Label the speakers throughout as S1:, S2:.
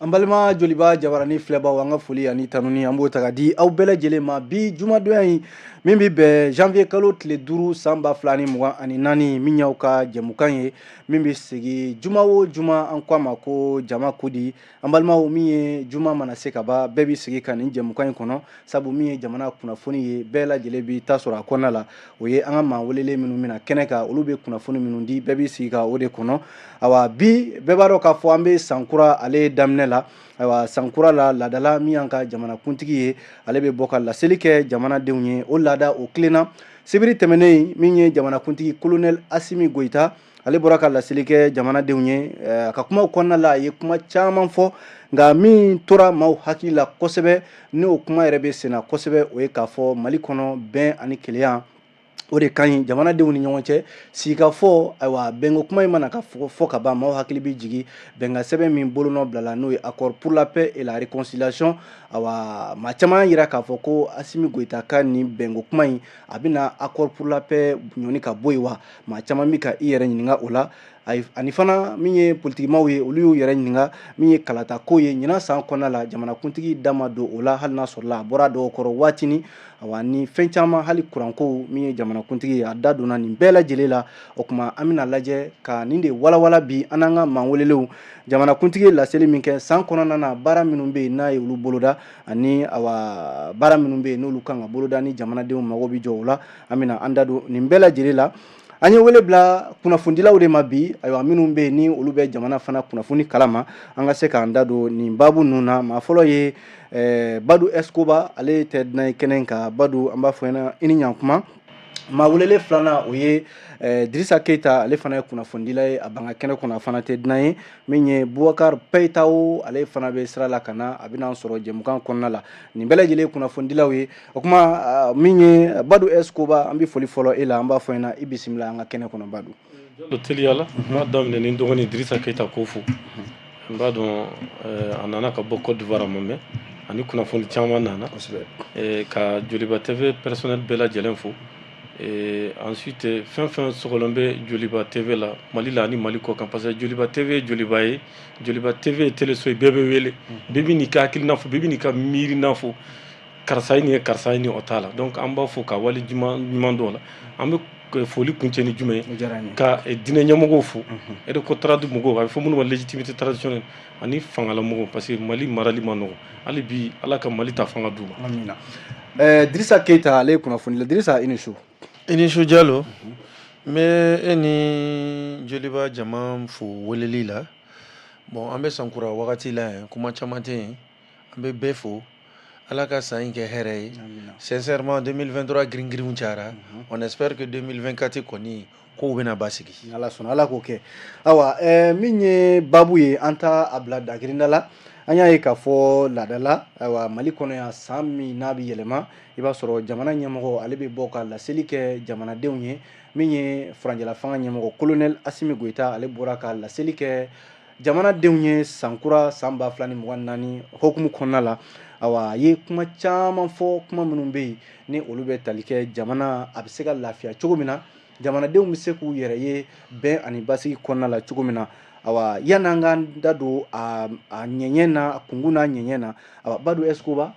S1: An balima Joliba jabarani filɛbaw, an ka foli ani tanuni, an b'o ta ka di aw bɛɛ lajɛlen ma bi jumadonya in min bɛ bɛn janvier kalo tile 5 san 2024, min y'aw ka jɛmukan ye min bɛ sigi juma o juma, an ko a ma ko Jama Kodi. An balimaw, min ye juma mana se ka ban, bɛɛ bɛ sigi ka nin jɛmukan in kɔnɔ, sabu min ye jamana kunnafoni ye, bɛɛ lajɛlen b'i ta sɔrɔ a kɔnɔna la. O ye an ka maa welelen minnu bɛna kɛnɛ kan, olu bɛ kunnafoni minnu di, bɛɛ b'i sigi ka o de kɔnɔ. Awa, bi bɛɛ b'a dɔn k'a fɔ an bɛ sankura ale daminɛ la. Ayiwa, sankura la, laadala min y'an ka jamanakuntigi ye, ale bɛ bɔ ka laseli kɛ jamanadenw ye. O laada o tilenna sibiri tɛmɛnen, min ye jamanakuntigi Colonel Asimi Goyita, ale bɔra ka laseli kɛ jamanadenw ye. A ka kumaw kɔnɔna la, a ye kuma caman fɔ, nka min tora maaw hakili la kosɛbɛ, n'o kuma yɛrɛ bɛ senna kosɛbɛ, o ye k'a fɔ Mali kɔnɔ, bɛn ani kelenya, o de ka ɲi jamanadenw ni ɲɔgɔn cɛ, sigikafɔ. Ayiwa, bɛnko kuma in mana ka fɔ ka ban, maaw hakili bɛ jigin bɛnkan sɛbɛn min bolonɔ bilala, n'o ye Accord pour la paix et la réconciliation. Ayiwa, maa caman y'a jira k'a fɔ ko Asimi Goyita ka nin bɛnko kuma in, a bɛna Accord pour la paix ɲɔni ka bɔ yen wa? Maa caman bɛ ka i yɛrɛ ɲininka o la. Ani fana, min ye politikimaw ye, olu y'u yɛrɛ ɲininka min ye kalata ko ye ɲinan san kɔnɔna la, jamanakuntigi da ma don o la, hali n'a sɔrɔla a bɔra dɔw kɔrɔ waatinin. Awa, ni fɛn caman, hali kuranko, min ye jamanakuntigi ye, a da donna nin bɛɛ lajɛlen la. O tuma, an bɛna lajɛ ka nin de walawala bi, an n'an ka maa welelenw, jamanakuntigi ye laseli min kɛ san kɔnɔna na, baara minnu bɛ yen n'a ye olu boloda, ani awa, baara minnu bɛ yen n'olu kan ka boloda ni jamanadenw mago bɛ jɔ o la, an bɛna an da don nin bɛɛ lajɛlen la. An ye wele bila kunnafonidilaw de ma bi, ayiwa, minnu bɛ yen ni olu bɛ jamana fana kunnafoni kalama, an ka se k'an da don nin baabu ninnu na. Maa fɔlɔ ye Badu Escoba, ale tɛ dunan ye kɛnɛ kan. Badu, an b'a fɔ ɲɛna i ni ɲankuma. Maa welelen filanan, o ye Dirisa Keyita, ale fana ye kunnafonidila ye a ban ka kɛnɛ kɔnɔ, a fana tɛ dunan ye. Min ye Bubakari Peyitawo, ale fana bɛ sira la ka na, a bɛna sɔrɔ jɛmukan kɔnɔna la. Nin bɛɛ lajɛlen ye kunnafonidilaw ye. O tuma, min ye Badu Escoba, an bɛ foli fɔlɔ e la, an b'a fɔ ɲɛna i bisimila an ka kɛnɛ kɔnɔ, Badu.
S2: Jalo, teliya la, n b'a daminɛ ni dɔgɔnin Dirisa Keyita ko fo. N b'a dɔn a nana ka bɔ Côte d'Ivoire, a ma mɛn, ani kunnafoni caman nana. Ka Joliba TV personnel bɛɛ lajɛlen fo. Ensuite, fɛn fɛn sɔgɔlen bɛ Joliba TV la Mali la ani Mali kɔ kan, parce que Joliba TV ye Joliba ye, Joliba TV ye téléso ye, bɛɛ bɛ wele, bɛɛ bɛ n'i ka hakilina fɔ, bɛɛ bɛ n'i ka miirina fɔ, karisa ye nin ye, karisa ye nin, o t'a la. Donc an b'a fɔ ka wale ɲuman dɔw la. An bɛ foli kuncɛ ni jumɛn ye? Ka diinɛ ɲɛmɔgɔw fo, RECOTRAD mɔgɔw, a bɛ fɔ minnu ma légitimité traditionnelle, ani fangalamɔgɔw, parce que Mali marali ma nɔgɔn. Hali bi, Ala ka Mali ta fanga d'u ma.
S1: Amina. Dirisa Keyita, ale ye kunnafoni la. Dirisa, i ni su.
S3: I ni su, Jalo. N bɛ e ni Joliba jama fo weleli la. Bon, an bɛ sankura wagati la yan, kuma caman tɛ yen, an bɛ bɛɛ fo. Ala ka san in kɛ hɛrɛ ye. Sincèrement, 2023 girin girinw cayara, on espère que 2024 kɔni kow bɛna basigi.
S1: Ala sɔnna, Ala k'o kɛ. Ayiwa, min ye baabu ye, an ta a bila dakirinda la. An y'a ye k'a fɔ laadala, ayiwa, Mali kɔnɔ yan, san min n'a bɛ yɛlɛma, i b'a sɔrɔ jamana ɲɛmɔgɔ, ale bɛ bɔ ka laseli kɛ jamanadenw ye. Min ye furancɛla fanga ɲɛmɔgɔ Colonel Asimi Goyita, ale bɔra ka laseli kɛ jamanadenw ye sankura san 2024 hokumu kɔnɔna la. Awa, a ye kuma caman fɔ, kuma minnu bɛ yen ni olu bɛ tali kɛ jamana a bɛ se ka lafiya cogo min na, jamanadenw bɛ se k'u yɛrɛ ye bɛn ani basigi kɔnɔna la cogo min na. Awa, yan'an k'an da don a ɲɛɲɛ na, a kunkun n'a ɲɛɲɛ na, awa, Badu Escoba,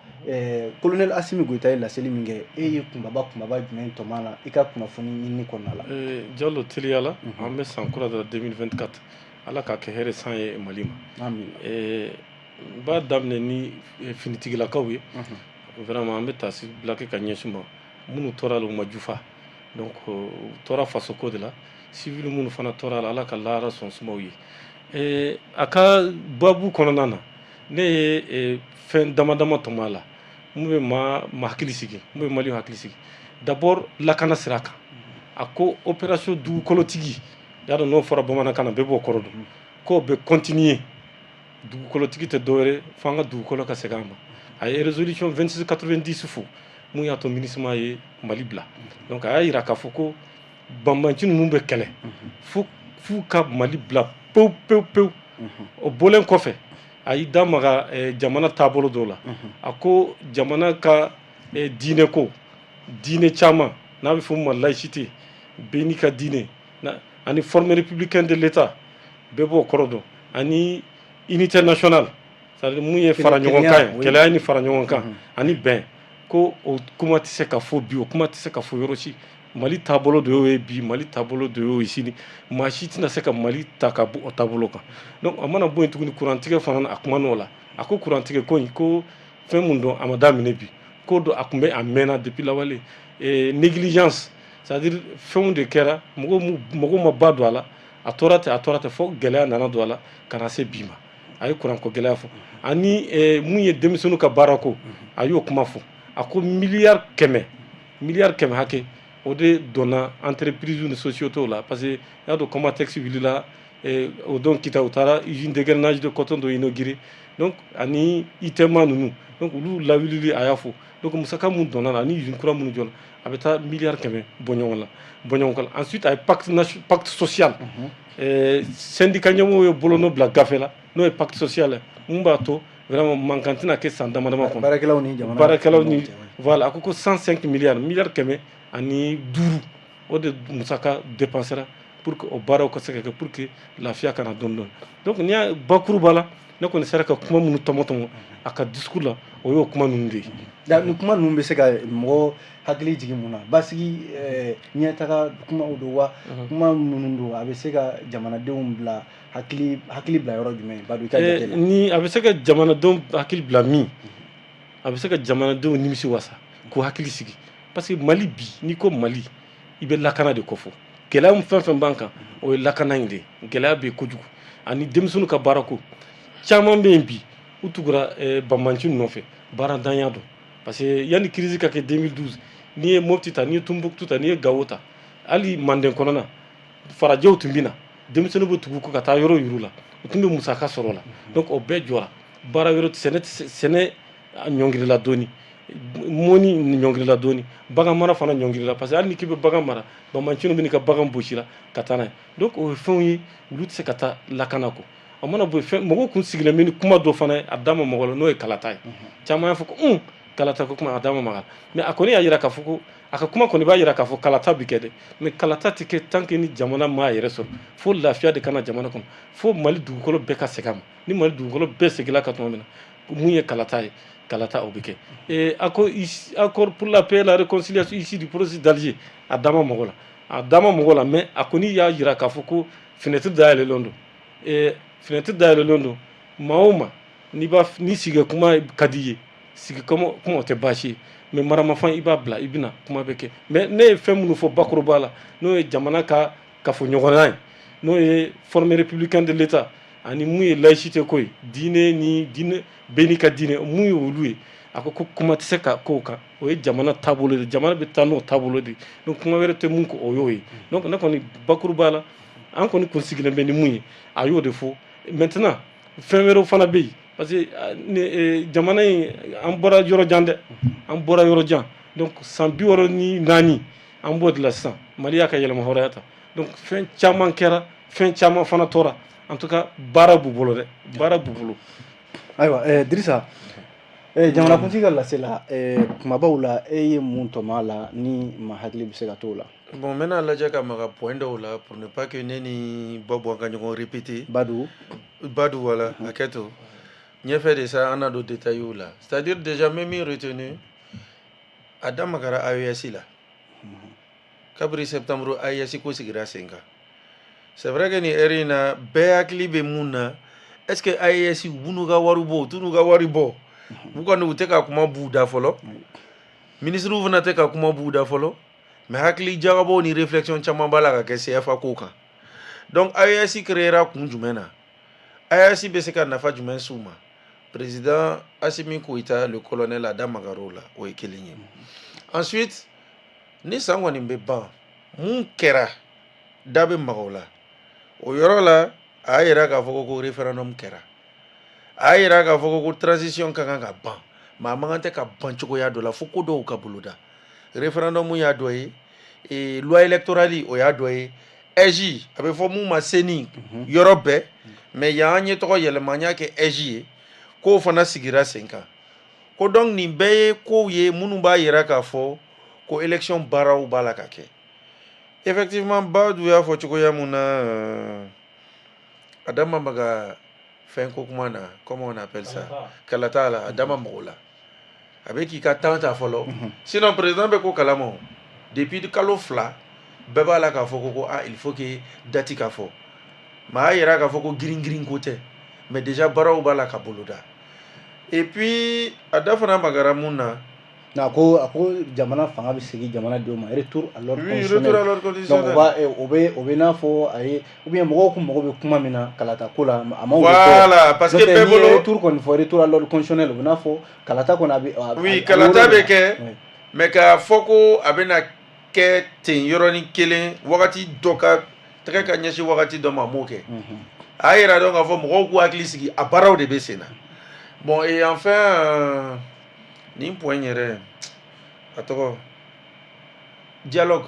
S1: Colonel Asimi Goyita ye laseli min kɛ, e ye kunbaba kunbaba jumɛn tɔmɔ a la i ka kunnafoni ɲini kɔnɔna la?
S2: Jalo, teliya la, an bɛ san kura de la, 2024, Ala k'a kɛ hɛrɛ san ye Mali ma.
S1: Amina.
S2: N b'a daminɛ ni finitigilakaw ye. Vraiment, an bɛ taasi bila kɛ ka ɲɛsin u ma. Minnu tora la, u ma jufa, donc u tora fasoko de la. Civil minnu fana tora la, Ala ka lahara sɔn sumaw ye. A ka baabu kɔnɔna na, ne ye fɛn dama dama tɔmɔ a la mun bɛ maa hakili sigi, mun bɛ Maliw hakili sigi. D'abord, lakana sira kan, a ko opération dugukolotigi, y'a dɔn n'o fɔra bamanankan na, bɛɛ b'o kɔrɔ dɔn, k'o bɛ continuer. Dugukolotigi tɛ dɔwɛrɛ fo an ka dugukolo ka segin an ma. A ye résolution 2690 fo mun y'a to MINUSMA ye Mali bila. Donc a y'a yira k'a fɔ ko banbanci ninnu bɛ kɛlɛ fo f'u ka Mali bila pewu pewu pewu. O bɔlen kɔfɛ, a y'i da maga jamana taabolo dɔw la. A ko jamana ka diinɛ ko, diinɛ caman n'a bɛ fɔ min ma laïcité, bɛɛ n'i ka diinɛ, ani forme républicaine de l'État, bɛɛ b'o kɔrɔ dɔn, ani unité nationale. C'est à dire mun ye fara ɲɔgɔn kan ye, kelenya ni fara ɲɔgɔn kan ani bɛn, ko o kuma tɛ se ka fɔ bi, o kuma tɛ se ka fɔ yɔrɔ si. Mali taabolo de y'o ye bi, Mali taabolo de y'o ye sini. Maa si tɛna se ka Mali ta ka bɔ o taabolo kan. Donc a mana bɔ yen tuguni, kurantigɛ fana, a kuma n'o la. A ko kurantigɛ ko in, ko fɛn mun don, a ma daminɛ bi, ko don a tun bɛ a mɛnna depuis lawale. Négligence, c'est à dire fɛnw de kɛra, mɔgɔw ma ba don a la, a tora ten, a tora ten, fo gɛlɛya nana don a la ka na se bi ma. A ye kuranko gɛlɛya fɔ, ani mun ye denmisɛnninw ka baarako, a y'o kuma fɔ. A ko miliyari 100, miliyari 100 hakɛ, o de donna entreprise ni société la, parce que i y'a dɔn Comatex wulila o don Kita, u taara usine d'égrenage de coton dɔ inauguré, donc ani ITEMA ninnu, donc olu lawulili, a y'a fɔ. Donc musaka mun donna la ani usine kura minnu jɔra, a bɛ taa miliyari 100 bɔ ɲɔgɔn la, bɔ ɲɔgɔn kan. Ensuite a ye pacte social, syndicat ɲɛmɔgɔw ye bolonɔ bila gafe la, n'o ye pacte social ye, mun b'a to vraiment mankan tɛna kɛ san dama dama kɔnɔ.
S1: Baarakɛlaw ni jamana
S2: baarakɛlaw ni, voilà. A ko ko 105 milliards, miliyari 105, o de musaka dépensera pour que o baaraw ka se ka kɛ, pour que lafiya kana dɔɔni dɔɔni. Donc n'i y'a bakuruba la, ne kɔni sera ka kuma minnu tɔmɔ tɔmɔ a ka discours la, o y'o kuma ninnu de ye.
S1: Nin kuma ninnu bɛ se ka mɔgɔ hakili jigin mun na? Basigi, ɲɛtaga kumaw don wa? Kuma minnu don, a bɛ se ka jamanadenw bila hakili bila yɔrɔ jumɛn, Badu, i ka jate la?
S2: Ni a bɛ se ka jamanadenw hakili bila min, a bɛ se ka jamanadenw nimisi wasa, k'u hakili sigi, parce que Mali bi, n'i ko Mali, i bɛ lakana de kofɔ. Gɛlɛya min fɛn fɛn b'an kan, o ye lakana in de ye. Gɛlɛya bɛ yen kojugu, ani denmisɛnninw ka baarako caman bɛ yen bi. U tugura banbanci nɔfɛ, baaradanya don, parce que yanni crise ka kɛ 2012, n'i ye Mopti ta, n'i ye Tombouctou ta, n'i ye Gawo ta, hali Manden kɔnɔna, farajɛw tun bɛ na, denmisɛnninw bɛ tugu kɔ ka taa yɔrɔ yir'u la, u tun bɛ musaka sɔrɔ o la. Donc o bɛɛ jɔra, baara yɔrɔ, sɛnɛ, sɛnɛ ɲɔngirila dɔɔni, mɔni ɲɔngirila dɔɔni, bagan mara fana ɲɔngirila, parce que hali ni k'i bɛ bagan mara, banbanciw bɛ n'i ka bagan gosi la ka taa n'a ye. Donc o ye fɛnw ye, olu tɛ se ka taa lakana kɔ. A mana bɔ yen, fɛn mɔgɔw kun sigilen bɛ ni kuma dɔ fana ye, a da ma mɔgɔ la, n'o ye kalata ye. Caman y'a fɔ ko kalata ko kuma, a da ma maga, mais a kɔni y'a yira k'a fɔ ko a ka kuma kɔni b'a yira k'a fɔ kalata bi kɛ dɛ, mais kalata tɛ kɛ tant que ni jamana m'a yɛrɛ sɔrɔ. Fo lafiya de kana jamana kɔnɔ, fo Mali dugukolo bɛɛ ka segin a ma. Ni Mali dugukolo bɛɛ seginna ka tuma min na, mun ye kalata ye, kalata o bɛ kɛ. Accord pour la paix et la réconciliation issu du processus d'Alger, a da ma mɔgɔ la, a da ma mɔgɔ la, mais a kɔni y'a yira k'a fɔ ko fenêtre dayɛlɛlen don, fenêtre dayɛlɛlen don. Maa o maa n'i b'a ni sigi kuma ka di i ye, sigi kuma kuma, o tɛ baasi ye, mais maramafɛn i b'a bila, i bɛna kuma bɛ kɛ. Mais ne ye fɛn minnu fɔ bakuruba la, n'o ye jamana ka kafoɲɔgɔnya ye, n'o ye forme républicaine de l'État, ani mun ye laïcité ko ye, diinɛ ni diinɛ bɛɛ n'i ka diinɛ, mun ye olu ye, a ko ko kuma tɛ se ka k'o kan. O ye jamana taabolo de, jamana bɛ taa n'o taabolo de ye. Donc kuma wɛrɛ tɛ mun ko, o y'o ye. Donc ne kɔni bakuruba la, an kɔni kun sigilen bɛ ni mun ye, a y'o de fɔ. Maintenant fɛn wɛrɛw fana bɛ yen, parce que jamana in, an bɔra yɔrɔ jan dɛ, an bɔra yɔrɔ jan. Donc san 64 an b'o de la sisan, Mali y'a ka yɛlɛma hɔrɔnya ta. Donc fɛn caman kɛra, fɛn caman fana tora. En tout cas baara b'u bolo dɛ, baara b'u bolo.
S1: Ayiwa, Dirisa, jamanakuntigi ka lase la, kumabaw la, e ye mun tɔmɔ a la ni ma hakili bɛ se ka t'o la?
S3: Bon, n bɛna lajɛ ka maga point dɔw la pour ne pas que ne ni Babu an ka ɲɔgɔn répéter.
S1: Badu.
S3: Badu, voilà, hakɛ to ɲɛfɛ de sa, an na don détail la. C'est à dire déjà n bɛ min retenu, a da magara AES la. Kabiri septembre AES ko sigira sen kan, c'est vrai que nin heure in na, bɛɛ hakili bɛ mun na? Est ce que AES u b'u n'u ka wari bɔ, u t'u n'u ka wari bɔ? U kɔni u tɛ ka kuma b'u da fɔlɔ, ministre fana tɛ ka kuma b'u da fɔlɔ, mais hakili jagabɔw ni réflexion caman b'a la ka kɛ CFA ko kan. Donc AES créera kun jumɛn na? AES bɛ se ka nafa jumɛn s'u ma? Président Assimi Goïta, le colonel, a da magar'o la, o ye kelen ye. Ensuite, ni san kɔni bɛ ban, mun kɛra, da bɛ maga o la. O yɔrɔ la, a y'a yira k'a fɔ ko référendum kɛra, a y'a yira k'a fɔ ko transition ka kan ka ban, mais a man kan tɛ ka ban cogoya dɔ la, fo ko dɔw ka boloda. Référendum y'a dɔ ye, loi électorale o y'a dɔ ye, AIGE, a bɛ fɔ mun ma CENI yɔrɔ bɛɛ, mais yan an ye tɔgɔ yɛlɛma, an y'a kɛ AIGE ye, k'o fana sigira sen kan. Ko donc nin bɛɛ ye kow ye minnu b'a yira k'a fɔ ko élection baaraw b'a la ka kɛ. Effectivement, Badu y'a fɔ cogoya mun na, a da ma maga Fɛn ko kuma na, comment on appelle ça, kalata la, a da ma mɔgɔw la. A bɛ k'i ka temps ta fɔlɔ, sinon président bɛ ko kalama o. Depuis kalo 2 bɛɛ b'a la k'a fɔ ko ah, il faut que date ka fɔ, mais a y'a yira k'a fɔ ko girin girin ko tɛ, mais déjà baaraw b'a la ka boloda. Et puis a da fana magara mun na?
S1: A ko jamana fanga bɛ segin jamanadenw ma, retour à l'ordre
S3: Oui,
S1: constitutionnel.
S3: retour à l'ordre
S1: Donc
S3: constitutionnel.
S1: o b'a o bɛ n'a fɔ a ye, ou bien mɔgɔw kun mago bɛ kuma min na kalata ko la, a ma o de fɔ.
S3: Voilà, parce que
S1: N'o tɛ,
S3: bɛɛ
S1: n'i ye
S3: bolo
S1: retour kɔni fɔ, retour à l'ordre constitutionnel, o bɛ n'a fɔ kalata kɔni a bɛ
S3: Oui,
S1: a bɛ
S3: kalata
S1: o de
S3: bɛ
S1: la.
S3: kɛ. Mais k'a fɔ ko a bɛna kɛ ten yɔrɔnin kelen, wagati dɔ ka tɛgɛ ka ɲɛsin wagati dɔ ma, a m'o kɛ. A y'a yira dɔn k'a fɔ mɔgɔw k'u hakili sigi, a baaraw de bɛ sen na. Bon, et enfin nin point yɛrɛ, a tɔgɔ dialogue.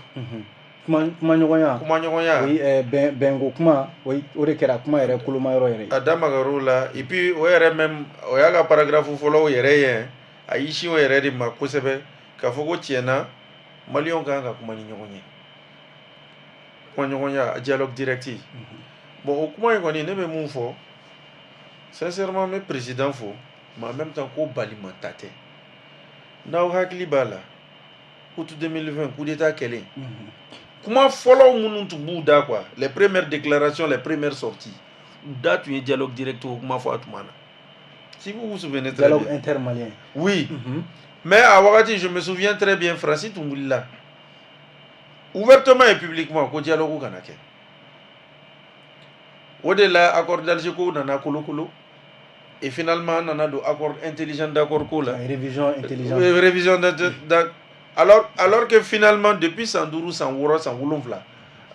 S1: Kuma ɲɔgɔnya.
S3: Kumaɲɔgɔnya.
S1: O ye bɛnko kuma, o de kɛra kuma yɛrɛ koloma yɔrɔ yɛrɛ ye.
S3: A da magar'o la. Et puis o yɛrɛ même, o y'a ka paragraphe fɔlɔw yɛrɛ ye, a y'i sin o yɛrɛ de ma kosɛbɛ, k'a fɔ ko tiɲɛna maliyɛnw kan ka kuma ni ɲɔgɔn ye, kumaɲɔgɔnya, dialogue direct. Bon, o kuma in kɔni, ne bɛ mun fɔ sincèrement, n bɛ président fo, mais en même temps ko balimanta tɛ. N'aw hakili b'a la, août 2020, coup d'état kɛlen, kuma fɔlɔw minnu tun b'u da quoi, les premières déclarations, les premières sorties, u da tun ye dialogue direct o kuma fɔ a tuma na, si vous vous souvenez très
S1: Dialogue
S3: bien.
S1: intermalien.
S3: Oui, mais a wagati, je me souviens très bien, Faransi tun wulila ouvertement et publiquement ko dialogue kana kɛ. O de la accord d'Alger ko nana kolokolo, et finalement an nana don accord intelligent d'accord ko la.
S1: Révision intelligente.
S3: Oui, révision alors que finalement depuis san 5, san 6, san 7,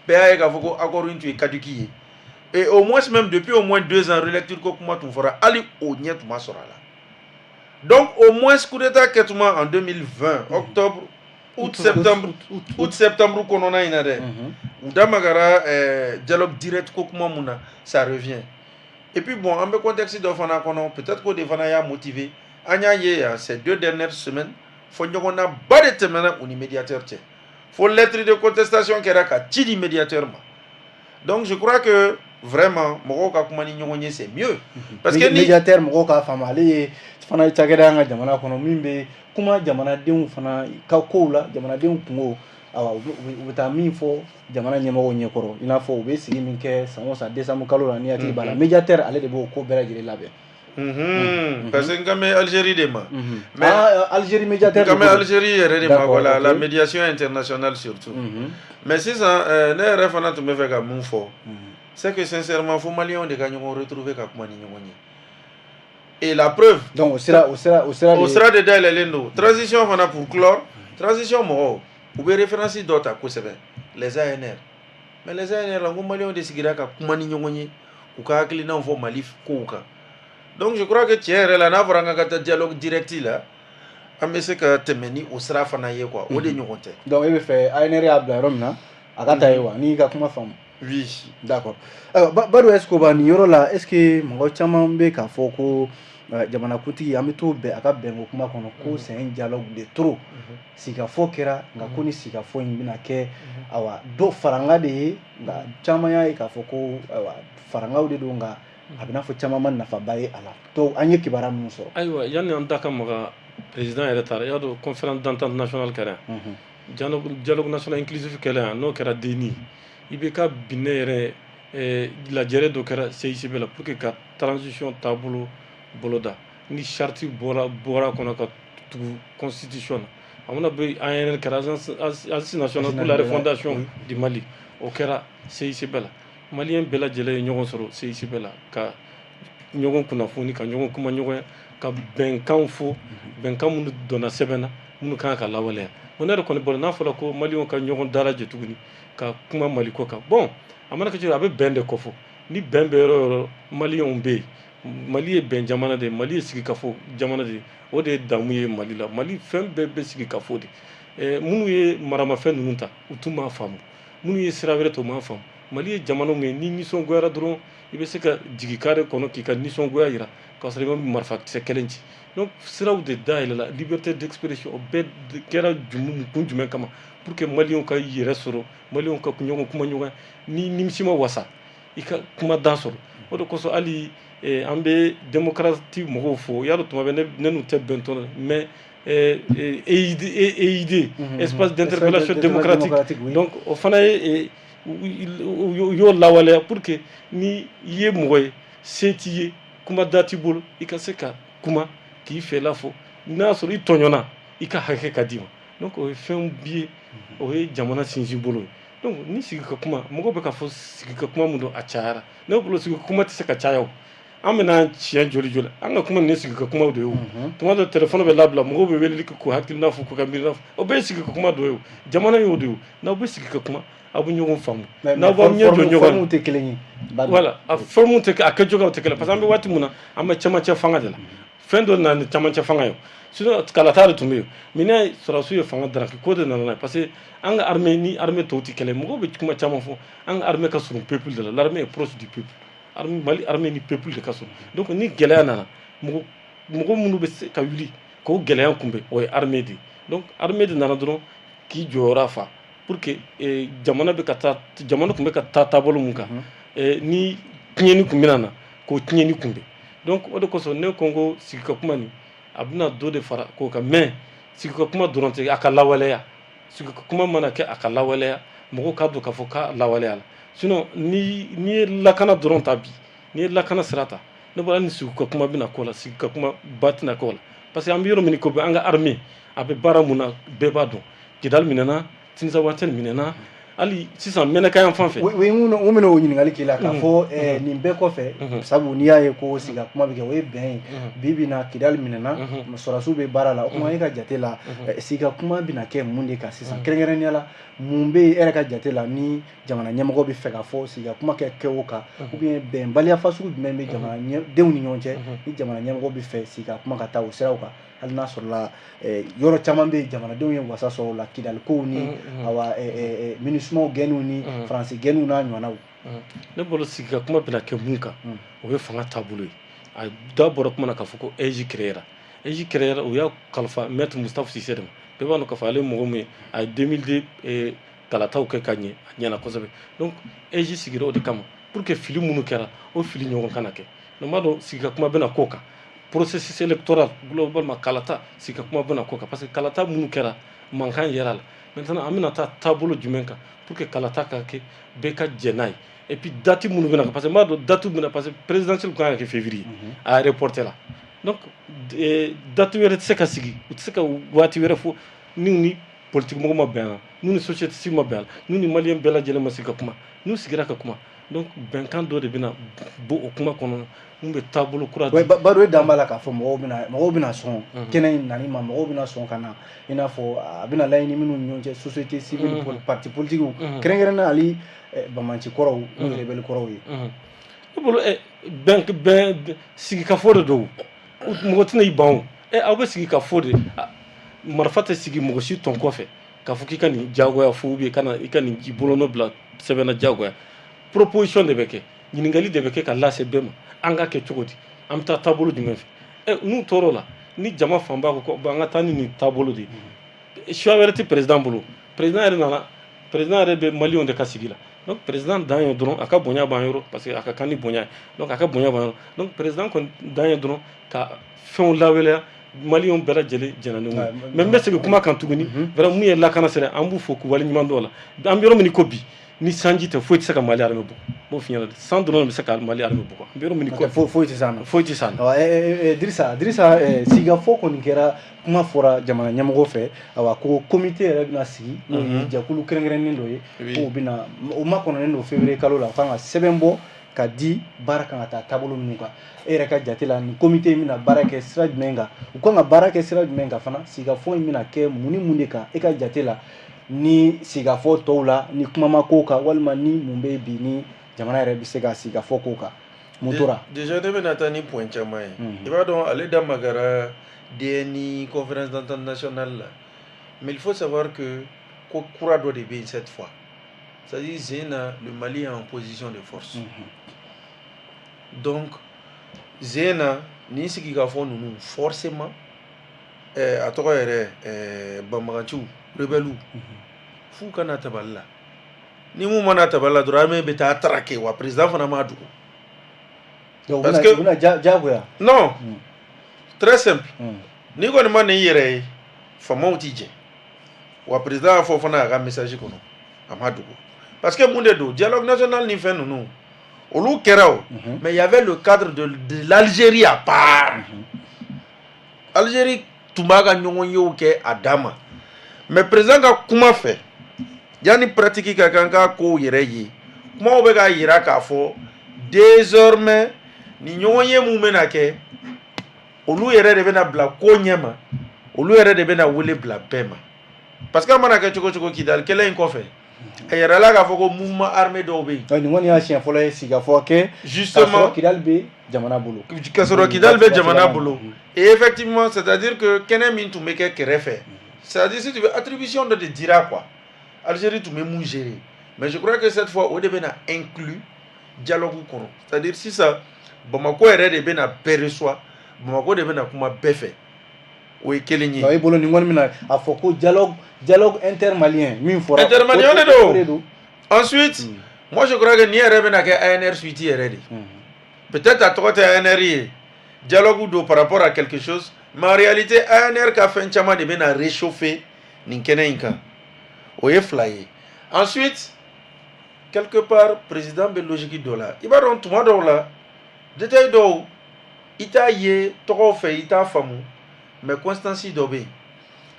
S3: bɛɛ y'a ye k'a fɔ ko accord in tun ye caduc ye. Et au moins même depuis au moins 2 ans, relecture ko kuma tun fɔra, hali o ɲɛ tun ma sɔrɔ a la. Donc au moins coup d'état kɛtuma en 2020, octobre, août, septembre, août, septembre kɔnɔna in na dɛ, u da magara dialogue direct ko kuma mun na, ça revient. Et puis bon, an bɛ contexte dɔ fana kɔnɔ, peut-être k'o de fana y'a motiver. An y'a ye yan ces 2 dernières semaines, fɔ ɲɔgɔnna ba de tɛmɛna u ni médiateur cɛ, fo lettre de contestation kɛra ka ci di médiateur ma. Donc je crois que vraiment mɔgɔw ka kuma ni ɲɔgɔn ye, c'est mieux, parce que ni
S1: Médiateur, mɔgɔw k'a faamu, ale ye fana ye cakɛda an ka jamana kɔnɔ min bɛ kuma jamanadenw fana ka kow la, jamanadenw kungo. Awa, u bɛ taa min fɔ jamana ɲɛmɔgɔw ɲɛkɔrɔ, i n'a fɔ u bɛ sigi min kɛ san o san décembre kalo la, ni hakili b'a la, médiateur ale de b'o ko bɛɛ lajɛlen labɛn.
S3: Parce que n kan bɛ Algérie de ma.
S1: Mais ah, Algérie médiateur.
S3: N kan bɛ Algérie yɛrɛ de ma, voilà, la médiation internationale surtout. Mais sisan ne yɛrɛ fana tun bɛ fɛ ka mun fɔ, c'est que sincèrement, fo maliyɛnw de ka ɲɔgɔn retrouver ka kuma ni ɲɔgɔn ye. Et la preuve.
S1: Donc o sira
S3: O sira de dayɛlɛlen don. Transition fana, pour clore, transition mɔgɔw, u bɛ référence dɔ ta kosɛbɛ, les ANR. Mais les ANR la, n ko maliyɛnw de sigira ka kuma ni ɲɔgɔn ye, k'u ka hakilinaw fɔ Mali kow kan. Donc je crois que tiɲɛ yɛrɛ la, n'a fɔra an ka taa dialogue direct la, an bɛ se ka tɛmɛ ni o sira fana ye quoi, o de ɲɔgɔn tɛ.
S1: Donc e bɛ fɛ ANR y'a bila yɔrɔ min na, a ka ta ye wa, n'i y'i ka kuma faamu.
S3: Oui.
S1: D'accord. Ayiwa, Badou Escoba, nin yɔrɔ la, est ce que mɔgɔ caman bɛ k'a fɔ ko jamanakuntigi, an bɛ to bɛn a ka bɛnko kuma kɔnɔ, ko c'est un dialogue de trop, sigikafɔ kɛra, nka ko ni sigikafɔ in bɛna kɛ, awa, dɔ faranga de ye, nka caman y'a ye k'a fɔ ko ayiwa, farangaw de don, nka a bɛ n'a fɔ caman ma nafaba ye a la. Donc an ye kibaruya minnu sɔrɔ.
S2: Ayiwa, yanni an da ka maga président yɛrɛ taara, i y'a dɔn, conférence d'entente nationale kɛra yan, dialogue national inclusif kɛra yan, n'o kɛra DNI, IBK binnen yɛrɛ, lajɛrɛ dɔ kɛra CICB la pour que ka transition taabolo boloda ni charte bɔra kɔnɔ ka tugu constitution na. A mana bɛ ANR kɛra, Assise nationale pour la refondation du Mali, o kɛra CICB la. Maliyɛn bɛɛ lajɛlen ye ɲɔgɔn sɔrɔ CICB la ka ɲɔgɔn kunnafoni, ka ɲɔgɔn kuma ɲɔgɔnya, ka bɛnkan fɔ, bɛnkan minnu donna sɛbɛn na, minnu kan ka lawaleya. Bon, ne yɛrɛ kɔni bolo, n'a fɔra ko maliyɛnw ka ɲɔgɔn dalajɛ tuguni ka kuma Maliko kan, bon, a mana kɛ cogo, a bɛ bɛn de kɔfɔ. Ni bɛn bɛ yɔrɔ o yɔrɔ, maliyɛnw bɛ yen. Mali ye bɛn jamana de ye, Mali ye sigikafɔ jamana de ye, o de ye damu ye Mali la. Mali fɛn bɛɛ bɛ sigikafɔ de. Minnu ye maramafɛn ninnu ta, u tun m'a faamu. Minnu ye sira wɛrɛ ta, u m'a faamu. Mali ye jamana min ye, ni nisɔngoyara dɔrɔn, i bɛ se ka jigin carré kɔnɔ k'i ka nisɔngoya jira k'a sɔrɔ i ma marifakisɛ kelen ci. Donc siraw de dayɛlɛla, liberté d'expression, o bɛɛ kɛra kun jumɛn kama? Pour que maliyɛnw ka yɛrɛ sɔrɔ, maliyɛnw ka ɲɔgɔn kuma ɲɔgɔn, ni nimisi ma wasa, i ka kuma da sɔrɔ. O de kosɔn hali an bɛ démocratie mɔgɔw fo. Y'a dɔn, tuma bɛɛ ne n'u tɛ bɛn tɔn, mais EID, EID, espace d'interpellation démocratique, donc o fana ye u y'o lawaleya pour que ni i ye mɔgɔ ye, se t'i ye, kuma da t'i bolo, i ka se ka kuma k'i fɛla fɔ. N'a sɔrɔ i tɔɲɔna, i ka hakɛ ka d'i ma. Donc o ye fɛn ye, o ye jamana sinsin bolo ye. Donc ni sigi ka kuma, mɔgɔw bɛ ka fɔ sigi ka kuma mun don, a cayara. Ne bolo, sigi kuma tɛ se ka caya. O an bɛna tiɲɛ joli joli, an ka kuma nin sigi ka kumaw de ye. O tuma dɔ, téléphone bɛ labila, mɔgɔw bɛ weleli kɛ k'u hakilina fɔ, k'u ka miirina fɔ. O bɛɛ ye sigi ka kuma dɔ ye. O jamana y'o de ye. N'aw bɛ sigi ka kuma, aw bɛ ɲɔgɔn faamu, n'aw b'aw ɲɛ jɔ ɲɔgɔn
S1: na. Tɛ kelen ye.
S2: Voilà, a forme tɛ, a kɛcogoyaw tɛ kelen, parce que an bɛ waati min na, an bɛ cɛmancɛ fanga de la. Fɛn dɔ nana ni cɛmancɛ fanga ye, sinon kalata de tun bɛ yen. Mais n'a ye sɔrɔdasiw ye fanga daraki ko de nana n'a ye, parce que an ka armée ni armée tɔw tɛ kelen. Mɔgɔw bɛ kuma caman fɔ, an ka armée ka surun peuple de la. L'armée est proche du peuple. Armée Mali, armée ni peuple de ka surun. Donc ni gɛlɛya nana, mɔgɔ mɔgɔ minnu bɛ se ka wuli k'o gɛlɛya kunbɛn, o ye armée de ye. Donc armée de nana dɔrɔn k'i jɔyɔrɔ fa pour que jamana bɛ ka taa, jamana tun bɛ ka taa taabolo mun kan, ni tiɲɛni tun bɛna na, k'o tiɲɛni kunbɛn. Donc o de kosɔn ne ko n ko sigi ka kuma nin, a bɛna dɔ de fara k'o kan. Mais sigi ka kuma dɔrɔn tɛ, a ka lawaleya. Sigi ka kuma mana kɛ, a ka lawaleya, mɔgɔw k'a dɔn k'a fɔ k'a lawaleya la. Sinon ni n'i ye lakana dɔrɔn ta bi, n'i ye lakana sira ta, ne bɔra ni sigi ka kuma bɛna k'o la, sigi ka kuma ba tɛna k'o la, parce que an bɛ yɔrɔ min ko bi, an ka armée a bɛ baara mun na, bɛɛ b'a dɔn. Kidali minɛna, Tinzawatɛni minɛna, hali sisan Mɛnɛka yan fan fɛ.
S1: Oui, n bɛna o ɲininkali k'i la k'a fɔ nin bɛɛ kɔfɛ, sabu n'i y'a ye ko sigi ka kuma bɛ kɛ, o ye bɛn ye. Bi bi in na, Kidali minɛna, sɔrɔdasiw bɛ baara la. O kuma, e ka jate la, sigi ka kuma bɛna kɛ mun de kan sisan, kɛrɛnkɛrɛnnenya la? Mun bɛ yen, e yɛrɛ ka jate la, ni jamana ɲɛmɔgɔ bɛ fɛ ka fɔ sigi ka kuma kɛ o kan, ou bien bɛnbaliya fasugu jumɛn bɛ jamana denw ni ɲɔgɔn cɛ, ni jamana ɲɛmɔgɔ bɛ fɛ sigi ka kuma ka taa o siraw kan, hali n'a sɔrɔla yɔrɔ caman bɛ yen, jamanadenw ye wasa sɔrɔ o la, Kidali kow ni awa MINUSMA gɛnniw ni Faransi gɛnniw n'a ɲɔgɔnnaw?
S2: Ne bolo, sigi ka kuma bɛna kɛ mun kan, o ye fanga taabolo ye. A da bɔra kuma na k'a fɔ ko AIGE créera. AIGE créera, u y'a kalifa maître Moustapha Cissé de ma. Bɛɛ b'a dɔn k'a fɔ ale ye mɔgɔ min ye, a ye 2002 kalataw kɛ ka ɲɛ, a ɲɛna kosɛbɛ. Donc AIGE sigira o de kama, pour que fili minnu kɛra, o fili ɲɔgɔn kana kɛ. Donc n b'a dɔn sigi ka kuma bɛna k'o kan. Processus électoral globalement, kalata, sigi ka kuma bɛna k'o kan, parce que kalata minnu kɛra, mankan yɛrɛ la. Maintenant an bɛna taa taabolo jumɛn kan pour que kalata ka kɛ, bɛɛ ka jɛ n'a ye? Et puis date minnu bɛna, parce que n b'a dɔn date bɛna, parce que présidentielle kan ka kɛ février, a reporté la. Donc date wɛrɛ tɛ se ka sigi, u tɛ se ka waati wɛrɛ fɔ ni politique mɔgɔ ma bɛn a la, n'u ni société civile ma bɛn a la, n'u ni maliyɛn bɛɛ lajɛlen ma sigi ka kuma. N'u sigira ka kuma, donc bɛnkan dɔ de bɛna bɔ o kuma kɔnɔ mun bɛ taabolo kura
S1: di. Bado, e dan b'a la k'a fɔ mɔgɔw bɛna sɔn kɛnɛ in nani ma, mɔgɔw bɛna sɔn ka na, i n'a fɔ a bɛna laɲini minnu ni ɲɔgɔn cɛ, société civile, parti politique, kɛrɛnkɛrɛnnenya hali banbanci kɔrɔw, n'o ye rebelle kɔrɔw ye?
S2: Ne bolo, bɛn bɛn sigikafɔ de don. Mɔgɔ tɛna i ban o. Aw bɛ sigi ka fɔ de. Marifa tɛ sigi mɔgɔ si tɔn kɔfɛ k'a fɔ k'i ka nin diyagoya fo, ou bien i ka nin i bolonɔ bila sɛbɛn na diyagoya. Proposition de bɛ kɛ, ɲininkali de bɛ kɛ ka lase bɛɛ ma: an ka kɛ cogo di? An bɛ taa taabolo jumɛn fɛ? N'u tor'o la, ni jama fanba ko ko an ka taa ni nin taabolo de ye, choix wɛrɛ tɛ président bolo. Président yɛrɛ nana, président yɛrɛ bɛ maliyɛnw de ka sigi la. Donc président dan ye dɔrɔn a ka bonya b'an yɔrɔ, parce que a ka kan ni bonya ye. Donc a ka bonya b'an yɔrɔ. Donc président kɔni dan ye dɔrɔn ka fɛnw lawaleya, maliyɛnw bɛɛ lajɛlen jɛnna ni mun ye. Mais n bɛ segin kuma kan tuguni. Vraiment, mun ye lakana sira, an b'u fo k'u waleɲuman dɔn o la. An bɛ yɔrɔ min ko bi, ni sanji tɛ, foyi tɛ se ka Mali armée bɔ. N b'o f'i ɲɛna, san dɔrɔn de bɛ se ka Mali armée bɔ. An bɛ yɔrɔ min ko
S1: foyi tɛ s'an na.
S2: Foyi tɛ s'an
S1: na. Dirisa, sigikafɔ kɔni kɛra, kuma fɔra jamana ɲɛmɔgɔ fɛ, awa, ko comité yɛrɛ bɛna sigi, n'o ye jɛkulu kɛrɛnkɛrɛnnen dɔ ye, k'o bɛna, o makɔnɔnen don février kalo la, o kan ka sɛbɛn bɔ ka di, baara kan ka taa taabolo minnu kan. E yɛrɛ ka jate la, nin comité in bɛna baara kɛ sira jumɛn kan? U kan ka baara kɛ sira jumɛn kan fana? Sigikafɔ in bɛna kɛ mun ni mun de kan, e ka jate la, ni sigikafɔ tɔw la, ni kuma ma k'o kan, walima ni mun bɛ bi ni jamana yɛrɛ bɛ se ka sigikafɔ k'o kan? Mun tora?
S3: Déjà, ne bɛna taa ni point caman ye. I b'a dɔn, ale da magara DNI, conférence d'entente nationale la, mais il faut savoir que ko kura dɔ de bɛ yen cette fois, c'est-à-dire sen na, le Mali est en position de force. Donc sen na, nin sigikafɔ ninnu, forcément, a tɔgɔ yɛrɛ, banbaganciw, rebelles, f'u ka na tabali la. Ni mun mana tabali la dɔrɔn, armée bɛ taa traquer wa. Président fana m'a dogo.
S1: Donc,
S3: Parce que
S1: u bɛna diyagoya.
S3: Non, très simple. N'i kɔni ma nin yɛrɛ ye, faamaw ti jɛ. Wa président y'a fɔ fana a ka message kɔnɔ, a ma dogo, parce que mun de don, dialogue national ni fɛn ninnu, olu kɛra o, mais il y avait le cadre de l'Algérie à part. Algérie tun b'a ka ɲɔgɔn yew kɛ a dan ma, mais président ka kuma fɛ, yanni pratique ka kɛ, an k'a kow yɛrɛ ye, kumaw bɛ k'a yira k'a fɔ désormais ni ɲɔgɔn ye mun bɛna kɛ, olu yɛrɛ de bɛna bila ko ɲɛ ma, olu yɛrɛ de bɛna wele bila bɛɛ ma, parce que a mana kɛ cogo cogo, Kidali kɛlɛ in kɔfɛ, a yɛrɛla k'a fɔ ko mouvement armé dɔw bɛ yen.
S1: Nin kɔni y'a siɲɛ fɔlɔ ye sigikafɔ kɛ.
S3: Justement.
S1: Kidali bɛ jamana bolo.
S3: Ka sɔrɔ Kidali bɛ jamana bolo. Et effectivement, c'est à dire que kɛnɛ min tun bɛ kɛ kɛrɛfɛ, c'est à dire, si tu veux, attribution dɔ de dira quoi, Algérie tun bɛ mun gérer, mais je crois que cette fois, o de bɛna inclus dialogue kɔnɔ, c'est à dire sisan Bamako yɛrɛ de bɛna bɛɛ reçoit, Bamako de bɛna kuma bɛɛ fɛ. O ye kelen ye.
S1: E bolo, nin kɔni bɛna a fɔ ko dialogue intermalien min fɔra.
S3: Intermalien de don. Ensuite, moi je crois que nin yɛrɛ bɛna kɛ ANR suite yɛrɛ de. Peut-être a tɔgɔ tɛ ANR ye, dialogue don par rapport à quelque chose, mais en réalité ANR ka fɛn caman de bɛna réchauffer nin kɛnɛ in kan. O ye fila ye. Ensuite, quelque part, président bɛ logique dɔ la. I b'a dɔn, tuma dɔw la, détail dɔw i t'a ye tɔgɔw fɛ, i t'a faamu, mais constance dɔ bɛ yen.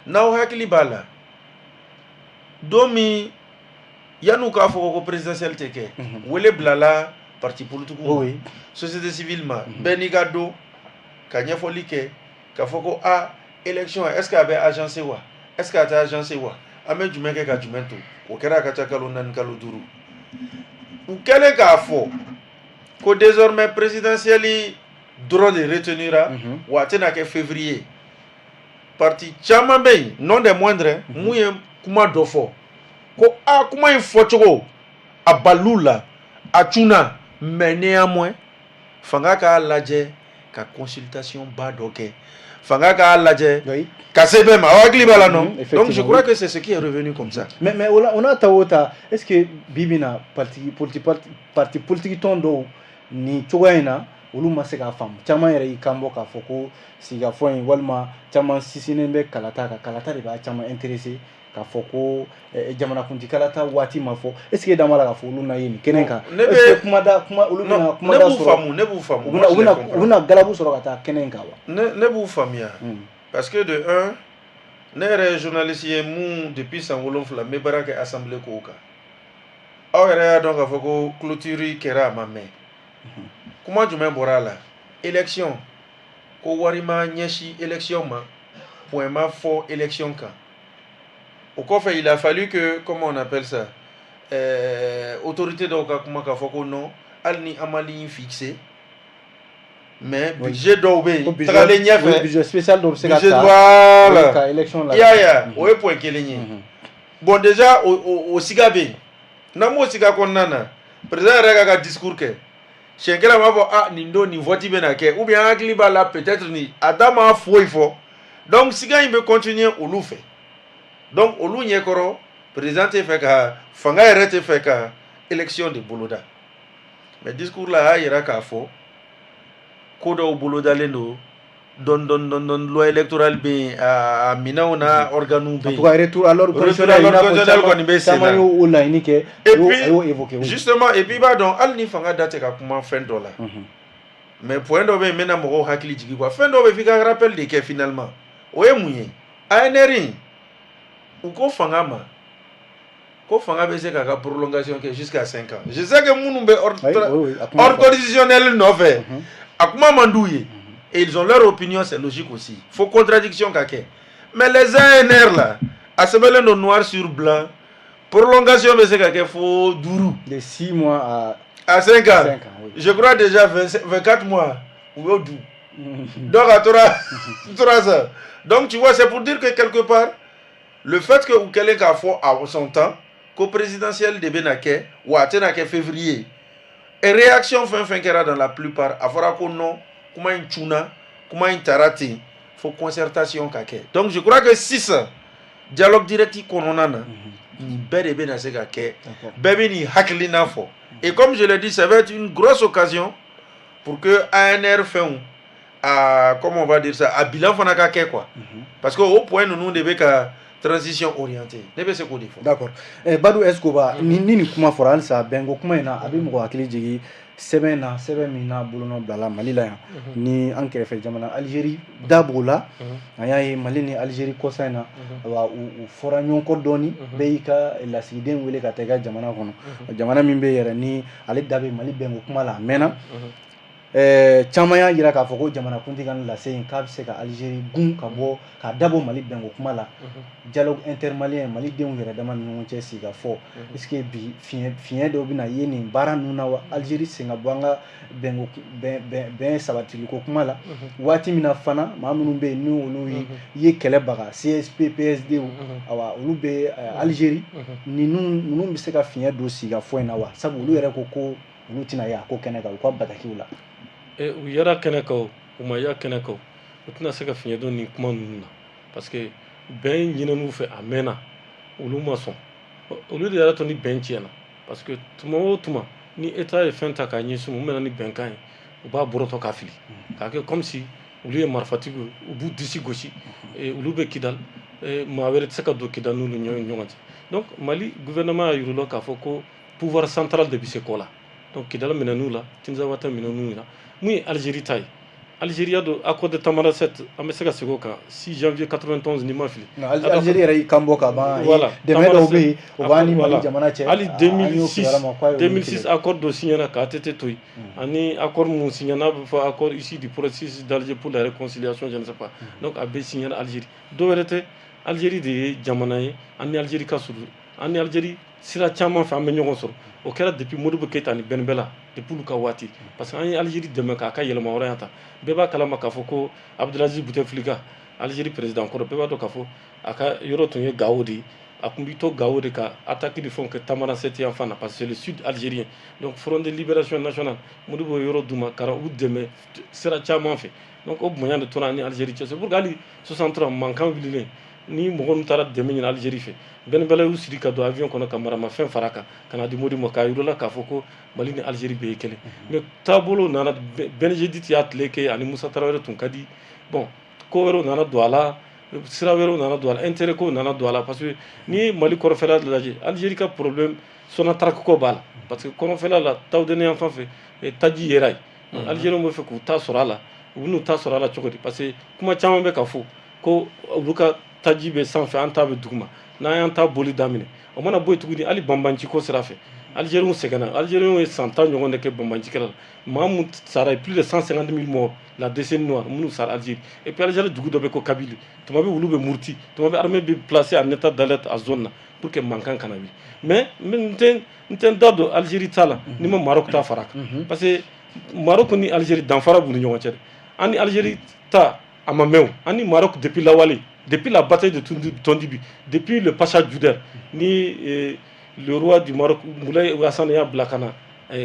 S3: N'aw hakili b'a la, don min yan'u k'a fɔ ko présidentielle tɛ kɛ, wele bilala parti politique ma, société civile ma, bɛɛ n'i ka don ka ɲɛfɔli kɛ k'a fɔ ko a élection, est ce que a bɛ agencé wa, est ce que a tɛ agencé wa, an bɛ jumɛn kɛ ka jumɛn to. O kɛra a ka ca kalo 4, kalo 5. U kɛlen k'a fɔ ko désormais présidentielle dɔrɔn de retenira, wa a tɛna kɛ février, parti caman bɛ yen, non des moindres, mun ye kuma dɔ fɔ ko a kuma in fɔcogo a bal'u la, a cunna, mais néanmoins fanga k'a lajɛ ka consultation ba dɔ kɛ, fanga k'a lajɛ ka se bɛɛ ma. Aw hakili b'a la, non? Donc je crois que c'est ce qui est revenu comme ça.
S1: Mais o n'a ta o ta, est ce que bi bi na, parti politique tɔn dɔw nin cogoya in na, olu ma se k'a faamu? Caman yɛrɛ y'i kan bɔ k'a fɔ ko sigikafɔ in, walima caman sinsinnen bɛ kalata kan, kalata de b'a caman intéressé, k'a fɔ ko jamanakuntigi kalata waati ma fɔ. Est ce que dan b'a la k'a fɔ olu na ye nin kɛnɛ kan?
S3: Ne
S1: est ce que kuma da kuma olu bɛna kuma da
S3: sɔrɔ? Ne b'u faamu, ne b'u faamu.
S1: U bɛna galabu sɔrɔ ka taa kɛnɛ in kan wa?
S3: Ne b'u faamuya, parce que de un, ne yɛrɛ ye journaliste ye mun depuis san 7 n bɛ baara kɛ assemblée kow kan. Aw yɛrɛ y'a dɔn k'a fɔ ko clôture kɛra, a ma mɛn. Kuma jumɛn bɔra a la? Élection ko wari ma ɲɛsin élection ma, point ma fɔ élection kan. O kɔfɛ, il a fallu que, comment on appelle ça, autorité dɔw ka kuma k'a fɔ ko non, hali ni an ma ligne fixée, mais budget dɔw bɛ yen tagalen ɲɛfɛ.
S1: Budget spécial dɔw bɛ se ka ta.
S3: Voilà.
S1: Ka élection la.
S3: I y'a ye, o ye point kelen ye. Bon, déjà o siga bɛ yen. N'an m'o siga kɔnɔna na, président yɛrɛ ka discours kɛ siɲɛ kelen, a b'a fɔ ah, nin don nin vote bɛ na kɛ, ou bien an hakili b'a la, peut-être ni a da ma foyi fɔ. Donc siga in bɛ continuer olu fɛ. Donc olu ɲɛkɔrɔ, président tɛ fɛ ka, fanga yɛrɛ tɛ fɛ ka élection de boloda. Mais discours la, a y'a yira k'a fɔ ko dɔw bolodalen don dɔɔni dɔɔni dɔɔni dɔɔni. Loi électorale bɛ yen, a minɛnw n'a organes bɛ yen.
S1: En tout cas, retour à l'ordre constitutionnel, i n'a fɔ
S3: kɔni bɛ sen na.
S1: Caman y'o laɲini kɛ.
S3: Et puis
S1: a y'o évoqué.
S3: Justement, et puis i b'a dɔn, hali ni fanga da tɛ ka kuma fɛn dɔ la, mais point dɔ bɛ yen, n bɛna mɔgɔw hakili jigin quoi. Fɛn dɔw bɛ yen, f'i ka rappel de kɛ finalement. O ye mun ye? ANR in, u ko fanga ma ko fanga bɛ se k'a ka prolongation kɛ jusqu'à 5 ans. Je sais que minnu bɛ ordre constitutionnel nɔfɛ, a kuma man d'u ye, et ils ont leur opinion, c'est logique aussi, faut contradiction ka kɛ. Mais les ANR là, a sɛbɛnlen don noir sur blanc, prolongation bɛ se ka kɛ fo 5.
S1: De 6 mois à
S3: à 5 ans.
S1: 5 ans, oui.
S3: Je crois déjà 25, 24 mois u y'o dun. Donc a tora ça. Donc tu vois, c'est pour dire que quelque part, le fait que u kɛlen k'a fɔ à son temps ko présidentielle de bɛna kɛ, wa a tɛna kɛ février, et réaction fɛn fɛn kɛra, dans la plupart, a fɔra ko non, kuma in cunna, kuma in taara ten, fo concertation ka kɛ. Donc je crois que sisan dialogue direct kɔnɔna na, nin bɛɛ de bɛna se ka kɛ, bɛɛ bɛ nin hakilina fɔ. Et comme je l'ai dit, ça va être une grosse occasion. Pour que ANR fɛnw, a, comment on va dire ça, a bilan fana ka kɛ quoi, parce que o point ninnu de bɛ ka transition orienté. Ne bɛ se k'o de fɔ.
S1: D'accord. Badou Escoba, ni nin kuma fɔra halisa bɛnko kuma in na, a bɛ mɔgɔ hakili jigin sɛbɛn na, sɛbɛn min n'a bolonɔ bilala Mali la yan ni an kɛrɛfɛ jamana Algérie da b'o la. An y'a ye Mali ni Algérie kɔsa in na, awa, u fɔra ɲɔgɔn kɔ dɔɔni, bɛɛ y'i ka lasigiden wele ka taa i ka jamana kɔnɔ. Jamana min bɛ yɛrɛ ni ale da bɛ Mali bɛnko kuma la a mɛnna. Caman y'a jira k'a fɔ ko jamanakuntigi ka nin lase in k'a bɛ se ka Algérie gun ka bɔ k'a dabɔ Mali bɛnko kuma la, dialogue intermalien, malidenw yɛrɛ dama ni ɲɔgɔn cɛ sigi ka fɔ. Est ce que bi fiɲɛ dɔw bɛna ye nin baara ninnu na wa, Algérie sen ka bɔ an ka bɛnko bɛn sabatiliko kuma la waati min na fana, maa minnu bɛ yen ni olu ye kɛlɛ baga CSP PSD, awa, olu bɛ Algérie, ninnu bɛ se ka fiɲɛ don sigikafɔ in na wa? Sabu olu yɛrɛ ko ko olu tɛna ye a ko kɛnɛ kan u ka batakiw la.
S2: U yɛrɛ kɛnɛ kan o, u ma ya kɛnɛ kan o, u tɛna se ka fiɲɛ don nin kuma ninnu na, parce que bɛn ɲinɛn'u fɛ a mɛnna, olu ma sɔn. Olu de yɛrɛ to ni bɛn tiɲɛna, parce que tuma o tuma ni État ye fɛn ta k'a ɲɛsin u bɛna ni bɛnkan ye, u b'a bɔrɔtɔ k'a fili k'a kɛ comme si olu ye marifatigiw ye, u b'u disi gosi, olu bɛ Kidal, maa wɛrɛ tɛ se ka don Kidal n'olu ɲɔgɔn cɛ. Donc Mali gouvernement y'a yir'u la k'a fɔ ko pouvoir central de bɛ se ko la. Donc Kidal minɛn'u la, Tinzawata minɛn'u la. Mun ye Algérie ta ye? Algérie y'a don accord de Tamanrasset, an bɛ se ka segin o kan, 6 janvier 91, ni ma fili.
S1: Algérie yɛrɛ y'i kan bɔ ka ban. Voilà, dɛmɛ dɔw bɛ yen o b'an ni Mali jamana cɛ.
S2: Hali 2006 accord dɔ signé ka ATT to yen, ani accord mun signé n'a bɛ fɔ accord issu du processus d'Alger pour la réconciliation, je ne sais pas. Donc a bɛɛ signé Algérie. Dɔw wɛrɛ tɛ, Algérie de ye jamana ye, an ni Algérie ka surun, an ni Algérie sira caman fɛ an bɛ ɲɔgɔn sɔrɔ. O kɛra depuis Modibo Keyita ni Ben Bella, depuis olu ka waati, parce que an ye Algérie dɛmɛ k'a ka yɛlɛma hɔrɔnya ta. Bɛɛ b'a kalama k'a fɔ ko Abdelaziz Bouteflika, Algérie président kɔrɔ, bɛɛ b'a dɔn k'a fɔ a ka yɔrɔ tun ye Gao de ye. A tun bɛ to Gao de ka attaque ni fɛnw kɛ Tamanrasset yan fan na, parce que c'est le sud algérien. Donc Front de libération nationale, Modibo ye yɔrɔ d'u ma ka u dɛmɛ sira caman fɛ. Donc o bonya de tora ani Algérie cɛ. C'est pour que hali 63 mankan wulilen ni mɔgɔ min taara dɛmɛ ɲini Algérie fɛ, Ben Bella y'u siri ka don avion kɔnɔ ka maramafɛn fara kan ka na di Modibo ma, k'a yir'u la k'a fɔ ko Mali ni Algérie bɛɛ ye kelen. Mais taabolo nana, Benjedid y'a tile kɛ ani Musa Tarawele tun ka di. Bon, ko wɛrɛw nana don a la, sira wɛrɛw nana don a la, intérêt ko nana don a la, parce que n'i ye Mali kɔrɔfɛla lajɛ, Algérie ka problème Sonatrach ko b'a la, parce que kɔrɔnfɛla la, Tawudeni yan fan fɛ, taji yera yen. Algériens bɛ fɛ k'u ta sɔrɔ a la. U bɛ n'u ta sɔrɔ a la cogo di? Parce que kuma caman bɛ ka fɔ ko olu ka taji bɛ sanfɛ, an ta bɛ duguma. N'an y'an ta boli daminɛ, o mana bɔ yen tuguni, hali banbanci ko sira fɛ, Algériens sɛgɛnna. Algériens ye san 10 ɲɔgɔn de kɛ banbanci kɛlɛ la. Maa mun sara ye plus de 150 000 morts, la décennie noire, minnu sara Algérie. Et puis Algérie dugu dɔ bɛ ko Kabili, tuma bɛ olu bɛ muruti, tuma bɛ armée bɛ placer en état d'alerte a zone na pour que mankan kana wuli. Mais n tɛ n da don Algérie ta la ni ma Maroc ta fara kan, parce que Maroc ni Algérie danfara b'u ni ɲɔgɔn cɛ dɛ. An ni Algérie ta a ma mɛn o, an ni Maroc depuis lawale, depuis la bataille de Tondibi, depuis le Pacha Djouder ni le roi du Maroc Moulay Hassan y'a bila ka na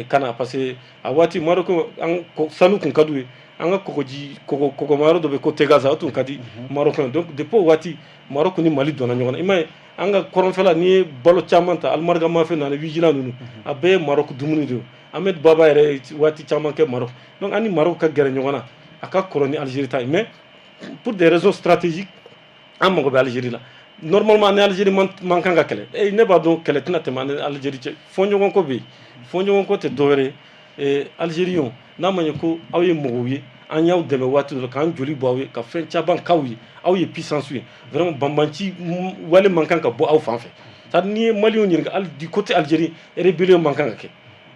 S2: ka na, parce que a waati Maroc an sanu kun ka d'u ye, an ka kɔgɔji kɔgɔma yɔrɔ dɔ bɛ ko Tegaza, o tun ka di Marocain. Donc depuis o waati Maroc ni Mali donna ɲɔgɔn na. I m'a ye, an ka kɔrɔnfɛla, n'i ye balo caman ta, Almarga Mafe nana, Vigilant ninnu, a bɛɛ ye Maroc dumuni de ye. Ahmed Baba yɛrɛ ye waati caman kɛ Maroc. Donc an ni Maroc ka gɛrɛ ɲɔgɔn na, a ka kɔrɔ ni Algérie ta ye. Mais pour des raisons stratégiques, an mago bɛ Algérie la. Normalement ni Algérie man kan ka kɛlɛ, ne b'a dɔn kɛlɛ tɛna tɛmɛ an ni Algérie cɛ. Fɔɲɔgɔnkɔ bɛ yen, fɔɲɔgɔnkɔ tɛ dɔwɛrɛ ye. Algériens, n'a ma ɲɛ ko aw ye mɔgɔw ye, an y'aw dɛmɛ waati dɔ la k'an joli bɔ aw ye, ka fɛn caman k'aw ye, aw ye puissance ye, vraiment banbanci wale man kan ka bɔ aw fan fɛ. C'est à dire n'i ye Maliyɛnw ɲininka, hali du côté algérien, rébellion man kan ka kɛ.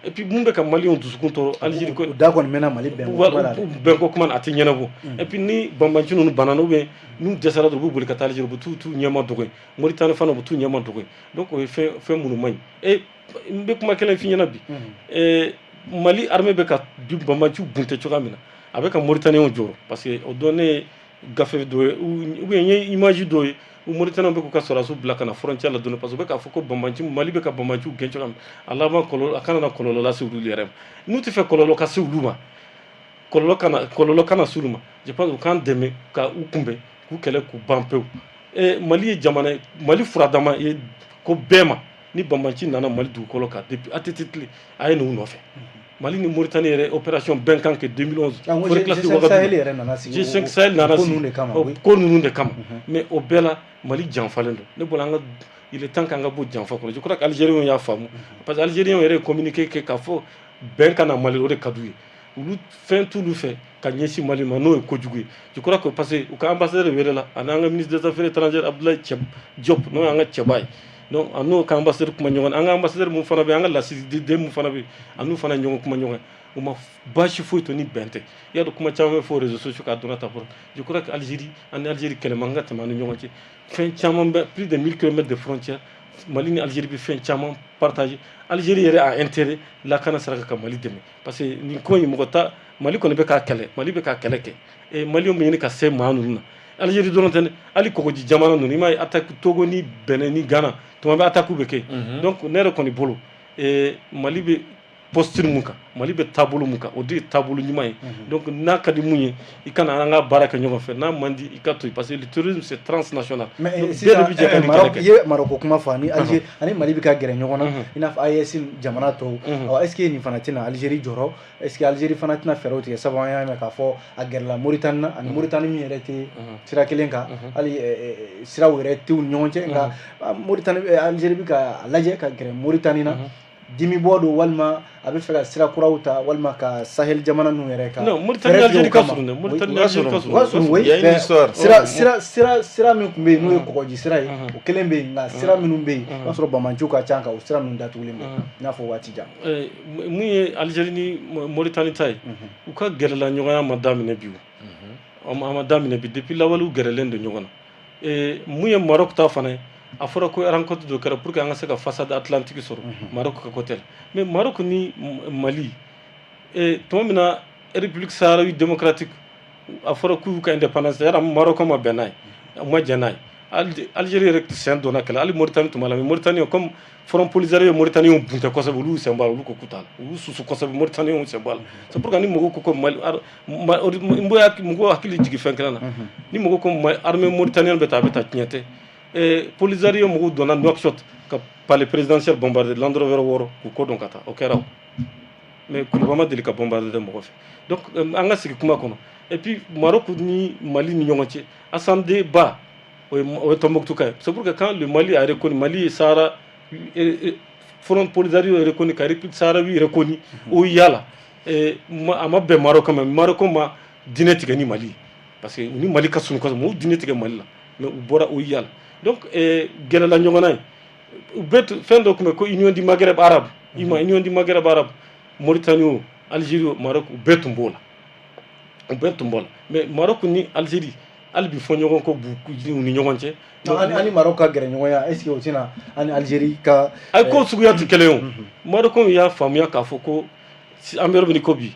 S2: Et puis mun bɛ ka Maliyɛnw dusukun tɔɔrɔ Algérie ko
S1: O da kɔni mɛnna Mali bɛnko kuma la dɛ.
S2: Bɛnko kuma na, a tɛ ɲɛnabɔ. Et puis ni banbanci ninnu banna ou bien n'u dɛsɛra dɔrɔn, u b'u boli ka taa Algérie, u bɛ t'u ɲɛma dogo yen. Mauritanie fana, u bɛ t'u ɲɛma dogo yen. Donc o ye fɛn minnu man ɲi. E, n bɛ kuma kelen f'i ɲɛna bi. Mali armée bɛ ka banbanciw bunte cogoya min na, a bɛ ka Mauritaniens jɔrɔ, parce que o don ne ye gafe dɔ ye ou bien n ye image dɔ ye, Mauritaniens bɛ k'u ka sɔrɔdasiw bila ka na frontière la dɔɔni, parce que u bɛ k'a fɔ ko banbanci, Mali bɛ ka banbanciw gɛn cogoya min na, a laban kɔlɔlɔ a kana na kɔlɔlɔ lase olu yɛrɛ ma. N'u tɛ fɛ kɔlɔlɔ ka se olu ma, kɔlɔlɔ kana se olu ma, je pense u k'an dɛmɛ ka u kunbɛn, k'u kɛlɛ k'u ban pewu. Mali ye jamana ye, Mali furadama ye ko bɛɛ ma. Ni banbanci nana Mali dugukolo kan depuis ATT tile, a ye n'u nɔfɛ. Mali ni Mauritanie yɛrɛ opération Bɛnkan kɛ 2011.
S1: Ah, n ko G5 Sahel yɛrɛ nana sigi.
S2: G5 Sahel nana
S1: ko
S2: sigi
S1: ninnu de kama.
S2: O ko ninnu de kama. Mais o bɛɛ la, Mali janfalen don. Ne bolo, an ka, il est temps k'an ka bɔ janfa kɔnɔ. Je crois que Algériens y'a faamu, parce que Algériens yɛrɛ ye communiqué kɛ k'a fɔ bɛn ka na Mali, o de ka d'u ye. Olu fɛn t'olu fɛ ka ɲɛsin Mali ma n'o ye kojugu ye. Je crois que parce que u ka ambassadeur welela, ani an ka ministre des Affaires étrangères Abdoulaye Diop, n'o y'an ka cɛba ye. Donc a n'o ka ambassadeur kuma ɲɔgɔn, an ka ambassadeur mun fana bɛ, an ka lasigiden mun fana bɛ, a n'u fana ɲɔgɔn kuma ɲɔgɔn, u ma baasi foyi to ni bɛn tɛ. I y'a dɔn, kuma caman bɛ fɔ réseaux sociaux k'a donna ta bɔra. Je crois que Algérie, an ni Algérie, kɛlɛ man ka tɛmɛ an ni ɲɔgɔn cɛ. Fɛn caman bɛ, plus de 1000 km de frontière, Mali ni Algérie bɛ fɛn caman partager. Algérie yɛrɛ a intérêt lakana sira kan ka Mali dɛmɛ, parce que nin ko in, mɔgɔ ta Mali kɔni bɛ k'a kɛlɛ, Mali bɛ k'a kɛlɛ kɛ et Maliyɛnw bɛ ɲini ka se maa ninnu na. Algérie dɔrɔn tɛ dɛ, hali kɔgɔji jamana ninnu, i m'a ye, attaque Togo ni Benin ni Ghana, tuma bɛ attaque bɛ kɛ. Donc ne yɛrɛ kɔni bolo, Mali bɛ posture mun kan, Mali bɛ taabolo mun kan, o de ye taabolo ɲuman ye. Donc n'a ka di mun ye, i ka na an ka baara kɛ ɲɔgɔn fɛ, n'a man di, i ka to yen, parce que le terrorisme, c'est transnational.
S1: Mais
S2: donc
S1: sisan,
S2: bɛɛ de bɛ jɛ ka nin kɛlɛ
S1: Maroc,
S2: kɛ.
S1: I ye Maroc ko kuma fɔ, ani Algérie ani Mali bɛ ka gɛrɛ ɲɔgɔn na, i n'a fɔ AES jamana tɔw. Ɔ, est ce que nin fana tɛna Algérie jɔrɔ? Est ce que Algérie fana tɛna fɛɛrɛw tigɛ? Sabu an y'a mɛn k'a fɔ a gɛrɛla Mauritanie na, ani Mauritanie min yɛrɛ tɛ sira kelen kan, hali siraw yɛrɛ t'u ni ɲɔgɔn cɛ. Nka Mauritanie, Algérie bɛ ka a lajɛ ka gɛrɛ Mauritanie na. Dimi bɔ don, walima a bɛ fɛ ka sira kuraw ta, walima ka Sahel jamana ninnu yɛrɛ ka
S2: Non, Mauritanie
S1: fɛɛrɛ tigɛ
S2: Algérie
S1: o
S2: ka
S1: kama.
S2: surun dɛ. Mauritanie
S1: Oui,
S2: Algérie ka
S1: o ka
S2: surun.
S1: surun, oui.
S3: Il y a une
S1: Mais
S3: histoire.
S1: sira min tun bɛ yen, n'o ye kɔgɔji sira ye, o kelen bɛ yen. Nka sira minnu bɛ yen, i b'a sɔrɔ bamanciw ka ca kan, o sira ninnu datugulen bɛ, i n'a fɔ waati jan.
S2: Mun ye Algérie ni Mauritanie ta ye, u ka gɛrɛla ɲɔgɔnya ma daminɛ bi, o a ma daminɛ bi, depuis lawalew gɛrɛlen don ɲɔgɔn na. Mun ye Maroc ta fana ye, a fɔra ko rencontre dɔ kɛra pour que an ka se ka façade atlantique sɔrɔ Maroc ka côté la. Mais Maroc ni Mali, tuma min na République sahraouie démocratique, a fɔra k'u y'u ka indépendance, yala Maroc ma bɛn n'a ye, u ma jɛn n'a ye. Algérie yɛrɛ sen donna kɛlɛ, hali Mauritanie tun b'a la. Mais Mauritanie, comme Front Polisario ye Mauritaniens bunte kosɛbɛ, olu y'u sen bɔ a la, olu ko k'u t'a la, u y'u susu kosɛbɛ, Mauritaniens y'u sen bɔ a la. C'est pourquoi ni mɔgɔw ko Mali, n bɛ mɔgɔw hakili jigin fɛn kelen na, ni mɔgɔw ko armée mauritanienne bɛ taa, a bɛ taa, tiɲɛ tɛ. Polisario mɔgɔw donna Nouakchott ka palais présidentiel bombardé, Land Rover 6 k'u kɔ dɔn ka taa, o kɛra o. Mais Kuluba ma deli ka bombarder mɔgɔ fɛ. Donc an ka sigi kuma kɔnɔ. Et puis Maroc ni Mali ni ɲɔgɔn cɛ, Hassan ba, o ye Tombouctou ka ye. C'est pour que quand le Mali a reconnu, Mali ye Sahara Front Polisario reconnu, ka République sahraouie reconnu, o yala a ma bɛn Maroc ma. Maroc ma diinɛ tigɛ ni Mali ye, parce que u ni Mali ka surun kosɛbɛ, m'u diinɛ tigɛ Mali la, mais u bɔra o yala. Donc gɛlɛla ɲɔgɔn na ye, u bɛɛ fɛn dɔ tun bɛ ko Union du Maghreb arabe, i ma Union du Maghreb arabe, Mauritanie o, Algérie o, Maroc, u bɛɛ tun b'o la, u bɛɛ tun b'o la. Mais Maroc ni Algérie, hali bi fɔ ɲɔgɔn kɔ b'u ni ɲɔgɔn cɛ.
S1: Ani Maroc ka gɛrɛ ɲɔgɔnya, est ce que o tɛna ani Algérie ka
S2: Ayi, ko suguya tɛ kelen ye. O Maroc y'a faamuya k'a fɔ ko an bɛ yɔrɔ min ko bi,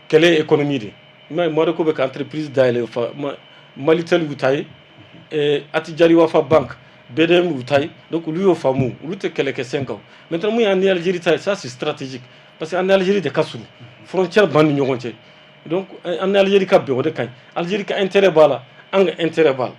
S2: kɛlɛ ye économie de. I m'a ye, Maroc bɛ ka entreprise dayɛlɛ fa Malitel y'u ta ye, Attijariwafa Bank, BDM y'u ta ye. Donc olu y'o faamu, olu tɛ kɛlɛ kɛ sen kan. Maintenant, mun y'an ni Algérie ta ye, ça c'est stratégique, parce que an ni Algérie de ka surun, frontière b'an ni ɲɔgɔn cɛ. Donc an ni Algérie ka bɛn, o de ka ɲi. Algérie ka intérêt b'a la, an ka intérêt b'a la,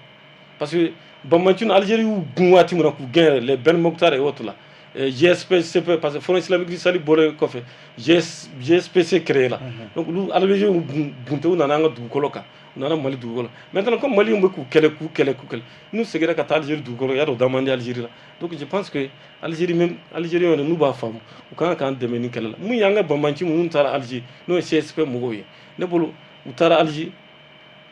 S2: parce que banbaanci Algérie y'u gun waati min na k'u gɛn yɛrɛ, les Ben Mokhtar et autres là, GSP, parce que Front islamique du Sahel bɔlen kɔfɛ, GSPC créé la. Donc olu Algérie y'u gun, u nana an ka dugukolo kan, u nana Mali dugukolo. Maintenant, comme Maliens bɛ k'u kɛlɛ, k'u kɛlɛ, k'u kɛlɛ, n'u seginna ka taa Algérie dugukolo, y'a dɔn, da man di Algérie la. Donc je pense que Algérie même, Algérie yɛrɛ n'u b'a faamu, u kan k'an dɛmɛ ni kɛlɛ la. Mun y'an ka banbaanci minnu taara Alger, n'o ye CSP mɔgɔw ye, ne bolo u taara Alger,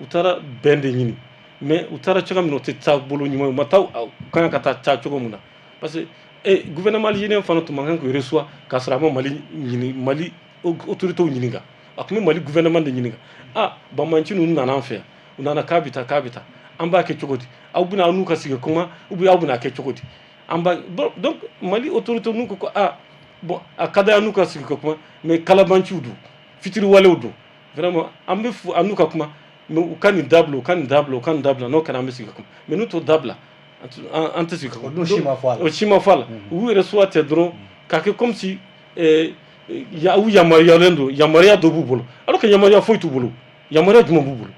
S2: u taara bɛn de ɲini. Mais u taara cogoya min na, o tɛ taabolo ɲuman ye. U ma taa, u kan ka taa cogo min na, parce que gouvernement algérien fana tun man kan k'u reçoit k'a sɔrɔ a ma Mali ɲini, Mali autorités ɲininka. A tun bɛ Mali gouvernement de ɲininka: ah, banbaanci ninnu nana an fɛ yan, u nana k'a bɛ taa, k'a bɛ taa, an b'a kɛ cogo di? Aw bɛna aw n'u ka sigi kuma, ou bien aw bɛna kɛ cogo di? An b'a bon. Donc Mali autorité n'u ko ko ah bon, a ka d'an n'u ka sigi ka kuma, mais kalabanciw don, fitiriwalew don, vraiment an bɛ fo an n'u ka kuma, mais u ka nin dabila, u ka nin dabila, u ka nin dabila. N'o kɛra, an bɛ sigi ka kuma. Mais n'u t'o dabila, an tɛ sigi ka kuma.
S1: O dun si ma fɔ a la.
S2: O si ma fɔ a la. U y'u yɛrɛ soit tɛ dɔrɔn k'a kɛ comme si u yamaruyalen don, yamaruya dɔ b'u bolo, alors que yamaruya foyi t'u bolo. Yamaruya jumɛn b'u bolo?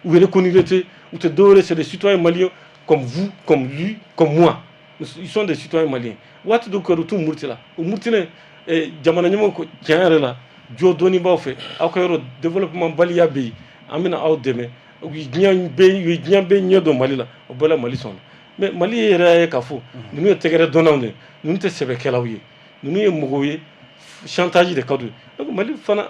S2: U reconnu tɛ, u tɛ dɔwɛrɛ, c'est des citoyens maliens comme vous, comme lui, comme moi. Ils sont des citoyens maliens. Waati dɔ kɛra, u t'u muruti la, u murutilen jamana ɲɛmɔgɔ ko tiɲɛ yɛrɛ la. Jo dɔnnibaaw fɛ, aw ka yɔrɔ développement baliya bɛ yen, an bɛna aw dɛmɛ. U ye diɲɛ bɛɛ, u ye diɲɛ bɛɛ ɲɛ dɔn Mali la, o bɛɛ la Mali sɔnna. Mais Mali yɛrɛ ye k'a fɔ ninnu ye tɛgɛrɛ dɔnnaw de ye, ninnu tɛ sɛbɛkɛlaw ye, ninnu ye mɔgɔw ye, chantage de ka d'u ye. Donc Mali fana,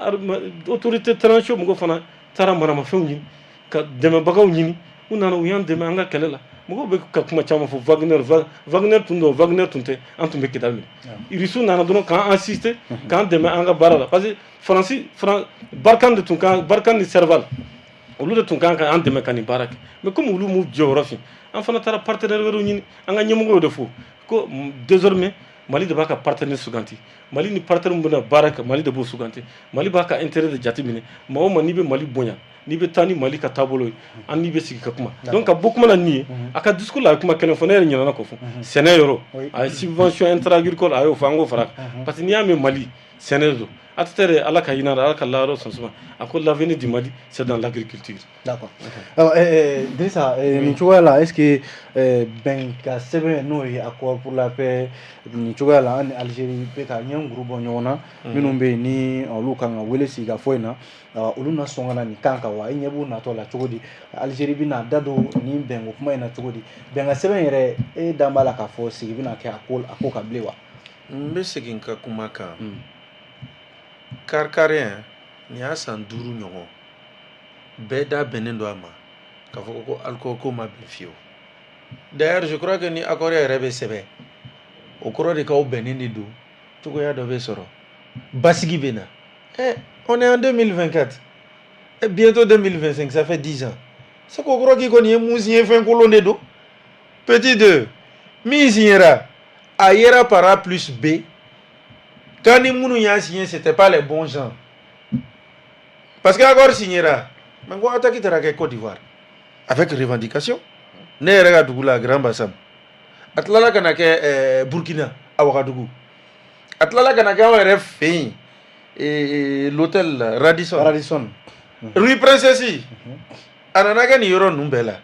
S2: autorité transition mɔgɔw fana taara maramafɛnw ɲini ka dɛmɛbagaw ɲini. U nana, u y'an dɛmɛ an ka kɛlɛ la. Mɔgɔw bɛ ka kuma caman fɔ, Wagner, Wagner tun don, Wagner tun tɛ, an tun bɛ Kidali minɛ. Irisiw nana dɔrɔn k'an assister, k'an dɛmɛ an ka baara la, parce que Faransi, Barkhane de tun kan, Barkhane ni Serval, olu de tun kan ka an dɛmɛ ka nin baara kɛ. Mais comme olu m'u jɔyɔrɔ fin, an fana taara partenaire wɛrɛw ɲini. An ka ɲɛmɔgɔw de fo ko désormais Mali de b'a ka partenaire suganti. Mali ni partenaire min bɛna baara kɛ, Mali de b'o suganti. Mali b'a ka intérêt de jateminɛ. Maa o maa, n'i bɛ Mali bonya, n'i bɛ taa ni Mali ka taabolo ye, an n'i bɛ sigi ka kuma. Donc ka bɔ kuma na nin ye, a ka discours la, a ye kuma kelen fɔ, ne yɛrɛ ɲinɛna k'o fɔ, sɛnɛ yɔrɔ. A ye subvention intrant agricole, a y'o fɔ, an k'o fara kan, parce que n'i y'a mɛn Mali, sɛnɛ de don. ATT yɛrɛ, Ala ka hinɛ a la, Ala ka layɔrɔ sɔn suma, a ko l'avenir du Mali, c'est dans l'agriculture.
S1: D'accord. Alors, Drissa, nin cogoya la, est-ce que bɛnkan sɛbɛn, n'o ye accord pour la paix, nin cogoya la, an ni Algérie bɛ ka ɲɛ nguru bɔ ɲɔgɔn na, minnu bɛ yen ni olu kan ka wele sigi ka fɔ in na, olu na sɔn ka na nin kan kan wa? I ɲɛ b'u natɔ la cogo di? Algérie bɛna da don nin bɛnko kuma in na cogo di? Bɛnkan sɛbɛn yɛrɛ, e dan b'a la k'a fɔ sigi bɛna kɛ a ko kan bilen wa?
S3: N bɛ segin ka kuma kan. Karikari, nin y'a san 5 ɲɔgɔn, bɛɛ da bɛnnen don a ma k'a fɔ ko accord ko ma bɛn fiyewu. D'ailleurs, je crois que ni accord yɛrɛ bɛ sɛbɛn, o kɔrɔ de k'aw bɛnnen de don, cogoya dɔ bɛ sɔrɔ, basigi bɛ na. On est en 2024 et bientôt 2025, ça fait 10 ans. C'est k'o kɔrɔ k'i kɔni ye mun signé, fɛn kolon de don. Petit 2, min signera, a yera par A plus B quand ni minnu y'a signé, c'était pas les bons gens, parce que accord signera, mais ko attaque taara kɛ Côte d'Ivoire avec revendication, ne yɛrɛ ka dugu la, Grand Bassam. A tilala ka na kɛ Burkina, a Wagadugu. A tilala ka na kɛ anw yɛrɛ fɛ yen, l'hôtel la, Radisson.
S1: Radisson.
S3: Rue Princesse. A nana kɛ nin yɔrɔ ninnu bɛɛ la,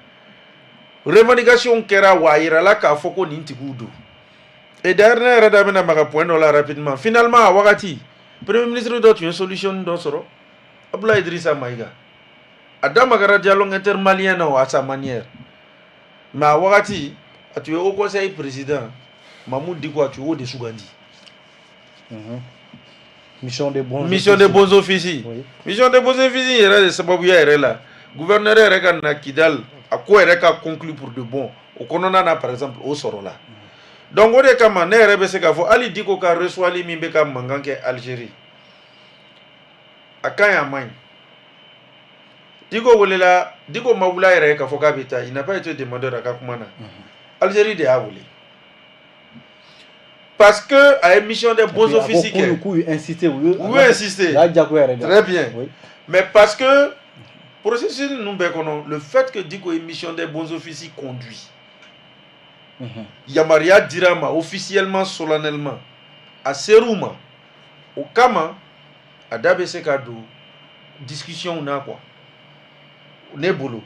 S3: revendication kɛra wa, a yirala k'a fɔ ko nin tigiw don. Et d'ailleurs, ne yɛrɛ da bɛna maga point dɔ la rapidement. Finalement, a wagati, premier ministre dɔ tun ye solution dɔ sɔrɔ, Abdoulaye Idrissa Maïga. A da magara dialogue intermalien na à sa manière, mais a wagati, a tun ye haut conseil président Mahmoud Dicko, a tun y'o de sugandi.
S1: Mission de bons
S3: Mission de bons offices.
S1: Oui.
S3: Mission de bons offices yɛrɛ de sababuya yɛrɛ la, gouverneur yɛrɛ ka na Kidal, a ko yɛrɛ ka conclu pour de bon o kɔnɔna na, par exemple, o sɔrɔla. Donc o de kama, ne yɛrɛ bɛ se k'a fɔ hali Dicko ka reçoili min bɛ ka mankan kɛ Algérie, a ka ɲi, a man ɲi. Dicko welela, Dicko ma wuli a yɛrɛ ye k'a fɔ k'a bɛ taa. Il n'a pas été demandeur a ka kuma na. Algérie de y'a wele parce que a ye mission des bons offices kɛ.
S1: K'u y'u incité, u
S3: U y'u incité.
S1: U y'a diyagoya yɛrɛ de.
S3: Très bien. Mais parce que processus ninnu bɛɛ kɔnɔ, le fait que Dicko ye mission des bons offices conduit, yamaruya dira a ma officiellement, solennellement, a ser'u ma, o kama a da bɛ se ka don discussion na quoi, ne bolo.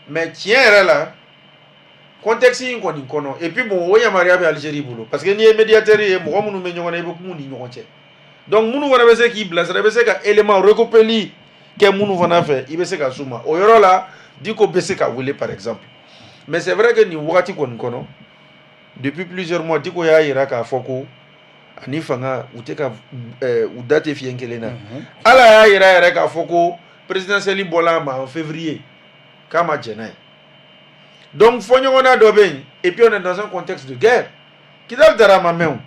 S3: Mais tiɲɛ yɛrɛ la, contexte in kɔni kɔnɔ, et puis bon, o yamaruya bɛ Algérie bolo, parce que n'i ye médiateur ye, mɔgɔ minnu bɛ ɲɔgɔn na, i bɛ kuma u ni ɲɔgɔn cɛ. Donc minnu fana bɛ se k'i bilasira, i bɛ se ka élément recoupeli kɛ minnu fana fɛ, i bɛ se ka s'u ma o yɔrɔ la. Dicko bɛ se ka wele, par exemple. Mais c'est vrai que nin wagati kɔni kɔnɔ, depuis plusieurs mois, Dicko y'a yira k'a fɔ ko ani fanga u tɛ ka u da tɛ fiɲɛ kelen na. Ala y'a yira yɛrɛ k'a fɔ ko présidentielle bɔla a ma en février, k'a ma jɛn n'a ye. Donc fɔɲɔgɔnna dɔ bɛ yen. Et puis on est dans un contexte de guerre. Kidal dara a ma mɛn o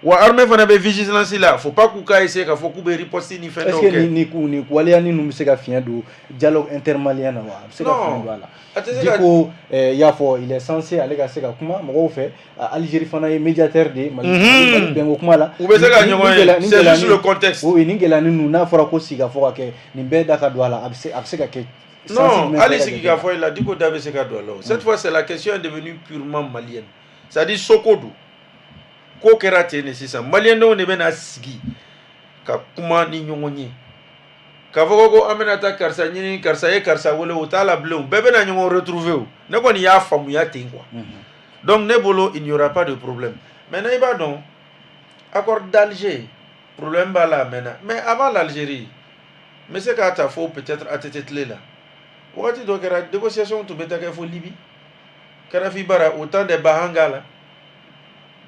S3: wa, armée fana bɛ vigilance la, faut pas k'u ka essayer k'a fɔ k'u bɛ riposte ni fɛn
S1: Est-ce
S3: dɔw
S1: que
S3: kɛ.
S1: Ni waleya ninnu bɛ se ka fiɲɛ don dialogue intermalien na wa? A bɛ se ka
S3: Non.
S1: fiɲɛ don a la?
S3: A tɛ se ka.
S1: Dicko, i y'a fɔ, il est censé ale ka se ka kuma mɔgɔw fɛ. Algérie fana ye médiateur de ye Mali, Mali bɛnko kuma la.
S3: U bɛ se ka ɲɔgɔn ye,
S1: Nin
S3: c'est
S1: gɛlɛya
S3: juste le contexte.
S1: Oui, nin gɛlɛya ninnu, n'a fɔra ko sigikafɔ ka kɛ, nin bɛɛ da ka don a la, a bɛ se ka kɛ sens
S3: Non,
S1: jumɛn fɛ
S3: hali
S1: ka
S3: sigi
S1: jate?
S3: ka fɔ i la, Dicko da bɛ se ka don a la o. Cette fois, c'est la question est devenue purement malienne. C'est-à-dire soko don. Ko kɛra ten de sisan. Maliyɛndenw de bɛna sigi ka kuma ni ɲɔgɔn ye. K'a fɔ ko an bɛna taa karisa ɲini, karisa ye karisa wele, o t'a la bilen o. Bɛɛ bɛna ɲɔgɔn retrouver o. Ne kɔni y'a faamuya ten quoi. Donc ne bolo, il n'y aura pas de problème. Maintenant, i b'a dɔn, accord d'Alger Problème b'a la a mɛnna. Mais avant l'Algérie, n bɛ se k'a ta fo peut-être ATT tile la. Wagati dɔ kɛra, négociation tun bɛ taa kɛ fo Libi. Kadafi bara, au temps des Bahanga la.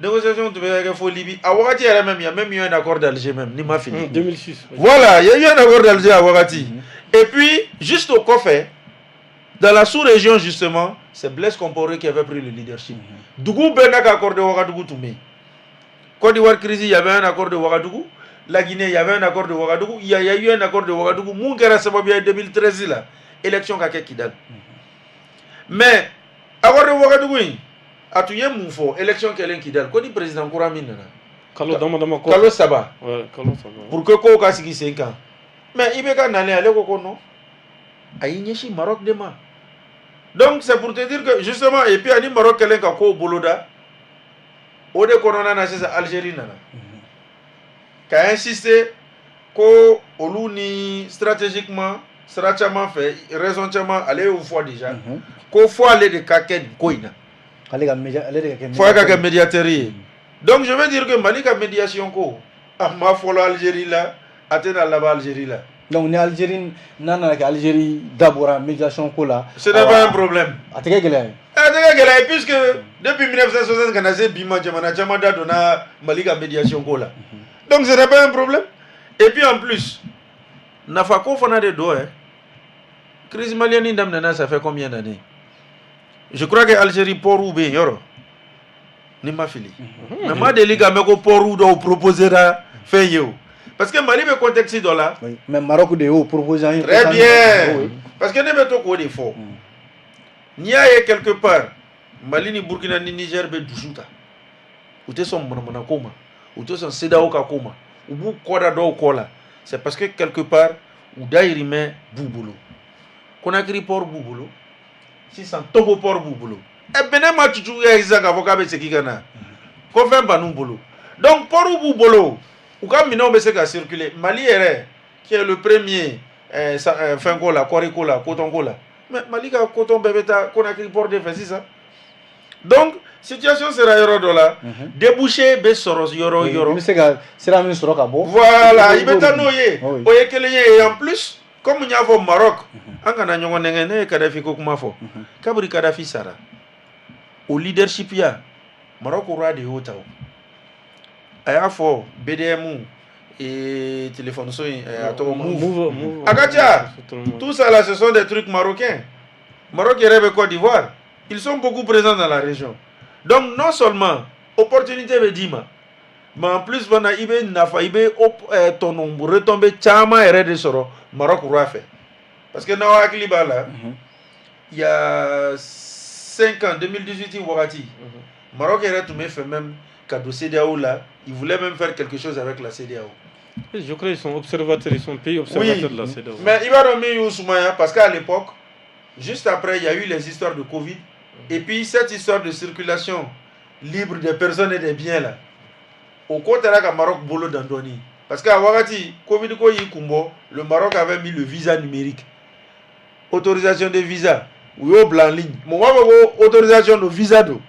S3: Négociation tun bɛ kɛ fo Libi. A wagati yɛrɛ même, il y a même eu un accord d'Alger même, ni ma fili.
S2: 2006.
S3: Voilà, il y a eu un accord d'Alger a wagati. Et puis, juste au kɔfɛ, dans la sous-région justement, c'est Blaise Compaoré qui avait pris le leadership. Dugu bɛɛ n'a ka accord de Ouagadougou tun bɛ yen. Côte d'Ivoire crise, il y avait un accord de Ouagadougou. La Guinée, il y avait un accord de Ouagadougou. Il y a eu un accord de Ouagadougou. Mun kɛra sababu ye 2013 la, élection ka kɛ Kidal. Mais accord de Ouagadougou in, a tun ye mun fɔ élection kɛlen Kidal? Ko ni président kura min nana,
S2: Kalo dama dama kɔfɛ.
S3: Kalo 3.
S2: Ouais, kalo 3.
S3: Pour que kow ka sigi sen kan. Mais IBK nalen, ale ko ko non. A y'i ɲɛsin Maroc de ma. Donc c'est pour te dire que justement, et puis ani Maroc kɛlen ka kow boloda, o de kɔnɔna na sisan Algérie nana ka insister ko olu ni stratégiquement sira caman fɛ, raison caman, ale y'o fɔ déjà, ko fo ale de ka kɛ nin ko in na.
S1: Ale ka média, ale de ka kɛ
S3: Fo a ka kɛ médiateur ye. Donc je veux dire que Mali ka médiation ko, a ma fɔlɔ Algérie la, a tɛna laban Algérie la.
S1: Donc ni Algérie n'a nana kɛ, Algérie da bɔra médiation ko la.
S3: Ce n'est pas un problème.
S1: A tɛ kɛ gɛlɛya ye.
S3: A tɛ kɛ gɛlɛya ye, puisque depuis 1960 ka na se bi ma, jamana caman da donna Mali ka médiation ko la. Donc ce n'est pas un problème. Et puis en plus, nafa ko fana de don. Crise malienne in daminɛna, ça fait combien d'années? Je crois que Algérie port bɛ yen yɔrɔ ni ma fili, mais ma deli ka mɛn ko port dɔw proposera fɛn ye o, parce que Mali bɛ contexte dɔ la.
S1: Oui. Mais Maroc de y'o proposé an ye.
S3: Très bien, parce que ne bɛ to k'o de fɔ. N'i y'a ye quelque part Mali ni Burkina ni Niger bɛ dusu ta, u tɛ sɔn manamana ko ma, u tɛ sɔn CEDEAO ka ko ma, u b'u kɔ da dɔw kɔ la, c'est parce que quelque part u dahirimɛ b'u bolo. Conakry port b'u bolo sisan, Togo port b'u bolo. Ɛ, Benin ma cucu kɛ sisan k'a fɔ k'a bɛ segin ka na ko fɛn bann'u bolo. Donc port b'u bolo, u ka minɛnw bɛ se ka circuler. Mali yɛrɛ qui est le premier fɛn ko la, kɔɔri ko la, coton ko la, mais Mali ka coton bɛɛ bɛ taa Conakry port de fɛ sisan. Donc situation sera yɔrɔ dɔ la, débouché bɛ sɔrɔ yɔrɔ o yɔrɔ.
S1: I bɛ se ka sira min sɔrɔ ka bɔ.
S3: Voilà, i bɛ taa n'o ye. O ye kelen ye. Et en plus, comme n y'a fɔ, Maroc, an kana ɲɔgɔn nɛgɛ. Ne ye Kadafi ko kuma fɔ. Kabiri Kadafi sara, o leadership ya, Maroc roi de y'o ta. O a y'a fɔ BDM et téléphone so in, a tɔgɔ Moov, a ka ca. Tout ça là, ce sont des trucs marocains. Maroc yɛrɛ bɛ Côte d'Ivoire, ils sont beaucoup présents dans la région. Donc non seulement opportunité bɛ d'i ma, mais en plus fana i bɛ nafa, i bɛ tɔnɔ, retombée caman yɛrɛ de sɔrɔ Maroc roi fɛ. Parce que n'aw hakili b'a la, il y a 5 ans, 2018 wagati, Maroc yɛrɛ tun bɛ fɛ même ka don CEDEAO la. Il voulait même faire quelque chose avec la CEDEAO.
S2: Je crois qu'ils sont observateurs, ils sont pays observateurs de la CEDEAO.
S3: Mais i b'a dɔn min y'u sumaya, parce qu'à l'époque, juste après, il y a eu les histoires de Covid et puis cette histoire de circulation libre des personnes et des biens là. O ko taara ka Maroc bolo dan dɔɔni, parce que a wagati Covid ko y'i kun bɔ, le Maroc avait mis le visa numérique, autorisation de visa, u y'o bila en ligne. Mɔgɔ b'a fɔ ko autorisation de visa don,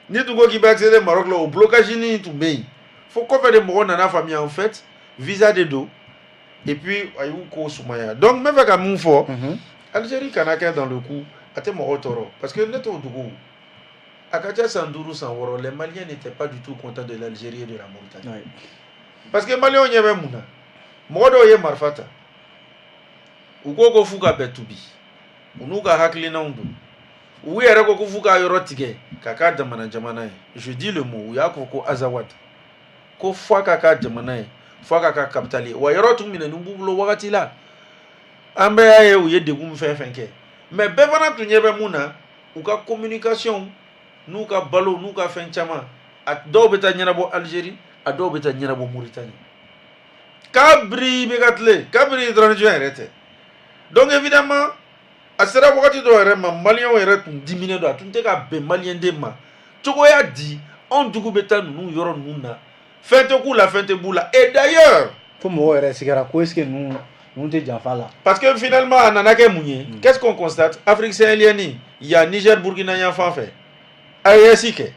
S3: n'i tun ko k'i bɛ accéder Maroc la, o blocage ni tun bɛ yen. Fo kɔfɛ de mɔgɔw nana faamuya, en fait visa de don. Et puis a y'u ko sumaya. Donc n bɛ fɛ ka mun fɔ? Algérie kana kɛ dans le coup, a tɛ mɔgɔw tɔɔrɔ, parce que ne t'o dogo, a ka ca san 5, san 6, les Maliens n'étaient pas du tout contents de l'Algérie et de la Mauritanie. Parce que Maliens ɲɛ bɛ mun na? Mɔgɔ dɔw ye marifa ta, u ko ko f'u ka bɛn tubi, u n'u ka hakilinaw don. U yɛrɛ ko ko f'u ka yɔrɔ tigɛ ka k'a jamana jamana ye. Je dis le mot, u y'a fɔ ko Azawad, ko f'a ka k'a jamana ye, f'a ka k'a capitale ye. Wa yɔrɔ tun minɛnen b'u bolo wagati la. An bɛɛ y'a ye u ye degun fɛn fɛn kɛ, mais bɛɛ fana tun ɲɛ bɛ mun na? U ka communication n'u ka balo n'u ka fɛn caman, a dɔw bɛ taa ɲɛnabɔ Algérie, a dɔw bɛ taa ɲɛnabɔ Mauritanie, kabiri bɛ ka tile, kabiri transition yɛrɛ tɛ. Donc évidemment, a sera wagati dɔw yɛrɛ ma, Maliyɛnw yɛrɛ tun diminen don. A tun tɛ ka bɛn Maliyɛn den ma cogoya di, anw jugu bɛ taa ninnu yɔrɔ ninnu na, fɛn tɛ k'u la, fɛn tɛ b'u la. Et d'ailleurs
S1: Fo mɔgɔw yɛrɛ sigara ko est ce que ninnu tɛ janfa la.
S3: Parce que finalement a nana kɛ mun ye? Qu'est-ce qu'on constate? Afrique sahélienne, il y a Niger, Burkina yan fan fɛ, AES kɛ,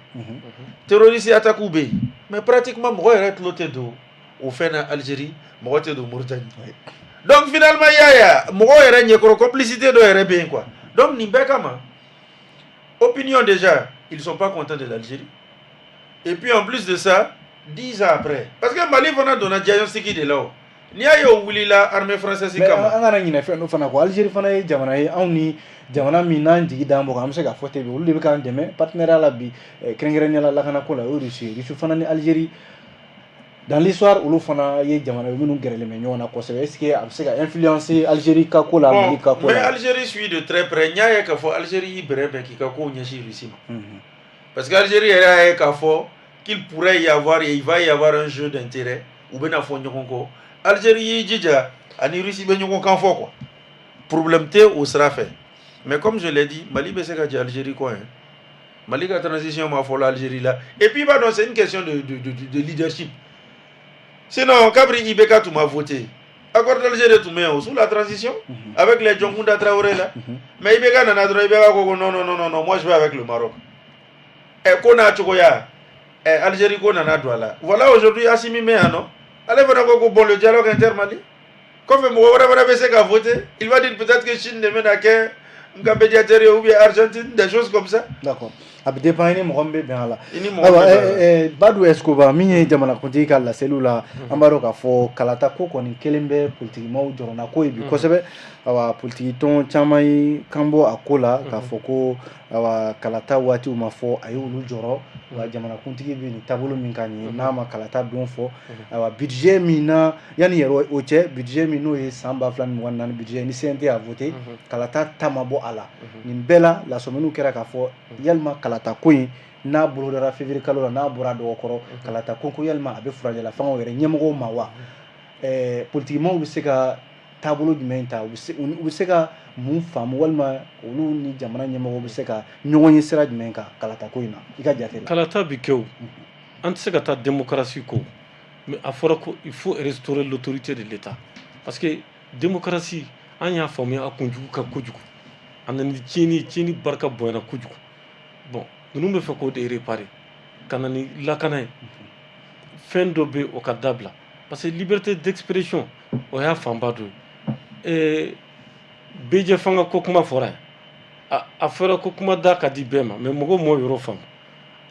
S3: terroriste attaque bɛ yen, mais pratiquement mɔgɔ yɛrɛ tulo tɛ don o fɛn na Algérie, mɔgɔ tɛ don Mauritanie. Donc finalement, i y'a ye, mɔgɔw yɛrɛ ɲɛkɔrɔ, complicité dɔ yɛrɛ bɛ yen quoi. Donc nin bɛɛ kama, opinion déjà, ils sont pas contents de l'Algérie. Et puis en plus de ça, 10 ans après, parce que Mali fana donna diagnostic de la, o n'i y'a ye o wulila armée française
S1: Mais
S3: kama.
S1: an kana ɲinɛ fɛn dɔ fana kɔ. Algérie fana ye jamana ye, anw ni jamana min n'an jigi d'an bɔ kan, an bɛ se k'a fɔ ten bi, olu de bɛ k'an dɛmɛ partenariat la bi, kɛrɛnkɛrɛnnenya la lakanako la, o ye Russie ye. Russie fana ni Algérie, dans l'histoire, olu fana ye jamana ye minnu gɛrɛlen bɛ ɲɔgɔn na kosɛbɛ. Est ce que a bɛ se ka influencer Algérie ka ko la, Mali ka ko
S3: Mais
S1: la?
S3: Algérie suit de très près. N y'a ye k'a fɔ Algérie y'i bɛrɛ bɛn k'i ka kow ɲɛsin Russie ma, parce que Algérie yɛrɛ y'a ye k'a fɔ qu'il pourrait y avoir et il va y avoir un jeu d'intérêt, u bɛna fɔ ɲɔgɔn kɔ. Algérie y'i jija, ani Russie bɛ ɲɔgɔn kan fɔ quoi, problème tɛ o sira fɛ. Mais comme je l'ai dit, Mali bɛ se ka jɛ Algérie kɔ hein. Mali ka transition ma fɔlɔ Algérie la. Et puis i b'a dɔn, c'est une question de leadership. Sinon kabiri IBK tun ma voté, accord d'Alger de tun bɛ yen o, sous la transition, avec les Dioncounda Traoré là. Mais IBK nana dɔrɔn, IBK ko ko non, non, non, non, non, moi je vais avec le Maroc. Ɛ ko n'a cogoya ɛ, Algérie ko nana don a la. Voilà, aujourd'hui Assimi bɛ yan nɔ, ale fana ko ko bon, le dialogue inter-Mali kɔfɛ, mɔgɔ wɛrɛ fana bɛ se ka voter. Il va dire peut-être que Chine de bɛna kɛ n ka médiateur ye, ou bien Argentine, des choses comme ça.
S1: D'accord, a bɛ dépend i ni mɔgɔ min bɛ bɛn a la.
S3: I ni mɔgɔ
S1: Ayiwa,
S3: min bɛ bɛn a la.
S1: Badou Escoba, min ye jamanakuntigi ka laseliw la, an b'a dɔn k'a fɔ kalata ko kɔni kelen bɛ politikimaw jɔrɔna ko ye bi kosɛbɛ. Awa, politiki tɔn caman ye kan bɔ a ko la k'a fɔ ko awa, kalata waatiw ma fɔ, a ye olu jɔrɔ. Wa jamanakuntigi bɛ nin taabolo min kan nin ye, n'a ma kalata don fɔ, ayiwa, budget min na, yanni yɛrɛ o cɛ, budget min n'o ye san 2024 budget ni CNT y'a voté, kalata ta ma bɔ a la. Nin bɛɛ la, lasɔminiw kɛra k'a fɔ yalima kalata ko in n'a bolodara février kalo la, n'a bɔra dɔgɔkɔrɔ, kalata ko yalima a bɛ furancɛla fangaw yɛrɛ ɲɛmɔgɔw ma wa? Politikimaw bɛ se ka taabolo jumɛn ta? U bɛ se ka mun faamu, walima olu ni jamana ɲɛmɔgɔw bɛ se ka ɲɔgɔn ye sira jumɛn kan kalata ko in na, i ka jate la?
S2: Kalata bi kɛ o, an tɛ se ka taa démocratie ko, mais a fɔra ko il faut restaurer l'autorité de l'État, parce que démocratie, an y'a faamuya, a kunjugu ka kojugu, a nana ni tiɲɛni, tiɲɛni barika bonyana kojugu. Bon, ninnu bɛ fɛ k'o de réparer ka na ni lakana ye. Fɛn dɔ bɛ yen, o ka dabila, parce que liberté d'expression, o y'a fanba dɔ ye. Bɛɛ fanga ko kuma fɔra yan, a fɔra ko kuma da ka di bɛɛ ma, mais mɔgɔw m'o yɔrɔ faamu.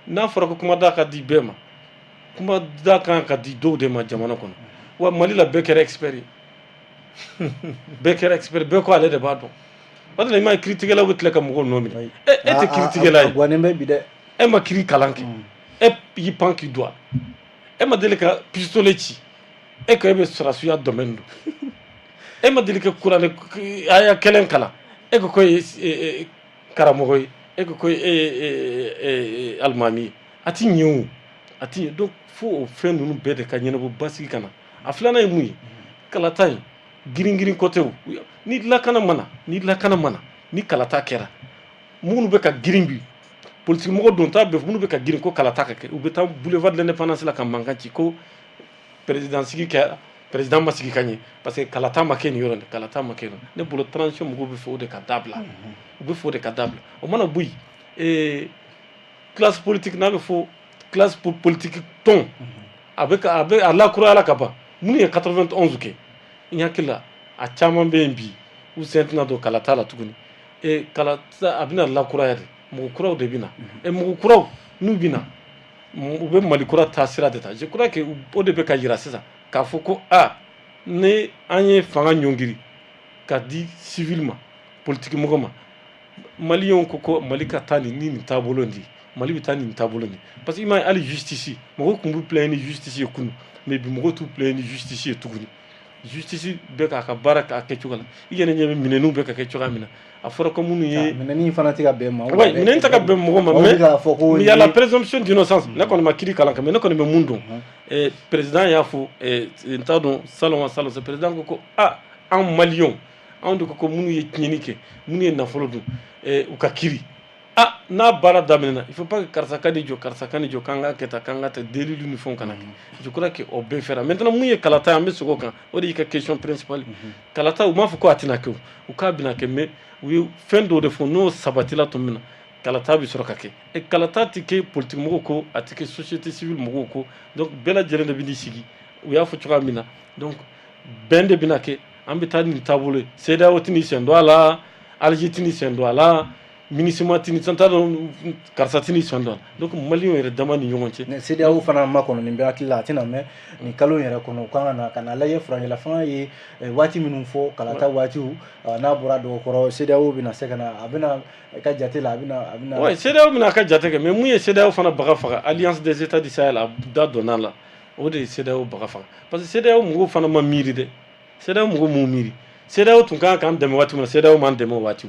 S2: N'a fɔra ko kuma da ka di bɛɛ ma, kuma da kan ka di dɔw de ma jamana kɔnɔ. Wa Mali la, bɛɛ kɛra expert ye, bɛɛ kɛra expert, bɛɛ ko ale de b'a dɔn. O de la, i m'a ye, kiiritigɛlaw bɛ tila ka mɔgɔw nɔ minɛ. E tɛ kiiritigɛla
S1: A
S2: ye.
S1: guwanen bɛ bi dɛ.
S2: E ma kiiri kalan kɛ, e y'i pan k'i don a, e ma deli ka pistolet ci, e ko e bɛ sɔrɔdasiya domaine dɔn. E ma deli ka kuranɛ aya kelen kalan, e ko e ye karamɔgɔ ye, e ko e ye alimami ye. A ti ɲɛ o, a ti ɲɛ. Donc fo o fɛn ninnu bɛɛ de ka ɲɛnabɔ, basigi ka na. A filanan ye mun ye? Kalata in, girin girin ko tɛ o. Ni lakana mana, ni lakana mana, ni kalata kɛra, minnu bɛ ka girin bi, politique mɔgɔ don t'a bɛɛ, minnu bɛ ka girin ko kalata ka kɛ, u bɛ taa boulevard de l'Indépendance la ka mankan ci ko président sigi kɛra, président ma sigi ka ɲɛ, parce que kalata ma kɛ nin yɔrɔ in, kalata ma kɛ nin. Ne bolo, transition mɔgɔw bɛ fɛ o de ka dabila, u bɛ fɛ o de ka dabila. O mana bɔ yen, classe politique, n'a bɛ fɔ classe politique tɔn, a bɛ ka a bɛ a lakurayala ka ban. Minnu ye 91 kɛ, n hakili la, a caman bɛ yen bi, u sen tɛna don kalata la tuguni. Kalata a bɛna lakuraya de, mɔgɔ kuraw de bɛ na. Mɔgɔ kuraw n'u bɛ na, u bɛ Mali kura taasira de ta. Je crois que o de bɛ ka yira sisan k'a fɔ ko a ni an ye fanga ɲɔngiri ka di civil ma, politique mɔgɔ ma, maliyɛnw ko ko Mali ka taa nin ni nin taabolo in de ye, Mali bɛ taa nin taabolo in. Parce que i m'a ye, hali justice, mɔgɔw tun b'u plaindre ni justice ye kunun, mais bi mɔgɔw t'u plaindre ni justice ye tuguni. Justice bɛ k'a ka baara k'a kɛcogo la. I yɛrɛ ɲɛ bɛ minɛniw bɛ ka kɛ cogoya min na. A fɔra ko minnu ye
S1: Minɛni fana tɛ ka bɛn ma.
S2: Oui, minɛni tɛ ka bɛn mɔgɔ ma, mais
S1: k'a fɔ ko
S2: il y a la présomption d'innocence. Ne kɔni ma kiiri kalan kɛ, mais ne kɔni bɛ mun dɔn? Président y'a fɔ, n t'a dɔn, salon wa salon, président ko ko ah, an maliyɛnw, anw de ko ko minnu ye tiɲɛni kɛ, minnu ye nafolo dun, u ka kiiri. Ah, n'a baara daminɛna, il faut pas que karisa ka nin jɔ, karisa ka nin jɔ, k'an ka kɛ tan, k'an ka kɛ delili ni fɛnw kana kɛ. Je crois que o bɛɛ fɛra. Maintenant, mun ye kalata ye, an bɛ segin o kan, o de y'i ka question principale. Kalata, u m'a fɔ ko a tɛna kɛ o, u k'a bɛna kɛ, mais u ye fɛn dɔw de fɔ, n'o sabatila tuma min na, kalata bɛ sɔrɔ ka kɛ. Kalata tɛ kɛ politique mɔgɔw ko, a tɛ kɛ société civile mɔgɔw ko. Donc bɛɛ lajɛlen de bɛ n'i sigi. U y'a fɔ cogoya min na, donc bɛn de bɛna kɛ. An bɛ taa nin taabolo ye. CEDEAO tɛn'i sen don a la, Alger tɛn'i sen don a la, MINUSMA tɛn'i sen t'a dɔn, karisa tɛn'i sen don a la. Donc maliyɛnw yɛrɛ dama ni ɲɔgɔn cɛ.
S1: CEDEAO fana makɔnɔ nin bɛ hakili la, a tɛna mɛn nin kalo in yɛrɛ kɔnɔ, u kan ka na ka na lajɛ furancɛla fanga ye waati minnu fɔ, kalata waatiw n'a bɔra dɔgɔkɔrɔ, CEDEAO bɛna se ka na, a bɛna ka jate la, a bɛna.
S2: Ouais, CEDEAO bɛna a ka jate kɛ, mais mun ye CEDEAO fana baga faga? Alliance des États du Sahel, a da donna la, o de ye CEDEAO baga faga, parce que CEDEAO mɔgɔw fana ma miiri dɛ. CEDEAO mɔgɔw m'u miiri. CEDEAO tun kan k'an dɛmɛ waati min na, CEDEAO m'an dɛmɛ o waati.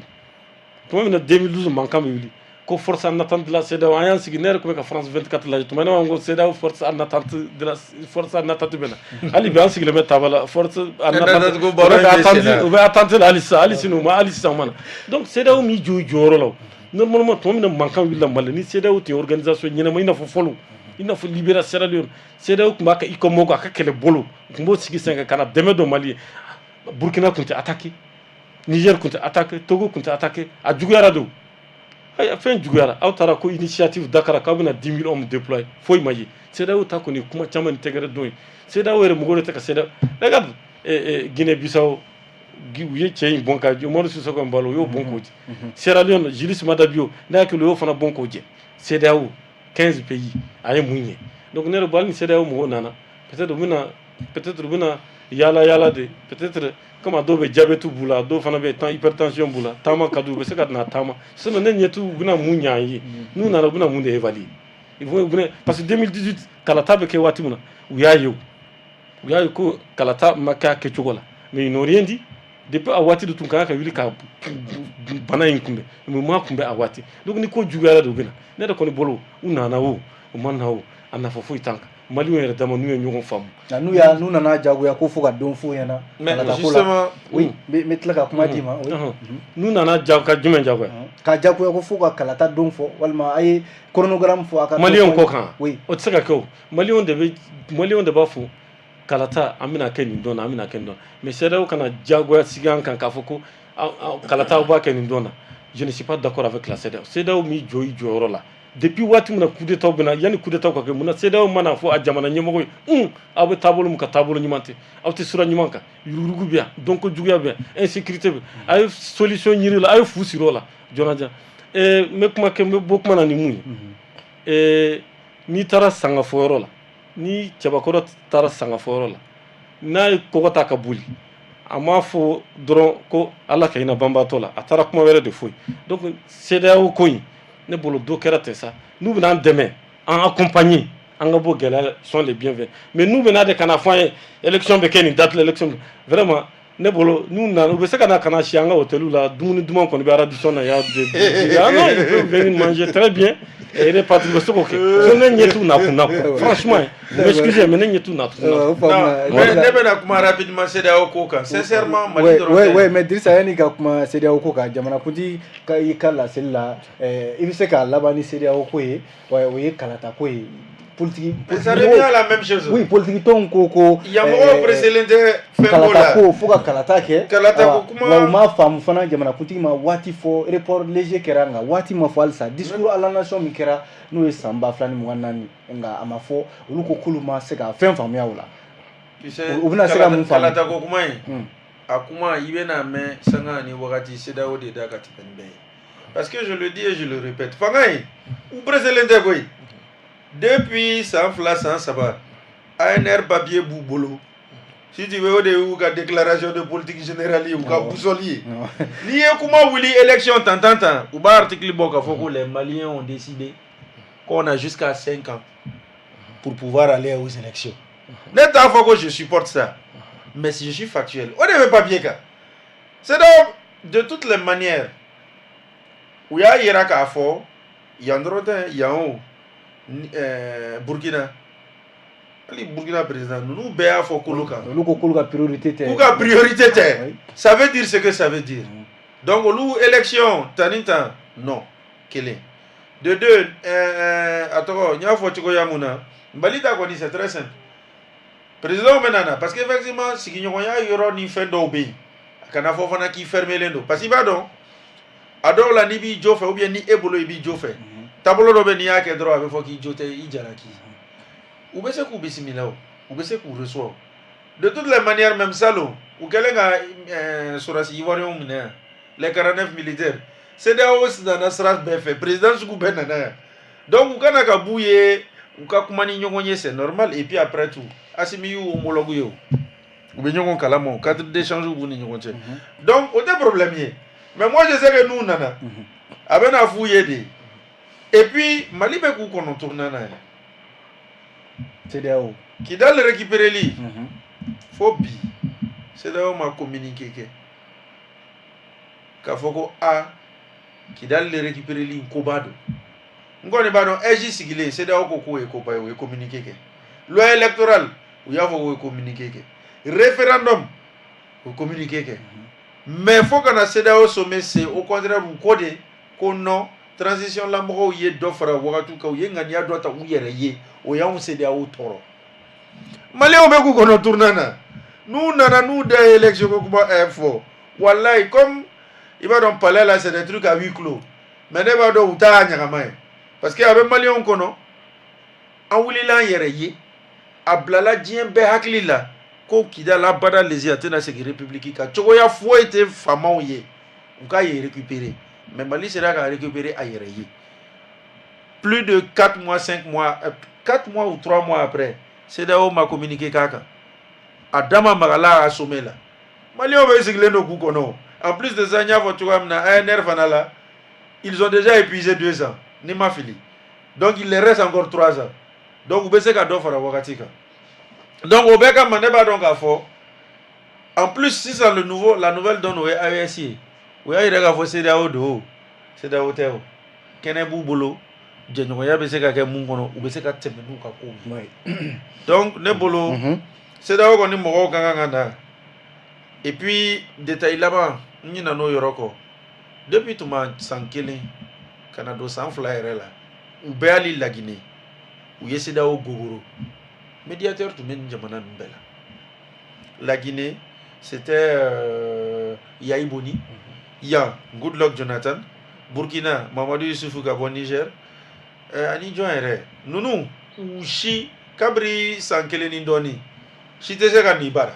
S2: Tuma min na 2012 mankan bɛ wuli ko force en attente de la CEDEAO, an y'an sigi, ne yɛrɛ tun bɛ ka France 24 lajɛ tuma ne ma ko CEDEAO force en attente de la force en attente bɛ na. Hali bi an sigilen bɛ taba la, force en attente u bɛ attente la hali sisan, hali sini u ma, hali sisan u ma na. Donc CEDEAO m'i jɔ i jɔyɔrɔ la. Normalement, tuma min na mankan wulila Mali, ni CEDEAO tun ye organisation ɲɛnama, i n'a fɔ fɔlɔ, i n'a fɔ Libéria, Sierra Leone, CEDEAO tun b'a ka ECOMOG, a ka kɛlɛbolo u tun b'o sigi sen kan ka na dɛmɛ don Mali ye. Burkina tun tɛ attaqué, Niger tun tɛ attaqué, Togo tun tɛ attaqué. A juguyara de o, fɛn juguyara. Aw taara ko initiative Dakar, k'aw bɛna 10 000 hommes déployer, foyi ma ye. CEDEAO ta kɔni, kuma caman ni tɛgɛrɛ don ye. CEDEAO yɛrɛ mɔgɔw de tɛ ka CEDEAO. Regarde, Guinée Bissau, u ye cɛ in bɔn ka Umaru Sissoco Embaló, u y'o bɔn k'o jɛ. Sierra Leone, Julius Maada Bio, ne hakili u y'o fana bɔn k'o jɛ. CEDEAO 15 pays, a ye mun ɲɛ? Donc ne yɛrɛ bolo, hali ni CEDEAO mɔgɔw nana, peut-être u bɛna yaala yaala de, peut-être comme a dɔw bɛ diabète b'u la, dɔw fana bɛ yen hypertension b'u la, taama ka di u bɛ se ka na taama. Sinon ne ɲɛ t'u u bɛna mun ɲɛ an ye. N'u nana, u bɛna mun de évaluer? Ils vont venir parce que 2018 kalata bɛ kɛ waati min na, u y'a ye, o u y'a ye ko kalata ma kɛ a kɛcogo la, mais ils n'ont rien dit. Depuis a waati de tun kan ka wuli ka bana in kunbɛn, mais u m'a kunbɛn a waati. Donc ni ko juguyara de, u bɛ na. Ne yɛrɛ kɔni bolo, u nana o, u ma na o, a nafa foyi t'an kan. Maliyɛnw yɛrɛ dama n'u ye ɲɔgɔn faamu.
S1: Nka n'u nana jagoya ko fo ka don f'u ɲɛna.
S3: Mais justement.
S1: Oui, n bɛ tila ka kuma d'i ma.
S2: N'u nana ja ka jumɛn jagoya?
S1: Ka jagoya ko fo ka kalata don fɔ, walima a ye chronogramme fɔ a ka.
S2: Maliyɛnw kɔ kan.
S1: Oui.
S2: O tɛ se ka kɛ o. Maliyɛnw de b'a fɔ kalata an bɛna kɛ nin don na, an bɛna kɛ nin don na. Mais CEDEAO kana jagoya sigi an kan k'a fɔ ko kalata aw b'a kɛ nin don na. Je ne suis pas d'accord avec la CEDEAO. CEDEAO m'i jɔ i jɔyɔrɔ la. Depuis waati min na coup d'état bɛ na, yanni coup d'état ka kɛ, mun na CEDEAO mana fɔ a jamana ɲɛmɔgɔ ye aw bɛ taabolo min kan, taabolo ɲuman tɛ, aw tɛ sira ɲuman kan, yuruguyurugu bɛ yan, dɔnko juguya bɛ yan, insécurité bɛ, a ye solution ɲini la, a ye fu siri o la joona joona. N bɛ kuma kɛ, n bɛ bɔ kuma na ni mun ye? N'i taara sangafɔyɔrɔ la, ni cɛbakɔrɔ taara sangafɔyɔrɔ la, n'a ye kɔgɔ ta ka boli, a m'a fɔ dɔrɔn ko Ala ka hinɛ banbaatɔ la, a taara kuma wɛrɛ de fɔ yen. Donc CEDEAO ko in, ne bolo dɔ kɛra ten sa. N'u bɛna an dɛmɛ, an accompagner, an ka bɔ gɛlɛya, sont les bienvenus. Mais n'u bɛna de ka na fɔ an ye élection bɛ kɛ nin date la, élection, vraiment ne bolo, n'u nana, u bɛ se ka na ka na si an ka hôtel la, dumuni duman kɔni bɛ Radisson na, ya de, ah non, ils peuvent venir manger très bien et repartir, u bɛ se k'o kɛ. Ne ɲɛ t'u nakun na quoi, franchement, vous m'excusez, mais ne ɲɛ t'u nakun
S3: na. Ne bɛna kuma rapidement CEDEAO ko kan, sincèrement, Mali dɔrɔn
S1: tɛ. Ouais, mais Dirisa, yanni ka kuma CEDEAO ko kan, jamanakuntigi ka i ka laseli la, i bɛ se k'a laban ni CEDEAO ko ye, o ye kalata ko ye. Politique.
S3: Ça revient à la même chose.
S1: Oui, politique tɔnw ko
S3: yan mɔgɔw presselen tɛ fɛn ko la.
S1: Kalata ko fo ka kalata kɛ.
S3: Kalata ko kuma.
S1: Wa u m'a faamu fana, jamanakuntigi ma waati fɔ, report léger kɛra, nka waati ma fɔ halisa. Discours à la nation min kɛra, n'o ye san 2024, nka a ma fɔ. Olu ko k'olu ma se ka fɛn faamuya o la. U bɛna se ka mun faamu?
S3: Kalata ko kuma in, a kuma i bɛna mɛn sanga ni wagati CEDEAO de da ka tɛmɛ ni bɛɛ ye, parce que je le dis et je le répète, fanga in, u presselen tɛ koyi. Depuis san 2, san 3, ANR papier b'u bolo, si tu veux, o de y'u ka déclaration de politique générale ye, u ka boussole ye. N'i ye kuma wuli élection tan tan tan, u b'a article bɔ k'a fɔ ko les Maliens ont décidé qu'on a jusqu'à 5 ans pour pouvoir aller aux élections. Ne t'a fɔ ko je supporte ça, mais si je suis factuel, o de bɛ papier kan. C'est donc de toutes les manières, u y'a yira k'a fɔ yan dɔrɔn tɛ yan o, Burkina, hali Burkina président ninnu bɛɛ y'a fɔ kolo kan.
S1: Olu ko k'olu ka priorité tɛ.
S3: K'u ka priorité tɛ. Ça veut dire ce que ça veut dire. Donc olu élection tan ni tan, non, kelen de deux, a tɔgɔ n y'a fɔ cogoya mun na, Mali ta kɔni, c'est très simple. Président bɛ na parce que effectivement sigiɲɔgɔnya yɔrɔ ni fɛn dɔw bɛ yen, a kana fɔ fana k'i fermelen don, parce que i b'a dɔn a dɔw la n'i b'i jo fɛ ou bien ni e bolo i b'i jo fɛ, taabolo dɔ bɛ, n'i y'a kɛ dɔrɔn a bɛ fɔ k'i jo tɛ, i jalaki. U bɛ se k'u bisimila o. U bɛ se k'u reçoit de toutes les manières. Même salon, u kɛlen ka sɔrɔdasi ivoirien minɛ yan, les 49 militaires, CEDEAO nana sira bɛɛ fɛ, président sugu bɛɛ nana yan. Donc u kana ka b'u ye, u ka kuma ni ɲɔgɔn ye, c'est normal. Et puis après tout, Assimi y'u homologue ye, o u bɛ ɲɔgɔn kalama, o cadre d'échange b'u ni ɲɔgɔn cɛ. Donc o tɛ problème ye. Mais moi, je sais que n'u nana, a bɛna f'u ye de. Et puis Mali bɛ k'u kɔnɔ tournant na ye.
S1: CEDEAO.
S3: Kidal récupéreli, fo bi CEDEAO ma communiqué kɛ k'a fɔ ko a Kidal récupéreli koba don. N kɔni b'a dɔn, AIGE sigilen, CEDEAO ko k'o ye koba ye, o ye communiqué kɛ. Loi électorale, u y'a fɔ k'o ye communiqué kɛ. Référendum, o ye communiqué kɛ. Mais fo ka na CEDEAO sommet se, au contraire, u ko de ko non, transition lamɔgɔw ye dɔ fara wagatiw kan, u ye ŋaniya dɔ ta u yɛrɛ ye, o y'anw CEDEAO tɔɔrɔ. Maliyɛnw bɛ k'u kɔnɔ tournant na. N'u nana, n'u da ye élection ko kuma fɔ, walayi, comme i b'a dɔn, palais la, c'est des trucs à huis clos, mais ne b'a dɔn u t'a ɲagama ye, parce que a bɛ maliyɛnw kɔnɔ, an wulila an yɛrɛ ye, a bilala diɲɛ bɛɛ hakili la ko Kidal abada lezi a tɛna segin république kan, cogoya foyi tɛ faamaw ye u k'a ye récupérer. Mais Mali sera k'a récupérer a yɛrɛ ye plus de 4 mois, 5 mois, 4 mois ou 3 mois après, CEDEAO ma communiqué k'a kan, a da ma magala a sommet la. Maliyɛnw bɛ sigilen don k'u kɔnɔ. En plus de ça, n y'a fɔ cogoya min na, ANR fana la, ils ont déjà épuisé 2 ans ni ma fili, donc il leur reste encore 3 ans. Donc u bɛ se ka dɔ fara wagati kan. Donc o bɛɛ kama, ne b'a dɔn k'a fɔ, en plus sisan, le nouveau la nouvelle donne, o ye AES ye, o y'a yira k'a fɔ CEDEAO don, o CEDEAO tɛ, o kɛnɛ b'u bolo, jɛɲɔgɔnya bɛ se ka kɛ mun kɔnɔ, u bɛ se ka tɛmɛ n'u ka kow ye. Donc ne bolo, CEDEAO kɔni mɔgɔw ka kan ka na. Et puis détail laban, n ɲinɛ n'o yɔrɔ kɔ, depuis tuma san kelen ka na don san 2 yɛrɛ la, u bɛɛ, hali Laginɛ, u ye CEDEAO gogoro, médiateur tun bɛ nin jamana ninnu bɛɛ la. Laginɛ, c'était Yayi Boni, yan Goodluck Jonathan, Burkina, Mamadou Issoufou ka bɔ Niger, ani jɔn yɛrɛ ninnu, u si kabiri san kelen ni dɔɔni, si tɛ se ka n'i bara,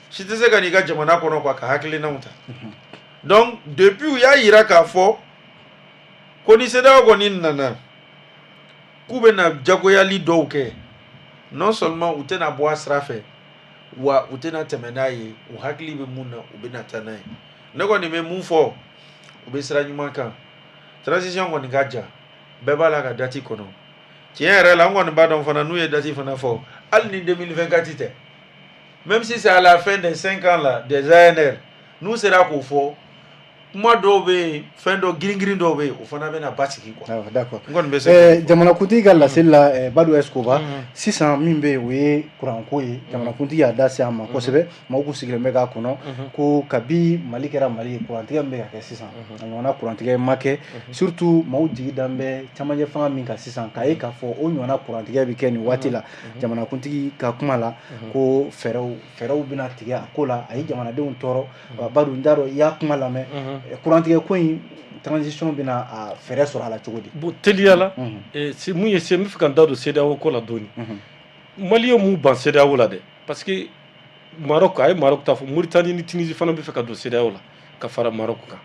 S3: si tɛ se ka n'i ka jamana kɔnɔ quoi, ka hakilinaw ta. Donc depuis u y'a yira k'a fɔ ko ni CEDEAO kɔni nana k'u bɛna jagoyali dɔw kɛ, non seulement u tɛna bɔ a sira fɛ, wa u tɛna tɛmɛ n'a ye, u hakili bɛ mun na, u bɛna taa n'a ye. Ne kɔni bɛ mun fɔ, u bɛ sira ɲuman kan. Transition kɔni ka jan, bɛɛ b'a la ka date kɔnɔ. Tiɲɛ yɛrɛ la, n kɔni b'a dɔn fana, n'u ye date fana fɔ, hali ni 2024 tɛ, même si c'est à la fin des 5 ans là des ANR, n'u sera k'o fɔ, kuma dɔw bɛ yen, fɛn dɔ girin-girin dɔw bɛ yen, o fana bɛna basigi quoi.
S1: Awɔ, d'accord.
S3: N kɔni bɛ se k'o fɔ.
S1: Jamanakuntigi ka laseli la, Badou Escoba, sisan min bɛ yen, o ye kuranko ye. Jamanakuntigi y'a da se a ma kosɛbɛ, maaw kun sigilen bɛ k'a kɔnɔ ko kabi Mali kɛra Mali ye, kurantigɛ min bɛ ka kɛ sisan, a ɲɔgɔnna kurantigɛ ma kɛ. Surtout maaw jigi dan bɛ camancɛ fanga min kan sisan, k'a ye k'a fɔ o ɲɔgɔnna kurantigɛ bɛ kɛ nin waati la. Jamanakuntigi ka kuma la ko fɛɛrɛw bɛna tigɛ a ko la, a ye jamanadenw tɔɔrɔ. Badou, n t'a dɔn i y'a kuma lamɛn, kurantigɛ ko in, transition bɛna a fɛɛrɛ sɔrɔ a la cogo di?
S2: Bon, teliya la, mun ye se, n bɛ fɛ ka n da don CEDEAO ko la dɔɔni. Maliyɛnw m'u ban CEDEAO la dɛ, parce que Maroc, a ye Maroc ta fɔ, Mauritanie ni Tunisie fana bɛ fɛ ka don CEDEAO la ka fara Maroc kan.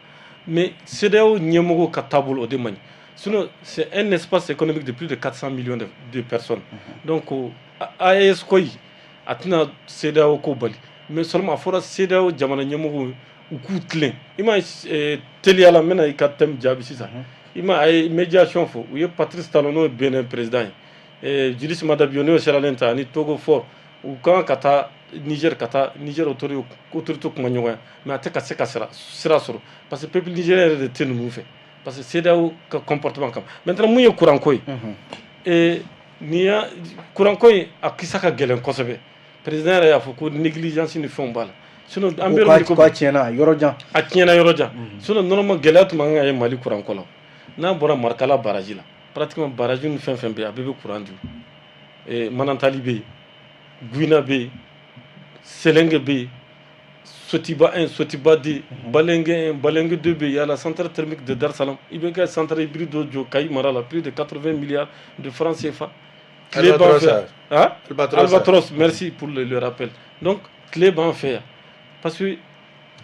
S2: Mais CEDEAO ɲɛmɔgɔw ka taabolo, o de man ɲi. Sinon c'est un espace économique de plus de 400 millions de personnes. Donc AES ko in, a tɛna CEDEAO ko bali, mais seulement a fɔra CEDEAO jamana ɲɛmɔgɔw u k'u tilen. I ma ye, teliya la, n bɛna i ka thème jaabi sisan. I ma a ye médiation fɔ, u ye Patrice Talon, n'o ye Benin président ye, Julius Maada Bio, n'o ye Sierra Leone ta, ani Togo Faure, u kan ka taa Niger, ka taa Niger autorité kuma ɲɔgɔnya, mais a tɛ ka se ka sira sɔrɔ, parce que peuple nigérien yɛrɛ de tɛ ninnu fɛ, parce que CEDEAO ka comportement kama. Maintenant, mun ye courant ko ye, nin ya courant ko in, a kisa ka gɛlɛn kosɛbɛ. Président yɛrɛ y'a fɔ ko négligence ni fɛnw b'a la. Sinon an bɛ yɔrɔ min ko
S1: k'a tiɲɛna yɔrɔ jan.
S2: A tiɲɛna yɔrɔ jan. Sinon normalement gɛlɛya tun man kan ka ye Mali courant ko la. N'a bɔra Markala barrage la, pratiquement barrage ni fɛn fɛn bɛ yen, a bɛɛ bɛ courant di. Manantali bɛ yen, Guina bɛ yen, Sélingué bɛ yen, Sotiba 1, Sotiba 2, Balingué 1, Balingué 2 bɛ yen. Il y a la centrale thermique de Dar Salam. I bɛ ka centrale hybride dɔ jɔ Kayi mara la, plus de 80 milliards de francs CFA. Tile b'an fɛ yan. Albatros, merci pour le rappel. Donc tile b'an fɛ yan parce que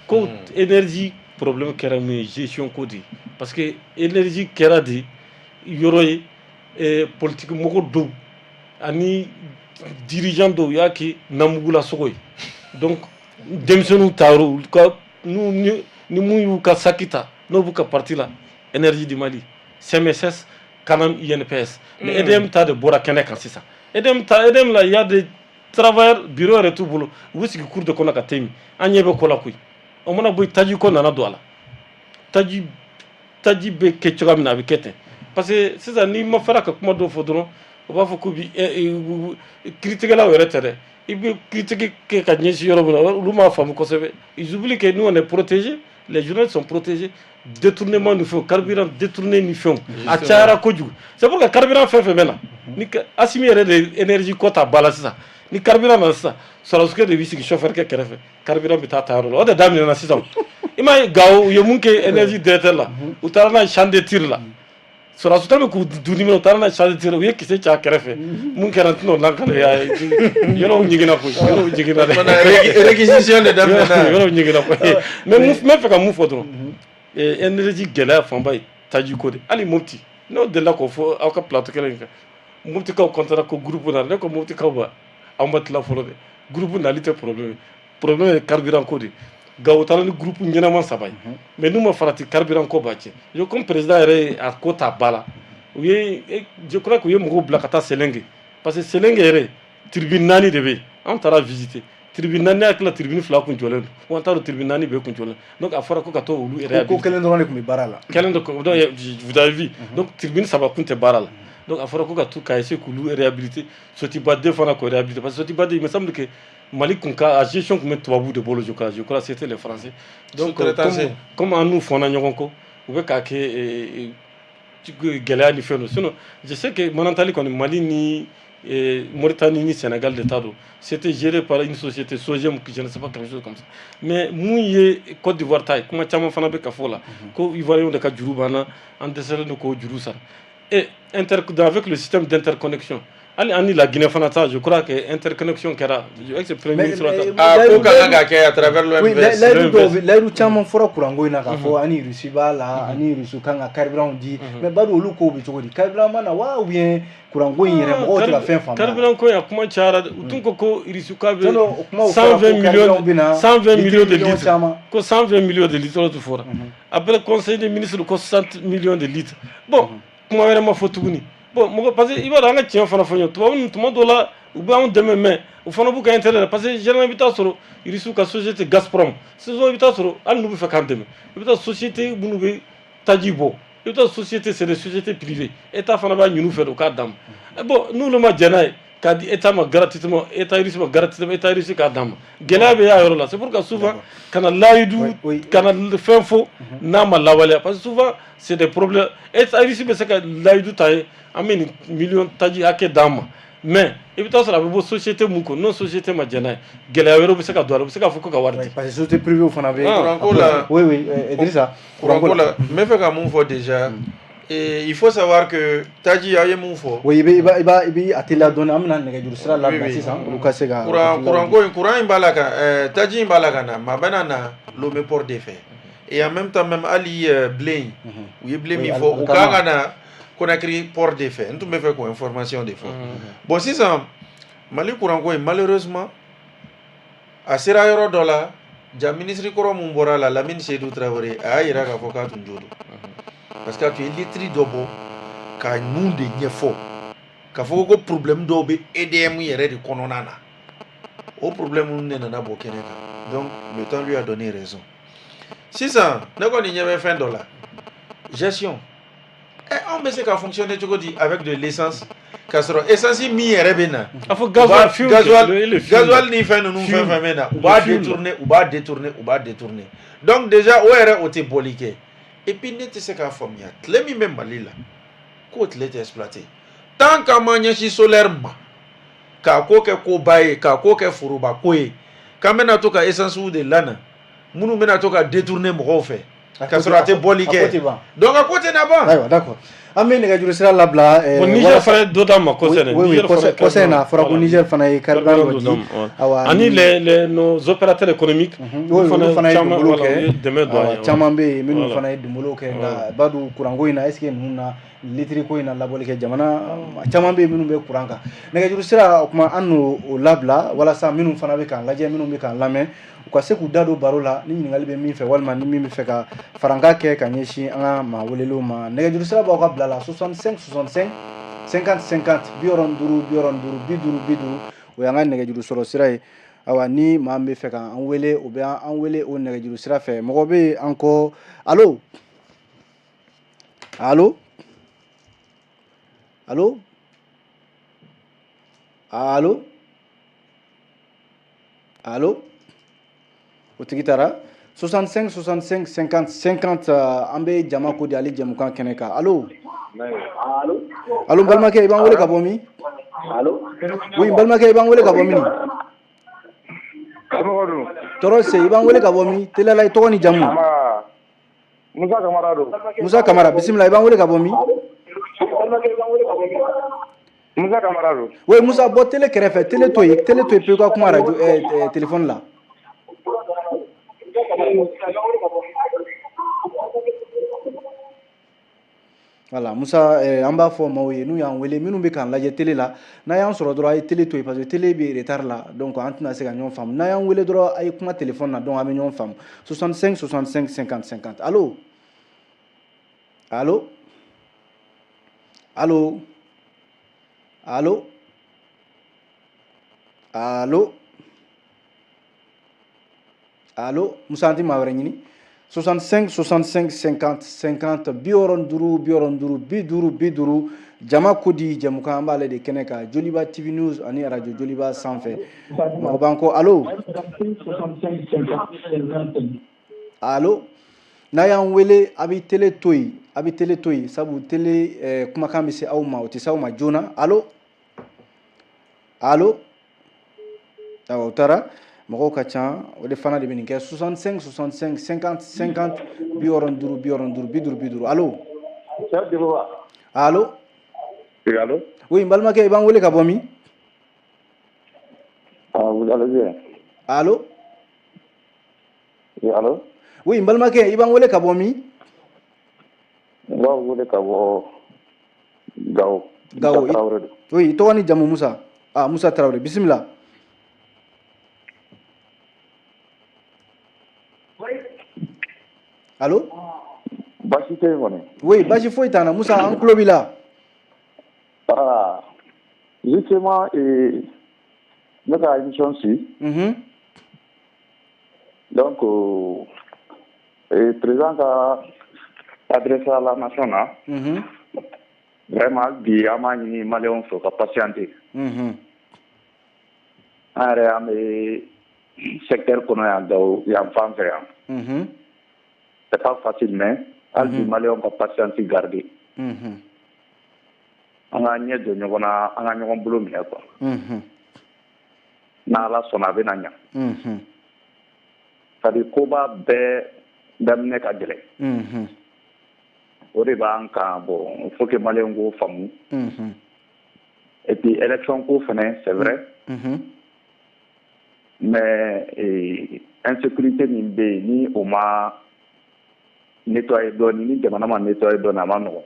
S2: ko énergie problème kɛra mun ye, gestion ko de ye, parce que énergie kɛra de yɔrɔ ye politique mɔgɔ dɔw ani dirigeant dɔw y'a kɛ namugula sogo ye. Donc denmisɛnninw ta yɔrɔ, olu ka ni mun y'u ka saki ta, n'o b'u ka parti la, Énergie du Mali, CMSS, CANAM, INPS. Mais EDM ta de bɔra kɛnɛ kan sisan. EDM ta, EDM la, il y a des travailleurs, bureau yɛrɛ t'u bolo, u bɛ sigi cour de kɔnɔ ka thé min. An ɲɛ bɛ ko la koyi. O mana bɔ yen, taji ko nana don a la. Taji bɛ kɛ cogoya min na, a bɛ kɛ ten, parce que sisan n'i ma fara ka kuma dɔw fɔ dɔrɔn, u b'a fɔ k'u bi kiiritigɛlaw yɛrɛ tɛ dɛ. I bɛ critique kɛ ka ɲɛsin yɔrɔ min na, olu m'a faamu kosɛbɛ. Ils oublient que nous, on est protégés, les journalistes sont protégés. Détournement ni fɛnw, carburant détourné ni fɛnw, a cayara kojugu. C'est pour que carburant fɛn fɛn bɛ na ni Assimi yɛrɛ de énergie ko ta ba la sisan, ni carburant nana sisan, sɔrɔdasikɛ de b'i sigi chauffeur kɛ kɛrɛfɛ, carburant bɛ taa ta yɔrɔ la. O de daminɛna sisan. I m'a ye, Gawo, u ye mun kɛ énergie directeur la? U taara n'a ye champ de tir la. Sɔrɔdasiw bɛ k'u dun u taara n'a ye champ de tir, u ye kisɛ ci a kɛrɛfɛ. Mun kɛra, n tɛna o lakale. Yɔrɔw ɲiginna koyi, yɔrɔw jiginna
S3: dɛ. Réquisition de daminɛna.
S2: Yɔrɔw ɲiginna koyi. Mais n bɛ fɛ ka mun fɔ dɔrɔn, énergie gɛlɛya fanba ye taji ko de. Hali Mopti, n'o delila k'o fɔ aw ka plateau kelen in kan, Moptikaw kɔntara ko groupe nana. Ne ko Moptikaw ma, anw ma tila fɔlɔ dɛ. Groupe nali tɛ problème ye, problème ye carburant ko de. Gawo taara ni groupe ɲɛnama saba ye, mais n'u ma farati, carburant ko b'a tiɲɛ. Comme président yɛrɛ ye a ko ta ba la, u ye, je crois que u ye mɔgɔw bila ka taa Selengue, parce que Selengue yɛrɛ, turbine naani de bɛ yen. An taara visiter turbine naani, ne hakili la turbine fila kun jɔlen don, an t'a dɔn turbine naani bɛɛ kun jɔlen. Donc a fɔra ko ka to olu
S1: yɛrɛ. Ko kelen dɔrɔn de tun bɛ baara la.
S2: Kelen de, donc vous avez vu, donc turbine saba kun tɛ baara la. Donc a fɔra ko ka to ka essayer k'olu réhabiliter, Sotiba 2 fana k'o réhabiliter, parce que Sotiba 2, il me semble que Mali kun ka a gestion kun bɛ tubabuw de bolo, je crois c'était les Français. Donc comme an n'u fɔnna ɲɔgɔn kɔ, u bɛ k'a kɛ gɛlɛya ni fɛn dɔ. Sinon je sais que Manantali kɔni, Mali ni Mauritanie ni Sénégal de ta don. C'était géré par une société Sogem, je ne sais pas, quelque chose comme ça. Mais mun ye Côte d'Ivoire ta ye, kuma caman fana bɛ ka fɔ la ko Ivoiriens de ka juru b'an na, an dɛsɛlen don k'o juru sara. Et inter avec le système d'interconnexion, hali an ni la Guinée fana ta, je crois que interconnexion kɛra, ex premier ministre.
S3: Ah, ko ka kan ka kɛ à travers l'OMVS.
S1: Oui, layidu dɔw, layidu caman fɔra kuranko in na, k'a fɔ ani Russie b'a la, ani Russie kan ka carburant di. Mais bari olu kow bɛ cogo di? Carburant ma na wa, ou bien kuranko in yɛrɛ, mɔgɔw tɛ ka fɛn faamuya?
S2: Carburant ko in, a kuma cayara. U tun ko ko Russie k'a bɛ 120 millions, 120 millions de litres, ko 120 millions de litres tun fɔra. Après, conseil des ministres ko 60 millions de litres. Bon, kuma wɛrɛ ma fɔ tuguni. Bon, mɔgɔ, parce que i b'a dɔn, an ka tiɲɛ fana fɔ ɲɔgɔn, tubabu ninnu, tuma dɔw la u bɛ anw dɛmɛ, mais u fana b'u ka intérêt la, parce que généralement i bɛ taa sɔrɔ Irisiw ka société Gazprom, sisan i bɛ taa sɔrɔ hali n'u bɛ fɛ k'an dɛmɛ, i bɛ taa société minnu bɛ taji bɔ, i bɛ taa société, c'est des sociétés privées, état fana b'a ɲini u fɛ de u k'a d'an ma. Bon, n'olu ma jɛn n'a ye k'a di état ma gratuitement, état russe ma gratuitement, état russe k'a d'an ma, gɛlɛya bɛ y'a yɔrɔ la. C'est pourquoi souvent kana layidu, kana fɛn fɔ n'a ma lawaleya, parce que souvent c'est des problèmes. État russe bɛ se ka layidu ta ye, an bɛ nin miliyɔn taji hakɛ d'an ma, mais i bɛ taa sɔrɔ a bɛ bɔ société mun kɔ, n'o société ma jɛn n'a ye, gɛlɛya wɛrɛw bɛ se ka don a la, u bɛ se k'a fɔ ko ka wari di.
S1: Parce que société privée fana bɛ.
S3: Kuranko la.
S1: Oui, Idrissa.
S3: Kuranko la, n bɛ fɛ ka mun fɔ déjà? Et il faut savoir que taji, aw ye mun fɔ.
S1: Oui, i bɛ a teliya dɔɔni, an bɛna nɛgɛjuru sira labila sisan, olu ka se ka.
S3: Courant ko in, courant in b'a la ka taji in b'a la ka na, mais a bɛna na Lomé port de fɛ. Et en même temps même, hali blé in, u ye blé min fɔ, u kan ka na Conakry port de fɛ. N tun bɛ fɛ k'o information de fɔ. Bon, sisan Mali courant ko in, malheureusement a sera yɔrɔ dɔ la ja. Ministre kɔrɔ mun bɔra la, Lamine Seydou Traoré, a y'a yira k'a fɔ k'a tun jo don, parce que a tun ye lettre dɔ bɔ ka mun de ɲɛfɔ, k'a fɔ ko problème dɔw bɛ EDM yɛrɛ de kɔnɔna na. O problème ninnu de nana bɔ kɛnɛ kan. Donc le temps lui a donné raison. Sisan ne kɔni ɲɛ bɛ fɛn dɔ la, gestion. Ɛ, anw bɛ se ka fonctionner cogo di avec de l'essence, k'a sɔrɔ essence min yɛrɛ bɛ na,
S2: a fɔ gasoil,
S3: gasoil ni fɛn ninnu, fɛn fɛn bɛ na, u b'a détourner, u b'a détourner, u b'a détourner. Donc déjà o yɛrɛ, o tɛ bɔli kɛ. Et puis ne tɛ se k'a faamuya, tile min bɛ Mali la, k'o tile tɛ exploiter. Tant qu'an ma ɲɛsin solaire ma, k'a ko kɛ koba ye, k'a ko kɛ foroba ko ye, k'an bɛna to ka essence de lana minnu bɛna to ka détourner mɔgɔw fɛ, k'a sɔrɔ a tɛ bɔli kɛ, donc a ko tɛ na ban.
S1: Ayiwa, d'accord. An bɛ nɛgɛjuru sira labila.
S2: Bon, Niger fana ye dɔ d'an ma kɔsɛ in na.
S1: Oui, kɔsɛ in na a fɔra ko Niger fana ye carburant dɔ di.
S2: Awa, ani les nos opérateurs économiques.
S1: Oui, olu fana ye donbolo kɛ.
S2: Dɛmɛ don an ye.
S1: Caman bɛ yen minnu fana ye donbolo kɛ, nka Badu, kuranko in na, est ce que ninnu na litiri ko in na labɔli kɛ, jamana caman bɛ yen minnu bɛ kuran kan. Nɛgɛjuru sira, o tuma an n'o o labila walasa minnu fana bɛ k'an lajɛ, minnu bɛ k'an lamɛn, u ka se k'u da don baro la ni ɲininkali bɛ min fɛ, walima ni min bɛ fɛ ka farankan kɛ ka ɲɛsin an ka maa welelenw ma. Nɛgɛjuru sira b'aw ka bila la: 65 65 50 50, 65 65 50 50, o y'an ka nɛgɛjuru sɔrɔ sira ye. Ayiwa, ni maa min bɛ fɛ k'an wele, o bɛ an wele o nɛgɛjuru sira fɛ. Mɔgɔ bɛ yen an kɔ. Allo, allo, allo, allo, allo, o tigi taara. 65 65 50 50, an bɛ jama ko di ale jɛmukan kɛnɛ kan. Allo, allo, n balimakɛ, i b'an wele ka bɔ min? Oui, n balimakɛ, i b'an wele ka bɔ min? Tɔɔrɔ se. I b'an wele ka bɔ min? Teliyala, i tɔgɔ ni jamu?
S4: Musa Kamara don.
S1: Musa Kamara, bisimila. I b'an wele ka bɔ min?
S4: Musa Kamara don.
S1: Oui, Musa, bɔ télé kɛrɛfɛ, télé to yen, télé to yen pewu, ka kuma radio téléphone la. Voilà, Musa, an b'a fɔ maaw ye n'u y'an wele, minnu bɛ k'an lajɛ télé la, n'a y'an sɔrɔ dɔrɔn, a ye télé to yen, parce que télé bɛ retard la, donc an tɛna se ka ɲɔgɔn faamu. N'a y'an wele dɔrɔn, a ye kuma téléphone na, donc an bɛ ɲɔgɔn faamu. 65 65 50 50. Allo, allo, allo, allo, allo, allo. Musa, an tɛ maa wɛrɛ ɲini. 65 65 50 50, 65 65 50 50. Jama ko di jɛmukan, an b'ale de kɛnɛ kan Joliba TV News ani radio Joliba sanfɛ. Mɔgɔ b'an kɔ. Allo, allo. N'a y'an wele, a bɛ télé to yen, a bɛ télé to yen, sabu télé kumakan bɛ se aw ma, o tɛ se aw ma joona. Allo, allo. Awɔ, o taara. Mɔgɔw ka ca, o de fana de bɛ nin kɛ. 65 65 50 50, 65 65 50 50. Allo, allo.
S4: Allo.
S1: Oui, n balimakɛ, i b'an wele ka bɔ min?
S4: Ah, vous allez bien?
S1: Allo.
S4: Oui, allo.
S1: Oui, n balimakɛ, i b'an wele ka bɔ min?
S4: N b'aw wele ka bɔ Gawo.
S1: Gawo.
S4: Musa Tarawele don.
S1: Oui, i tɔgɔ ni jamu? Musa, ah, Musa Tarawele, bisimila. Allo.
S4: Baasi tɛ yen kɔni.
S1: Oui, baasi foyi t'an na. Musa, an tulo b'i la.
S4: Ah, justement, n bɛ ka émission suit. Donc, président ka adresse à la nation na. Vraiment, bi an b'a ɲini maliyɛnw fɛ u ka patienter. An yɛrɛ an bɛ secteur kɔnɔ yan, Gawo yan fan fɛ yan. C'est pas facile, mais hali bi maliyɛnw ka patience garder. An ka ɲɛ don ɲɔgɔn na, an ka ɲɔgɔn bolo minɛ quoi. N'Ala sɔnna, a bɛ na ɲa. C'est à dire koba bɛɛ daminɛ ka gɛlɛn. O de b'an kan. Bon, il faut que maliyɛnw k'o faamu. Et puis élection ko fɛnɛ, c'est vrai. Mais insécurité min bɛ yen, ni o ma nettoyer dɔɔni, ni jamana ma nettoyer dɔɔni, a ma nɔgɔn.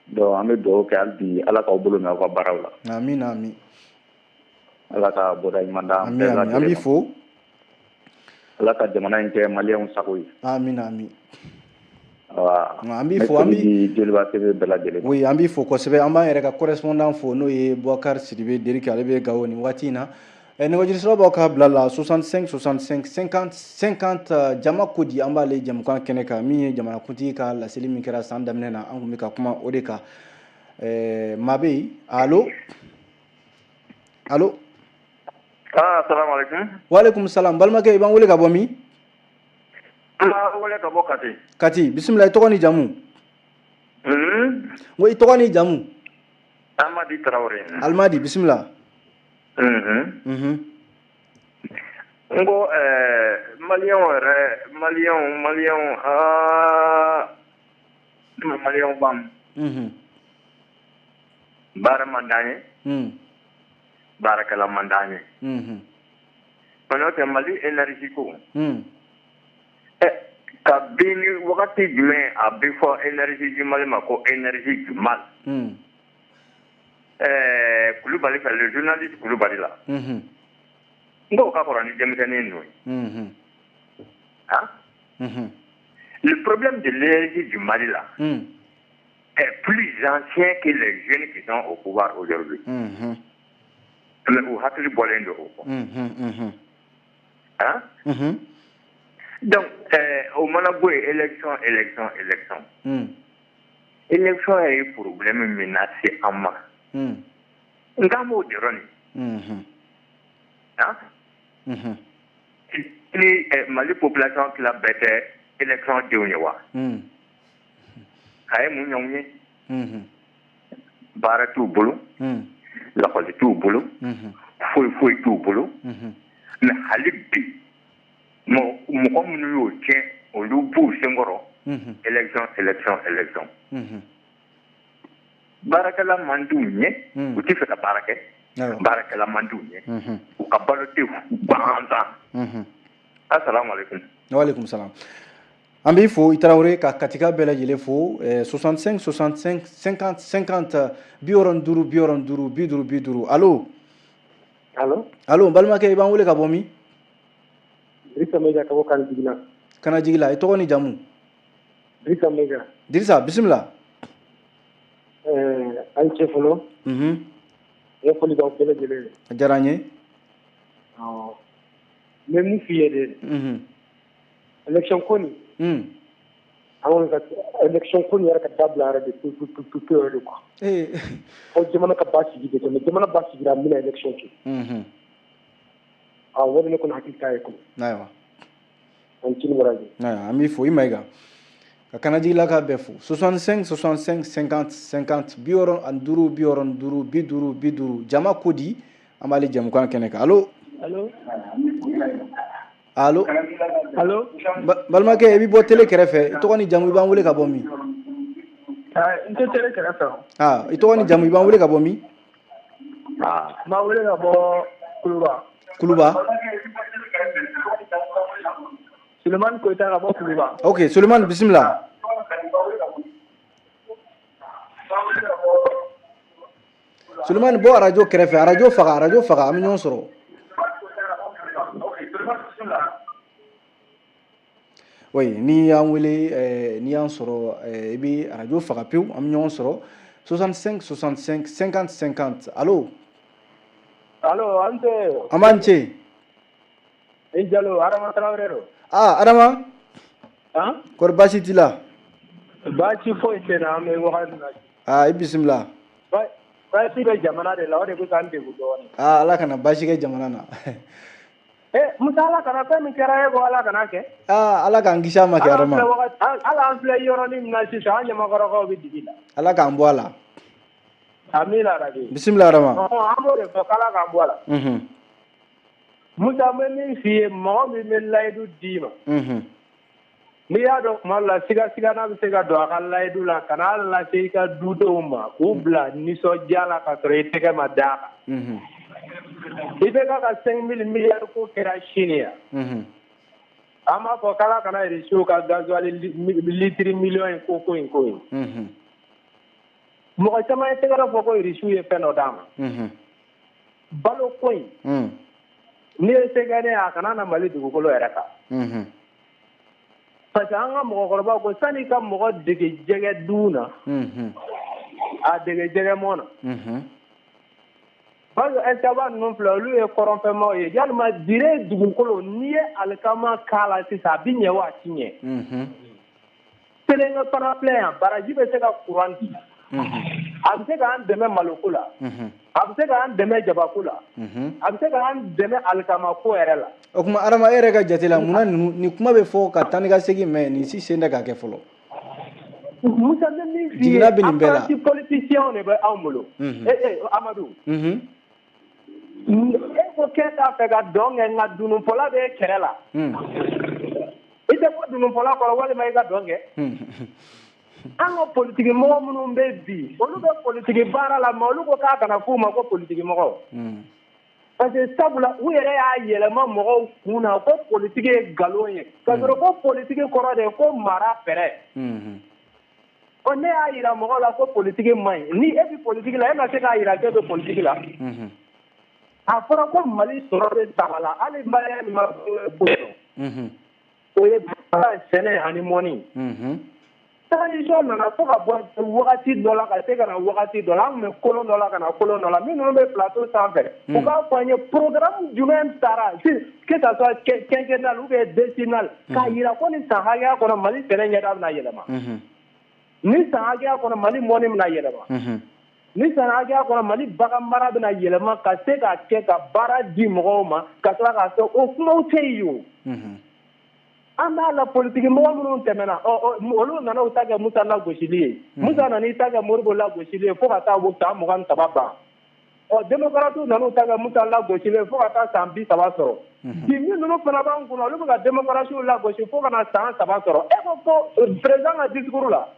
S4: Donc an bɛ dugawu kɛ hali bi, Ala k'aw bolo mɛn aw ka baaraw la.
S1: Amin, amin.
S4: Ala ka bɔda ɲuman d'an
S1: Amin,
S4: bɛɛ
S1: amin, an
S4: lajɛlen
S1: b'i
S4: ma.
S1: fo.
S4: Ala ka jamana in kɛ maliyɛnw sago ye.
S1: Amin, amin.
S4: Awa.
S1: An b'i
S4: N bɛ
S1: fo, an
S4: foli
S1: b'i
S4: di Joliba TV bɛɛ lajɛlen ma.
S1: Oui, an b'i fo kosɛbɛ. An b'an yɛrɛ ka correspondant fo, n'o ye Boubacar Sidibe Deriki, ale bɛ Gawo nin waati in na. Nɛgɛjuru sira b'aw ka bila la: 65 65 50 50. Jama ko di, an b'ale jɛmukan kɛnɛ kan, min ye jamanakuntigi ka laseli min kɛra san daminɛ na, an kun bɛ ka kuma o de kan. Maa bɛ yen. Allo, allo.
S5: Ah, salam alaikum.
S1: Waaleykum salam. Balimakɛ, i b'an wele ka bɔ min?
S5: N b'a wele ka bɔ Kati.
S1: Kati, bisimila. I tɔgɔ ni jamu? N ko i tɔgɔ ni jamu?
S5: Amadi Traoré.
S1: Alimadi, bisimila.
S5: N ko maliyɛnw yɛrɛ, maliyɛnw, maliyɛnw, aa. Maliyɛnw faamu. Baara man d'an ye. Baarakɛla man d'an ye. Ko n'o tɛ Mali énergie ko. Kabini wagati jumɛn a bɛ fɔ énergie du Mali ma ko énergie du mal. Kulubali fɛ, le journaliste Kulubali la. N k'o ka kɔrɔ ni denmisɛnnin ninnu ye. Hein? Le problème de l'énergie du Mali là est plus ancien que les jeunes qui sont au pouvoir aujourd'hui. Mais u hakili bɔlen don o kɔ. Hein? Donc, o mana bɔ yen, élection, élection, élection. Élection ye problème min lase an ma. N k'an b'o jɔrɔ nin. Hein? Ni Mali population tila bɛɛ tɛ élection denw ye wa? A ye mun ɲɔgɔn ye? Baara t'u bolo. Lakɔli t'u bolo. Foyi foyi t'u bolo. Mais hali bi mɔgɔ minnu y'o tiɲɛ, olu b'u senkɔrɔ. Élection, élection, élection. Baarakɛla man d'u ɲɛ. U tɛ fɛ ka baara kɛ. Baarakɛla man d'u ɲɛ. U ka balo tɛ gansan. Asalamu alaikum.
S1: Waaleykum salam. An b'i fo i Tarawele, ka Katika bɛɛ lajɛlen fo. 65 65 50 50, 65 65 50 50. Allo?
S6: Allo?
S1: Allo, n balimakɛ, i b'an wele ka bɔ min?
S6: Dirisa Mega ka bɔ Kanajigila.
S1: Kanajigila. I tɔgɔ ni jamu?
S6: Dirisa Mega.
S1: Dirisa, bisimila.
S6: An cɛ fɔlɔ. N ye foli d'aw bɛɛ lajɛlen ye.
S1: A diyara n ye.
S6: N bɛ mun f'i ye de? Élection ko nin. An kɔni ka élection ko nin yɛrɛ ka dabila yɛrɛ de pewu pewu pewu pewu yɛrɛ de quoi. Fo jamana ka basigi de, mais jamana basigira, an bɛna élection kɛ. Awɔ, o de ne kɔni hakili ta ye quoi.
S1: Ayiwa.
S6: An ci ni baraji.
S1: Ayiwa, an b'i fo i Mayiga. Ka Kanajigila ka bɛɛ fo. 65 65 50 50, 65 65 50 50. Jama ko di, an b'ale jɛmukan kɛnɛ kan. Allo?
S6: Allo?
S1: Allo?
S6: Allo?
S1: Balimakɛ, i bɛ bɔ télé kɛrɛfɛ. I tɔgɔ ni jamu, i b'an wele ka bɔ min?
S6: N tɛ télé kɛrɛfɛ.
S1: Ah, i tɔgɔ ni jamu, i b'an wele ka bɔ min?
S6: N b'a wele ka bɔ Kuluba.
S1: Kuluba.
S6: Sulemani Koyita ka bɔ Kuluba.
S1: Ok, Sulemani, bisimila. Sulemani, bɔ arajo kɛrɛfɛ, arajo faga, arajo faga, an bɛ ɲɔgɔn sɔrɔ. Oui, n'i y'an wele, n'i y'an sɔrɔ, i bɛ arajo faga pewu, an bɛ ɲɔgɔn sɔrɔ. 65 65 50 50. Allo?
S6: Allo, an cɛ.
S1: An b'an ce.
S6: I Jalo, Adama Tarawele don.
S1: Ah, Adama?
S6: Han?
S1: Kɔri baasi t'i la?
S6: Baasi foyi tɛ n na, an bɛ wagati min na.
S1: Ah, i bisimila.
S6: Baasi bɛ jamana de la, o de bɛ k'an degun dɔɔnin.
S1: Ah, Ala kana baasi kɛ jamana na.
S6: Musa, Ala kana fɛn min kɛra e ko Ala kana kɛ.
S1: Ah, Ala k'an kisi a ma kɛ, Adama.
S6: Ala an filɛ yɔrɔnin min na sisan, an ɲamakɔrɔkaw bɛ dibi la.
S1: Ala k'an bɔ a la.
S6: Amina rabi.
S1: Bisimila, Adama.
S6: An b'o de fɔ k'Ala k'an bɔ a la. Musa, n bɛ min f'i ye, mɔgɔ min bɛ layidu d'i ma. N'i y'a dɔn tuma dɔ la sigasigana bɛ se ka don a ka layidu la, ka n'a lase i ka dudenw ma k'u bila nisɔndiya la ka sɔrɔ i tɛgɛ ma d'a kan. I bɛ ka 5000 miliyari ko kɛra sini yan. An b'a fɔ k'Ala kana Irisiw ka gasoil litiri miliyɔn in ko in ko ye. Mɔgɔ caman ye tɛgɛrɛ fɔ ko Irisiw ye fɛn dɔ d'a ma. Balo ko in. N'i ye se kɛ ne ye, a kana na Mali dugukolo yɛrɛ kan. Parce que an ka mɔgɔkɔrɔbaw ko sani ka mɔgɔ dege jɛgɛ dun na, a dege jɛgɛ mɔn na. Parce que Ɛsaba ninnu filɛ, olu ye kɔrɔnfɛmaw ye. Yalima dire dugukolo, n'i ye alikama k'a la sisan, a bɛ ɲɛ wa a ti ɲɛ? Selenke fana filɛ yan, baraji bɛ se ka courant di. A bɛ se k'an dɛmɛ maloko la. A bɛ se k'an dɛmɛ jabako la. A bɛ se k'an dɛmɛ alikamako yɛrɛ la.
S1: O tuma, Adama, e yɛrɛ ka jate la, munna nin kuma bɛ fɔ ka taa ni ka segin, mais nin si sen tɛ k'a kɛ fɔlɔ?
S6: Musa, bɛ min f'i ye, apprenti politiciens de bɛ anw bolo. Amadu. E ko k'e t'a fɛ ka dɔn kɛ, nka dununfɔla bɛ e kɛrɛ la. I tɛ bɔ dununfɔla kɔrɔ walima i ka dɔn kɛ. An ka politiki mɔgɔ minnu bɛ bi, olu bɛ politiki baara la, mais olu ko k'a kana f'u ma ko politiki mɔgɔ, parce que sabula u yɛrɛ y'a yɛlɛma mɔgɔw kun na ko politiki ye nkalon ye, ka sɔrɔ ko politiki kɔrɔ de ye ko mara fɛɛrɛ. Ɔ, ne y'a yira mɔgɔw la ko politiki man ɲi. Ni e bɛ politiki la, e ma se k'a yira k'e bɛ politiki la. A fɔra ko Mali sɔrɔ bɛ saba la, hali maliyɛn min ma foyi dɔn, o ye baara, sɛnɛ ani mɔni. Transition nana fo ka bɔ wagati dɔ la ka se ka na wagati dɔ la, an tun bɛ kolon dɔ la ka na kolon dɔ la. Minnu bɛ plateau sanfɛ, u k'a fɔ an ye programme jumɛn taara, que ça soit quinquennal ou bien décennal, k'a yira ko nin san hakɛya kɔnɔ, Mali sɛnɛ ɲɛda bɛna yɛlɛma, ni san hakɛya kɔnɔ, Mali mɔni bɛna yɛlɛma, ni san hakɛya kɔnɔ, Mali bagan mara bɛna yɛlɛma, ka se k'a kɛ ka baara di mɔgɔw ma, ka tila k'a kɛ. O kumaw tɛ yen. O an b'a la, politiki mɔgɔ minnu tɛmɛna, olu nana u ta kɛ Musa lagosili ye, Musa nana i ta kɛ Modibo lagosili ye fo ka taa san 23 ban. Ɔ, démocrates nana u ta kɛ Musa lagosili ye fo ka taa san 30 sɔrɔ. Bi, min ninnu fana b'an kunna, olu bɛ ka démocratie lagosi fo ka na san 3 sɔrɔ. E ko ko président ka discours la,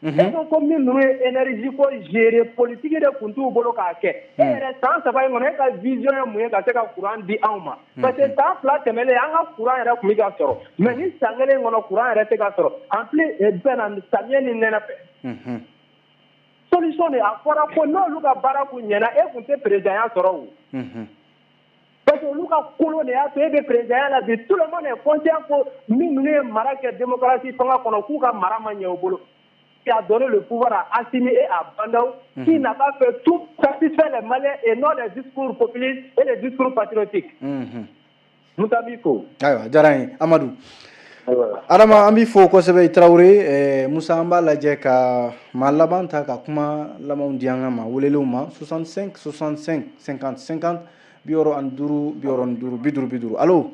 S6: e ko ko min ninnu ye énergie ko gérer, politique de tun t'u bolo k'a kɛ. E yɛrɛ, san 3 in kɔnɔ, e ka vision ye mun ye ka se ka courant di anw ma? Parce que san 2 tɛmɛnen, an ka courant yɛrɛ tun bɛ ka sɔrɔ, mais ni san kelen kɔnɔ, courant yɛrɛ tɛ ka sɔrɔ. En plus, fɛn na, samiyɛ ni nɛnɛ fɛ, solution de a fɔra ko n'olu ka baara kun ɲɛna, e kun tɛ président sɔrɔ o, parce que olu ka kolon de y'a to e bɛ président la bi. Tout le monde est conscient ko min ninnu ye mara kɛ démocratie fanga kɔnɔ, k'u ka mara ma ɲɛ u bolo, qui a donné le pouvoir à Assimi et à Bah N'Daw, qui n'a pas fait tout satisfaire les Maliens et non les discours populistes et les discours patriotiques. Musa b'i fo.
S1: Ayiwa, diyara n ye, Amadu. Adama, an b'i fo kosɛbɛ, i Tarawele. Musa, an b'a lajɛ ka maa laban ta ka kuma labanw di an ka maa welelenw ma. 65 65 50 50, 65 65 50 50. Allo?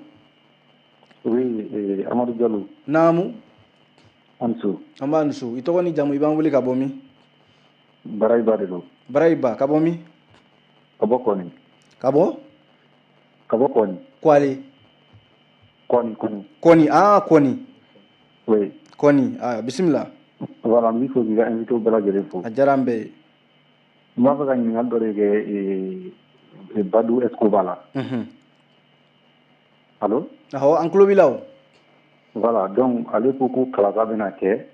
S4: Oui, Amadu Jalo.
S1: Naamu.
S4: Ansu.
S1: An b'a nusu. I tɔgɔ ni jamu, i b'an wele ka bɔ min?
S4: Barayiba de don.
S1: Barayiba, ka bɔ min?
S4: Ka bɔ Kɔni.
S1: Ka bɔ?
S4: Ka bɔ Kɔni.
S1: Kwale?
S4: Kɔni, Kɔni.
S1: Kɔni, ah, Kɔni.
S4: Oui.
S1: Kɔni, ah, bisimila.
S4: Voilà, n b'i fo k'i ka invité bɛɛ lajɛlen fo.
S1: A diyara an bɛɛ ye.
S4: N b'a fɛ ka ɲininkali dɔ de kɛ Badu Escoba la. Allo?
S1: Awɔ, an tulo b'i la o.
S4: Voilà, donc ale ko ko kalata bɛna kɛ.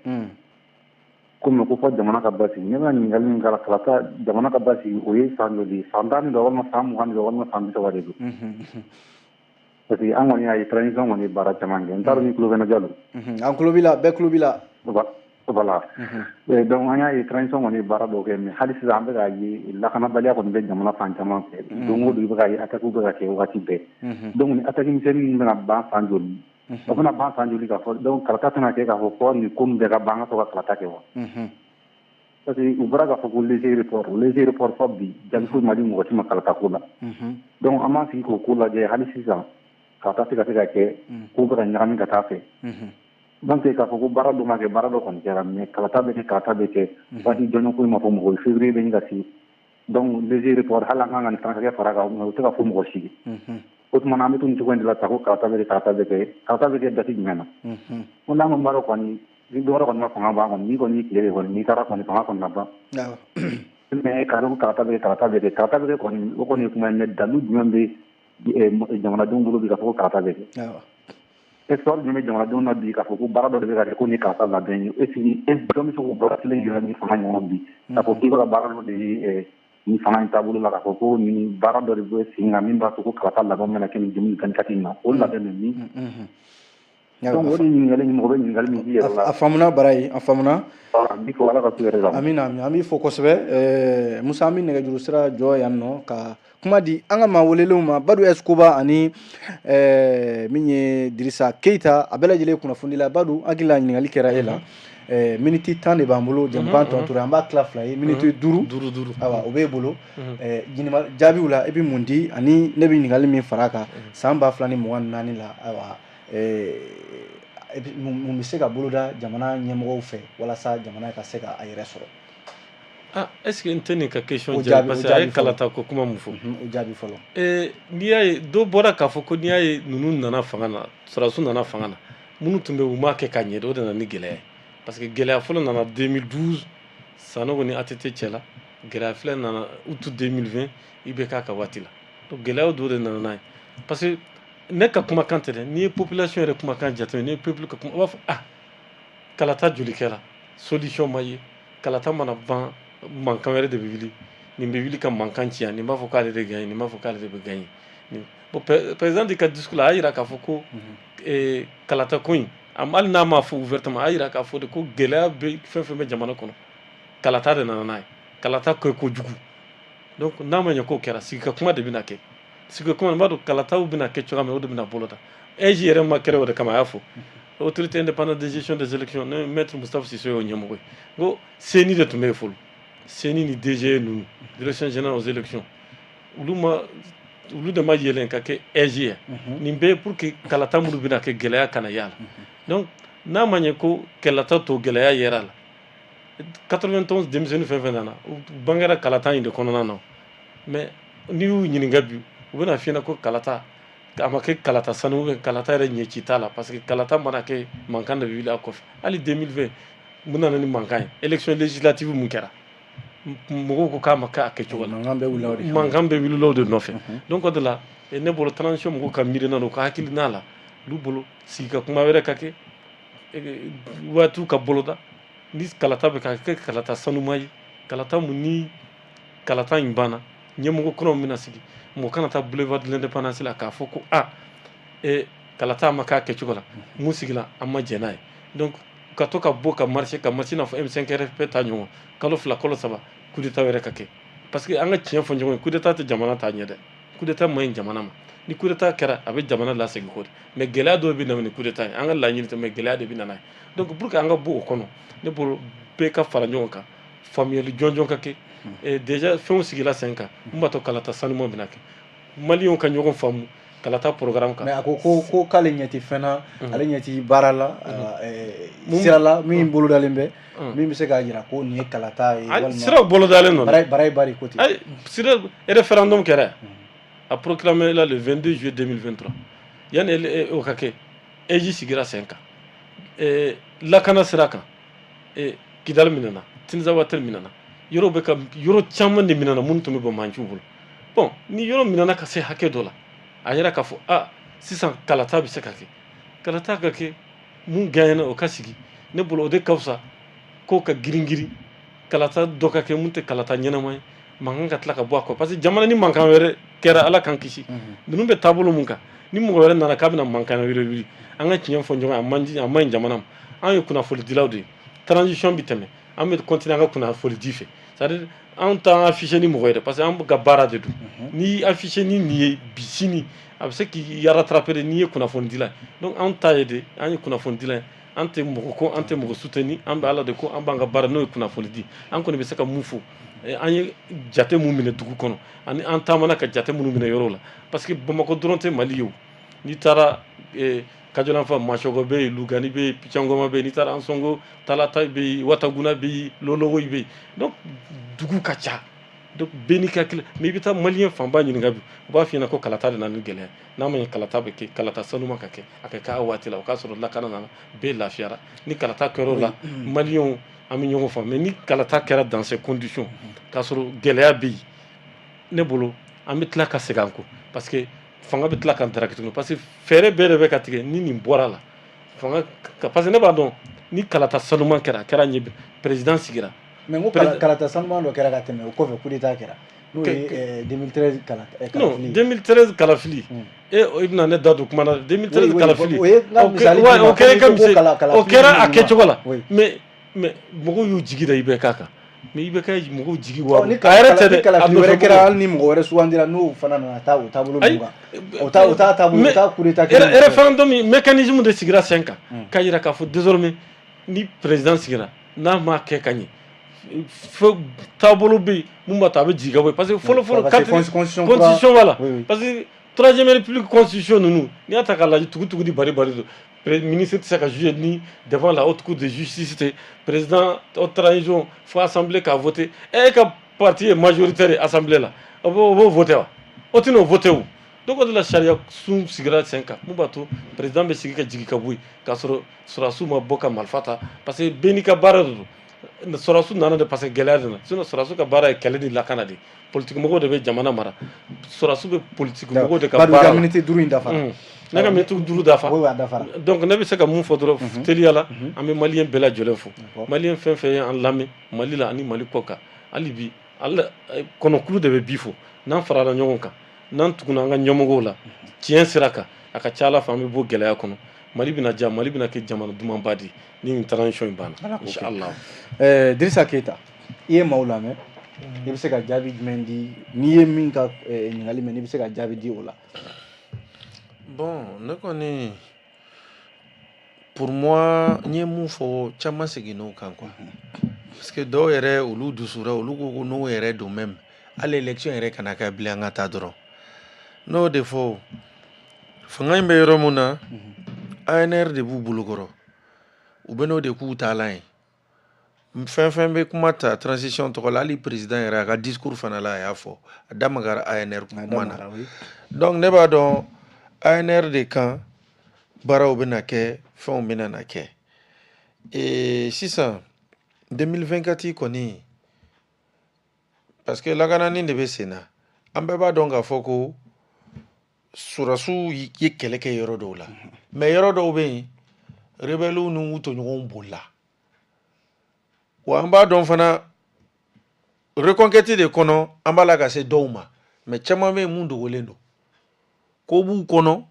S4: Komi ko fɔ jamana ka basigi. Ne bɛna ɲininkali min k'a la, kalata, jamana ka basigi, o ye san joli ye? San 10 de don walima san 20 de don walima san 30 de don? Parce que an kɔni y'a ye, transition kɔni ye baara caman kɛ. N t'a dɔn ni tulo bɛ n na, Jalo.
S1: An tulo b'i la, bɛɛ tulo b'i la.
S4: Voilà. Donc an y'a ye, transition kɔni ye baara dɔw kɛ, mais hali sisan an bɛ k'a ye, lakanabaliya kɔni bɛ jamana fan caman fɛ. Don o don i bɛ k'a ye, attaque bɛ ka kɛ wagati bɛɛ. Donc ni attaque misɛnnin ninnu bɛna ban san joli? O bɛna ban san joli k'a fɔ donc kalata tɛna kɛ k'a fɔ fɔ nin ko min bɛɛ ka ban, an ka sɔrɔ ka kalata kɛ wa? Parce que u bɔra k'a fɔ ko léger report, léger report, fɔ bi jaabi foyi ma di mɔgɔ si ma kalata ko la. Donc an b'an sigi k'o ko lajɛ, hali sisan kalata tɛ ka se ka kɛ, ko bɛ ka ɲagami ka taa fɛ. Donc k'a fɔ ko baara dɔ ma kɛ, baara dɔ kɔni kɛra, mais kalata bɛ kɛ, kalata bɛ kɛ waati jɔnjɔn ko ma fɔ mɔgɔ ye, février bɛ ɲini ka se. Donc léger report, hali an kan ka nin fana kɛ fara kan, o tɛ ka fɔ mɔgɔ si ye. O tuma na an bɛ to nin cogo in de la sa, ko kalata bɛ kɛ, kalata bɛ kɛ, kalata bɛ kɛ date jumɛn na? Ko n'an kɔni b'a dɔn kɔni, ni dɔ wɛrɛ kɔni ma fanga ban kɔni, n'i kɔni y'i tile de kɔni, n'i taara kɔni, fanga kɔni na ban. Mais k'a dɔn ko kalata bɛ kɛ, kalata bɛ kɛ, kalata bɛ kɛ kɔni, o kɔni ye kuma ye, mais dalu jumɛn bɛ jamanadenw bolo bi k'a fɔ ko kalata bɛ kɛ? Espoir jumɛn bɛ jamanadenw na bi k'a fɔ ko baara dɔ de bɛ ka kɛ ko nin ye kalata labɛn ye? Est ce que jɔn bɛ se k'o baara kelen yira ni fanga ɲɔgɔn bi k'a fɔ k'i bɛ ka baara dɔ de ye ni fanga in taabolo la, k'a fɔ ko nin baara dɔ de bɛ sen kan min b'a to ko kalata labɛn bɛna kɛ nin 2024 in na, o labɛn bɛ min? Donc o de ɲininkali, mɔgɔ bɛ ɲininkali min k'i yɛrɛ la.
S1: A faamuna, Barayi, a faamuna.
S4: N b'i fo, Ala ka su hɛrɛ d'an ma.
S1: Amina, amina, an b'i fo kosɛbɛ. Musa, an bɛ nɛgɛjuru sira jɔ yan nɔ ka kuma di an ka maa welelenw ma, Badu Escoba ani min ye Dirisa Keyita, a bɛɛ lajɛlen kunnafoni la. Badu, hakili la ɲininkali kɛra e la. Miniti 10 de b'an bolo, jɛmukan tɔ tora, an b'a tila fila ye, miniti 5
S2: duuru duuru.
S1: Ayiwa, o b'e bolo. Ɲininka jaabiw la, e bɛ mun di ani ne bɛ ɲininkali min fara a kan, san 2024 la, ayiwa, mun bɛ se ka boloda jamana ɲɛmɔgɔw fɛ walasa jamana ka se ka a yɛrɛ sɔrɔ?
S2: Ah, est ce que n tɛ nin ka question jaabi, parce que a ye kalata ko kuma mun fɔ.
S1: O jaabi fɔlɔ.
S2: N'i y'a ye dɔ bɔra k'a fɔ ko n'i y'a ye ninnu nana fanga na, sɔrɔdasiw nana fanga na, minnu tun bɛ u m'a kɛ ka ɲɛ de, o de nana ni gɛlɛya ye. Parce que gɛlɛya fɔlɔ nana 2012 Sanogo ni ATT cɛ la. Gɛlɛya filɛ nana août 2020 IBK ka waati la. Donc gɛlɛyaw dɔw de nana n'a ye, parce que ne ka kumakan tɛ dɛ. N'i ye population yɛrɛ kumakan jateminɛ, n'i ye peuple ka kuma, u b'a fɔ: ah, kalata joli kɛra, solution ma ye. Kalata mana ban, mankan wɛrɛ de bɛ wuli. Nin bɛ wuli ka mankan ci yan, nin b'a fɔ k'ale de gagné, nin b'a fɔ k'ale de bɛ gagné. Bon, président de ka discours la, a y'a yira k'a fɔ ko kalata ko in, hali n'a m'a fɔ ouvertement, a y'a yira k'a fɔ de ko gɛlɛya bɛ fɛn fɛn bɛ jamana kɔnɔ, kalata de nana n'a ye, kalata kɛ kojugu. Donc n'a ma ɲɛ k'o kɛra, sigi ka kuma de bɛna kɛ. Sigi ka kuma, n b'a dɔn kalataw bɛna kɛ cogoya min, o de bɛna boloda. AIGE yɛrɛ ma kɛra o de kama. A y'a fɔ Autorité indépendante de gestion des élections, ne maître Moustapha Cissé y'o ɲɛmɔgɔ ye. N ko CENI de tun bɛ yen fɔlɔ, CENI ni DGE ninnu, Direction générale aux élections, olu ma, olu de ma yɛlɛn ka kɛ AIGE ye. Nin bɛɛ ye pour que kalata minnu bɛna kɛ, gɛlɛya kana y'a la. Donc n'a ma ɲɛ ko kalata to gɛlɛya yɛrɛ la, 91 denmisɛnnin fɛn fɛn nana, u bangera kalata in de kɔnɔna na. Mais n'i y'u ɲininka bi, u bɛna f'i ɲɛna ko kalata a ma kɛ kalata sanu, kalata yɛrɛ ɲɛ ci t'a la, parce que kalata mana kɛ, mankan de bɛ wuli a kɔfɛ. Hali 2020, mun nana ni mankan ye? Élection législative mun kɛra, mɔgɔw ko k'a ma kɛ a kɛcogo la.
S1: Mankan bɛ wuli o de.
S2: Mankan bɛ wuli o de nɔfɛ. Donc o de la, ne bolo, transition mɔgɔw ka miirina, u ka hakilina la, olu bolo, sigi ka kuma wɛrɛ ka kɛ, waatiw ka boloda. Ni kalata bɛ ka kɛ, kalata sanuma ye, kalata mun ni kalata in banna, ɲɛmɔgɔ kuraw bɛna sigi, mɔgɔ kana taa boulevard de l'Indépendance la k'a fɔ ko a kalata ma k'a kɛcogo la, mun sigila, an ma jɛn n'a ye. Donc ka to ka bɔ ka marcher, ka marcher, n'a fɔ M5 RFP ta ɲɔgɔn, kalo 2, kalo 3, coup d'état wɛrɛ ka kɛ. Parce que an ka tiɲɛ fɔ ɲɔgɔn ye, coup d'état tɛ jamana taa ɲɛ dɛ. Coup d'état man ɲi jamana ma. Ni coup d'état kɛra, a bɛ jamana lasegin kɔ de. Mais gɛlɛya dɔw bɛ na ni coup d'état ye, an ka laɲini tɛ, mais gɛlɛya de bɛ na n'a ye. Donc pour que an ka bɔ o kɔnɔ, ne bolo, bɛɛ ka fara ɲɔgɔn kan, faamuyali jɔnjɔn ka kɛ. Déjà fɛnw sigila sen kan mun b'a to kalata sanuman bɛna kɛ, maliyɛnw ka ɲɔgɔn faamu kalata programme kan.
S1: Mais a ko k'ale ɲɛ tɛ fɛn na, ale ɲɛ tɛ baara la, sira la min bolodalen bɛ, min bɛ se k'a jira ko nin ye kalata ye.
S2: Walima siraw bolodalen don.
S1: Bara bari ko ten.
S2: Ayi, sira, référendum kɛra, a proclamé la le 22 juillet 2023. Yanni o ka kɛ, AIGE sigira sen kan. Lakana sira kan, Kidali minɛna, Tinzawatɛri minɛna, yɔrɔ bɛ ka yɔrɔ caman de minɛna minnu tun bɛ banbaanciw bolo. Bon, ni yɔrɔ minɛna ka se hakɛ dɔ la, a yɛrɛ k'a fɔ a sisan kalata bɛ se ka kɛ, kalata ka kɛ, mun gagné o ka sigi. Ne bolo, o de ka fisa ko ka girin girin kalata dɔ ka kɛ mun tɛ kalata ɲɛnama ye, mankan ka tila ka bɔ a kɔ. Parce que jamana ni mankan wɛrɛ kɛra, Ala k'an kisi. Ninnu bɛ taabolo mun kan, ni mɔgɔ wɛrɛ nana k'a bɛna mankan wɛrɛ wuli, an ka tiɲɛ fɔ ɲɔgɔn ye, a man di, a man ɲi jamana ma. An ye kunnafonidilaw de ye. Transition bi tɛmɛ, an bɛ continuer an ka kunnafoni di fɛ. C'est à dire, anw t'an afficher ni mɔgɔ ye dɛ, parce que an ka baara de don. N'i afficher ni nin ye bi, sini a bɛ se k'i rattraper de n'i ye kunnafonidila ye. Donc anw ta ye de, an ye kunnafonidila ye, an tɛ mɔgɔ ko, an tɛ mɔgɔ soutenir, an bɛ Ala de ko, an b'an ka baara n'o ye kunnafoni di. An kɔni bɛ se ka mun fɔ? An ye jate mun minɛ dugu kɔnɔ, ani an taamana ka jate minnu minɛ yɔrɔw la, parce que Bamakɔ dɔrɔn tɛ Mali ye o. N'i taara Kajolanfa, Masɔgɔ bɛ yen, Lugani bɛ yen, Picangoma bɛ yen, n'i taara Ansɔngo, Talata bɛ yen, Wataguna bɛ yen, Lologoyi bɛ yen. Donc dugu ka ca, donc bɛɛ n'i ka kelen. Mais i bɛ taa maliyɛn fanba ɲininka bi, u b'a f'i ɲɛna ko kalata de nana ni gɛlɛya. N'a ma ɲɛ kalata bɛ kɛ, kalata sanuma ka kɛ, a ka kɛ a waati la, o k'a sɔrɔ lakana nana, bɛɛ lafiyara. Ni kalata kɛra o la, maliyɛnw an bɛ ɲɔgɔn faamu. Mais ni kalata kɛra dans ces conditions, k'a sɔrɔ gɛlɛya bɛ yen, ne bolo, an bɛ tila ka segin an kɔ, parce que fanga bɛ tila ka daraki tuguni, parce que fɛɛrɛ bɛɛ de bɛ ka tigɛ ni nin bɔra la fanga. Parce que ne b'a dɔn, ni kalata sanuman kɛra, a kɛra ɲɛ, président sigira.
S1: Mais n ko kalata sanuman dɔ kɛra ka tɛmɛ, o kɔfɛ coup d'état kɛra, n'o ye 2013 kalafili.
S2: Non, 2013 kalafili, e i bɛna ne da don kuma na. 2013 kalafili,
S1: o ye n ka misali.
S2: O kɛra ka misali, o kɛra a kɛcogo la. Mais mɔgɔw y'u jigi da IBK kan, mais IBK ye mɔgɔw jigi wa.
S1: Ni a yɛrɛ tɛ dɛ, kalafili wɛrɛ kɛra, hali ni mɔgɔ wɛrɛ sugandira, n'o fana nana taa o taabolo ninnu kan, o t'a taabolo, o t'a coup d'état
S2: kelen. Référendum mécanisme de sigira sen kan k'a jira k'a fɔ désormais ni président sigira, n'a m'a kɛ ka ɲɛ, fo taabolo bɛ yen mun b'a to a bɛ jigin ka bɔ yen. Parce que fɔlɔ fɔlɔ, constitution b'a la, parce que troisième république constitution ninnu, n'i y'a ta k'a lajɛ, tugu tugu di bari bari don. Ministre tɛ se ka juger ni devant la haute cour de justice tɛ, président haute transition fo assemblée k'a voter. E ka parti ye majoritaire ye assemblée la, o b'o voter wa? O tɛn'o voter o. Donc o de la sariya sun sigira sen kan mun b'a to président bɛ sigi ka jigin ka bɔ yen k'a sɔrɔ sɔrɔdasiw ma bɔ ka marifa ta, parce que bɛɛ n'i ka baara de don. Sɔrɔdasiw nana de parce que gɛlɛya de nana, sinon sɔrɔdasiw ka baara ye kɛlɛ ni lakana de ye. Politique mɔgɔw de bɛ jamana mara, sɔrɔdasiw bɛ politique mɔgɔw de ka
S1: baara
S2: la.
S1: Minute 5 in dafara.
S2: Ne ka minute 5 dafa.
S1: Oui, a dafara.
S2: Donc ne bɛ se ka mun fɔ dɔrɔn teliya la, an bɛ malien bɛɛ lajɛlen fo, malien fɛn fɛn ye an lamɛn Mali la ani Mali kɔ kan. Hali bi ala kɔnɔkulu de bɛ bi fo, n'an farala ɲɔgɔn kan, n'an tuguna an ka ɲɛmɔgɔw la tiɲɛ sira kan, a ka ca Ala fɛ an bɛ bɔ gɛlɛya kɔnɔ. Mali bɛna diya, Mali bɛna kɛ jamana dumanba de ye ni nin transition in banna, inshallah.
S1: Dirisa Keyita, i ye maaw lamɛn, i bɛ se ka jaabi jumɛn di n'i ye min ka ɲininkali mɛn, n'i bɛ se ka jaabi di o la?
S3: Bon, ne kɔni, pour moi, n ye mun fɔ, caman seginn'o kan quoi, parce que dɔw yɛrɛ, olu dusura, olu ko ko n'o yɛrɛ don même, hali élection yɛrɛ kana kɛ bilen, an ka taa dɔrɔn. N'o de fɔ, fanga in bɛ yɔrɔ mun na, ANR de b'u bolokɔrɔ, u bɛ n'o de k'u taalan ye. Fɛn fɛn bɛ kuma ta transition tɔgɔ la, hali président yɛrɛ a ka discours fana la, a y'a fɔ, a da magara ANR kuma na. Donc ne b'a dɔn ANR de kan baaraw bɛna kɛ, fɛnw bɛna na kɛ. Et sisan 2024 kɔni, parce que lakanani de bɛ sen na, an bɛɛ b'a dɔn k'a fɔ ko sɔrɔdasiw ye kɛlɛ kɛ yɔrɔ dɔw la, mais yɔrɔ dɔw bɛ yen, rebelles n'u tɔɲɔgɔnw bolila. Wa an b'a dɔn fana reconquête de kɔnɔ, an b'a la ka se dɔw ma, mais caman bɛ yen mun dogolen don, ko b'u kɔnɔ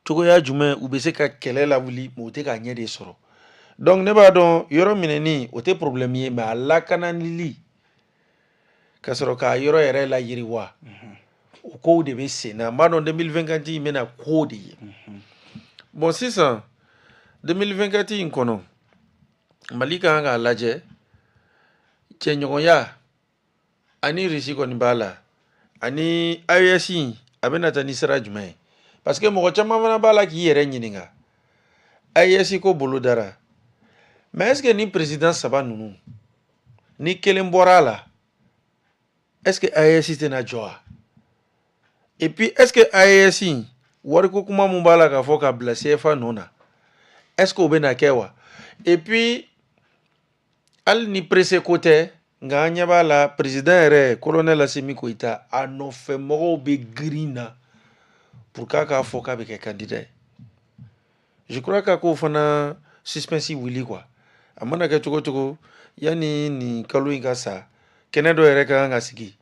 S3: cogoya jumɛn u bɛ se ka kɛlɛ lawuli, mais u tɛ k'a ɲɛ de sɔrɔ. Donc ne b'a dɔn yɔrɔ minɛni o tɛ problème ye, mais a lakanali ka sɔrɔ k'a yɔrɔ yɛrɛ layiriwa, o kow de bɛ sen na. N b'a dɔn 2024 in bɛna ko de ye. Bon, sisan 2024 in kɔnɔ, Mali ka kan k'a lajɛ cɛɲɔgɔnya ani Russie kɔni b'a la ani AES in, a bɛna taa ni sira jumɛn ye? Parce que mɔgɔ caman fana b'a la k'i yɛrɛ ɲininka, AES ko bolo dara, mais est ce que ni président saba ninnu ni kelen bɔra a la, est ce que AES tɛna jɔ wa? Et puis est ce que AES in wariko kuma mun b'a la k'a fɔ ka bila CFA nɔ na, est ce que o bɛna kɛ wa? Et puis hali ni pressé ko tɛ, nka an ɲɛ b'a la président yɛrɛ, colonel Assimi Goïta, a nɔfɛ mɔgɔw bɛ girin na pour k'a k'a fɔ k'a bɛ kɛ candidat ye. Je crois k'a k'o fana suspense wuli quoi. A mana kɛ cogo cogo, yanni nin kalo in ka sa, kɛnɛ dɔ yɛrɛ ka kan ka sigi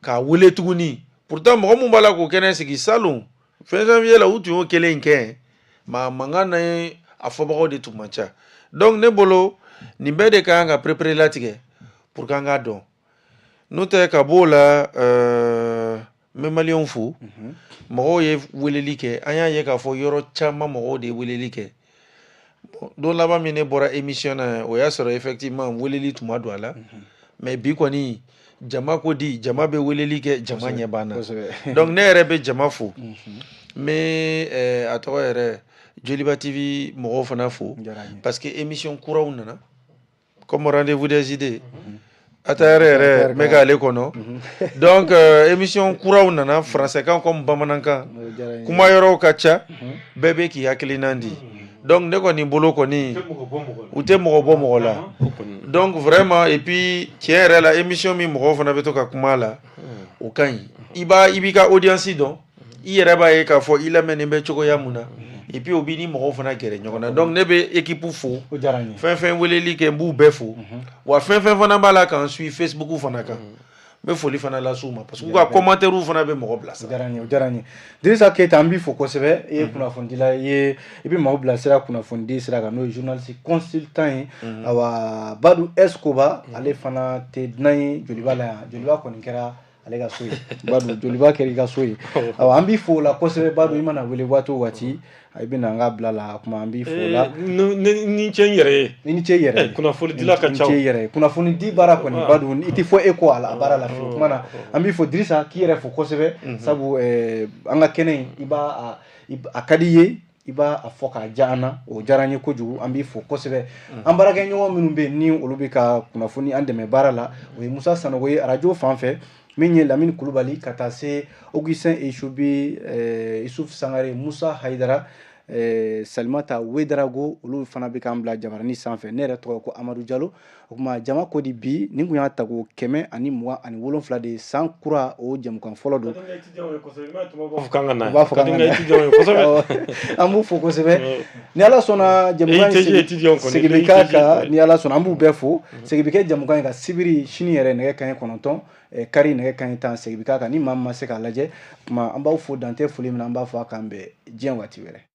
S3: k'a wele tuguni. Pourtant mɔgɔ mun b'a la k'o kɛnɛ sigi, salon fin janvier la, u tun y'o kelen in kɛ, mais a mankan na a fɔbagaw de tun man ca. Donc ne bolo, nin bɛɛ de ka kan ka perepere latigɛ pour que an k'a dɔn. N'o tɛ, ka b'o la, n bɛ malienw fo. Mɔgɔw ye weleli kɛ, an y'a ye k'a fɔ yɔrɔ caman mɔgɔw de ye weleli kɛ. Bon, don laban min ne bɔra émission na, o y'a sɔrɔ effectivement weleli tun ma don a la, mais bi kɔni jama ko di, jama bɛ weleli kɛ, jama ɲɛ b'an na. Donc ne yɛrɛ bɛ jama fo, n bɛ a tɔgɔ yɛrɛ Joliba TV mɔgɔw fana fo, parce que émission kuraw nana comme Rendez-vous des idées, ATR yɛrɛ n bɛ k'ale kɔnɔ. Donc émission kuraw nana français kan comme bamanankan, kuma yɔrɔw ka ca, bɛɛ bɛ k'i hakilina di. Donc ne kɔni bolo kɔni, u tɛ mɔgɔ bɔ mɔgɔ la. Donc vraiment, et puis tiɲɛ yɛrɛ la, émission min mɔgɔw fana bɛ to ka kuma a la, o ka ɲi. I b'a i b'i ka audience dɔn, i yɛrɛ b'a ye k'a fɔ i lamɛnnen bɛ cogoya mun na, et puis o b'i ni mɔgɔw fana gɛrɛ ɲɔgɔn na. Donc ne bɛ équipe fo, fɛn fɛn weleli kɛ, n b'u bɛɛ fo. Wa fɛn fɛn fana b'a la k'an suit Facebook fana kan, n bɛ foli fana las'u ma, parce que u ka commentaire fana bɛ mɔgɔ bilasira.
S1: O diyara n ye, o diyara n ye. Dirisa Keyita, an b'i fo kosɛbɛ. I ye kunnafonidila ye, i bɛ maaw bilasira kunnafonidi sira kan, n'o ye journaliste consultant ye. Awa, Badu Escoba, ale fana tɛ dunan ye Joliba la yan. Joliba kɔni kɛra ale ka so ye. Badu, Joliba kɛra i ka so ye. Awa, an b'i fo o la kosɛbɛ. Badu, i mana wele waati o waati, i bɛ na an ka bila la kuma, an b'i fo o la.
S2: Ni ce n yɛrɛ ye.
S1: I ni ce i yɛrɛ ye.
S2: Kunnafonidila ka ca.
S1: I ni ce i yɛrɛ ye. Kunnafonidi baara kɔni, Badu, i tɛ fɔ e kɔ a la, a baara la fiyewu. Kuma na, an b'i fo. Dirisa, k'i yɛrɛ fo kosɛbɛ, sabu an ka kɛnɛ in, i b'a a ka di i ye, i b'a a fɔ k'a diya an na, o diyara an ye kojugu, an b'i fo kosɛbɛ. An baarakɛɲɔgɔn minnu bɛ yen ni olu bɛ ka kunnafoni an dɛmɛ baara la, o ye Musa Sanogo ye arajo fan fɛ. Min ye Lamini Kulubali, ka taa se Augustin Esubi, Isuf Sangare, Musa Hayidara, Salimata Wedarago, olu fana bɛ k'an bila jabarani sanfɛ. Ne yɛrɛ tɔgɔ ko Amadu Jalo. O tuma, jama ko di, bi nin kun y'a tago 127 de ye, san kura, o jɛmukan fɔlɔ don.
S2: U
S1: b'a fɔ k'an ka na, an b'u fo kosɛbɛ. Ni Ala sɔnna, jɛmukan in segin bɛ k'a kan. Ni Ala sɔnna, an b'u bɛɛ fo. Segin bɛ kɛ jɛmukan in kan sibiri sini yɛrɛ nɛgɛ kanɲɛ 9, kari nɛgɛ kanɲɛ 10, segin bɛ k'a kan. Ni maa min ma se k'a lajɛ, tuma an b'aw fo, dantɛ foli min na, an b'a fɔ a k'an bɛn diɲɛ waati wɛrɛ.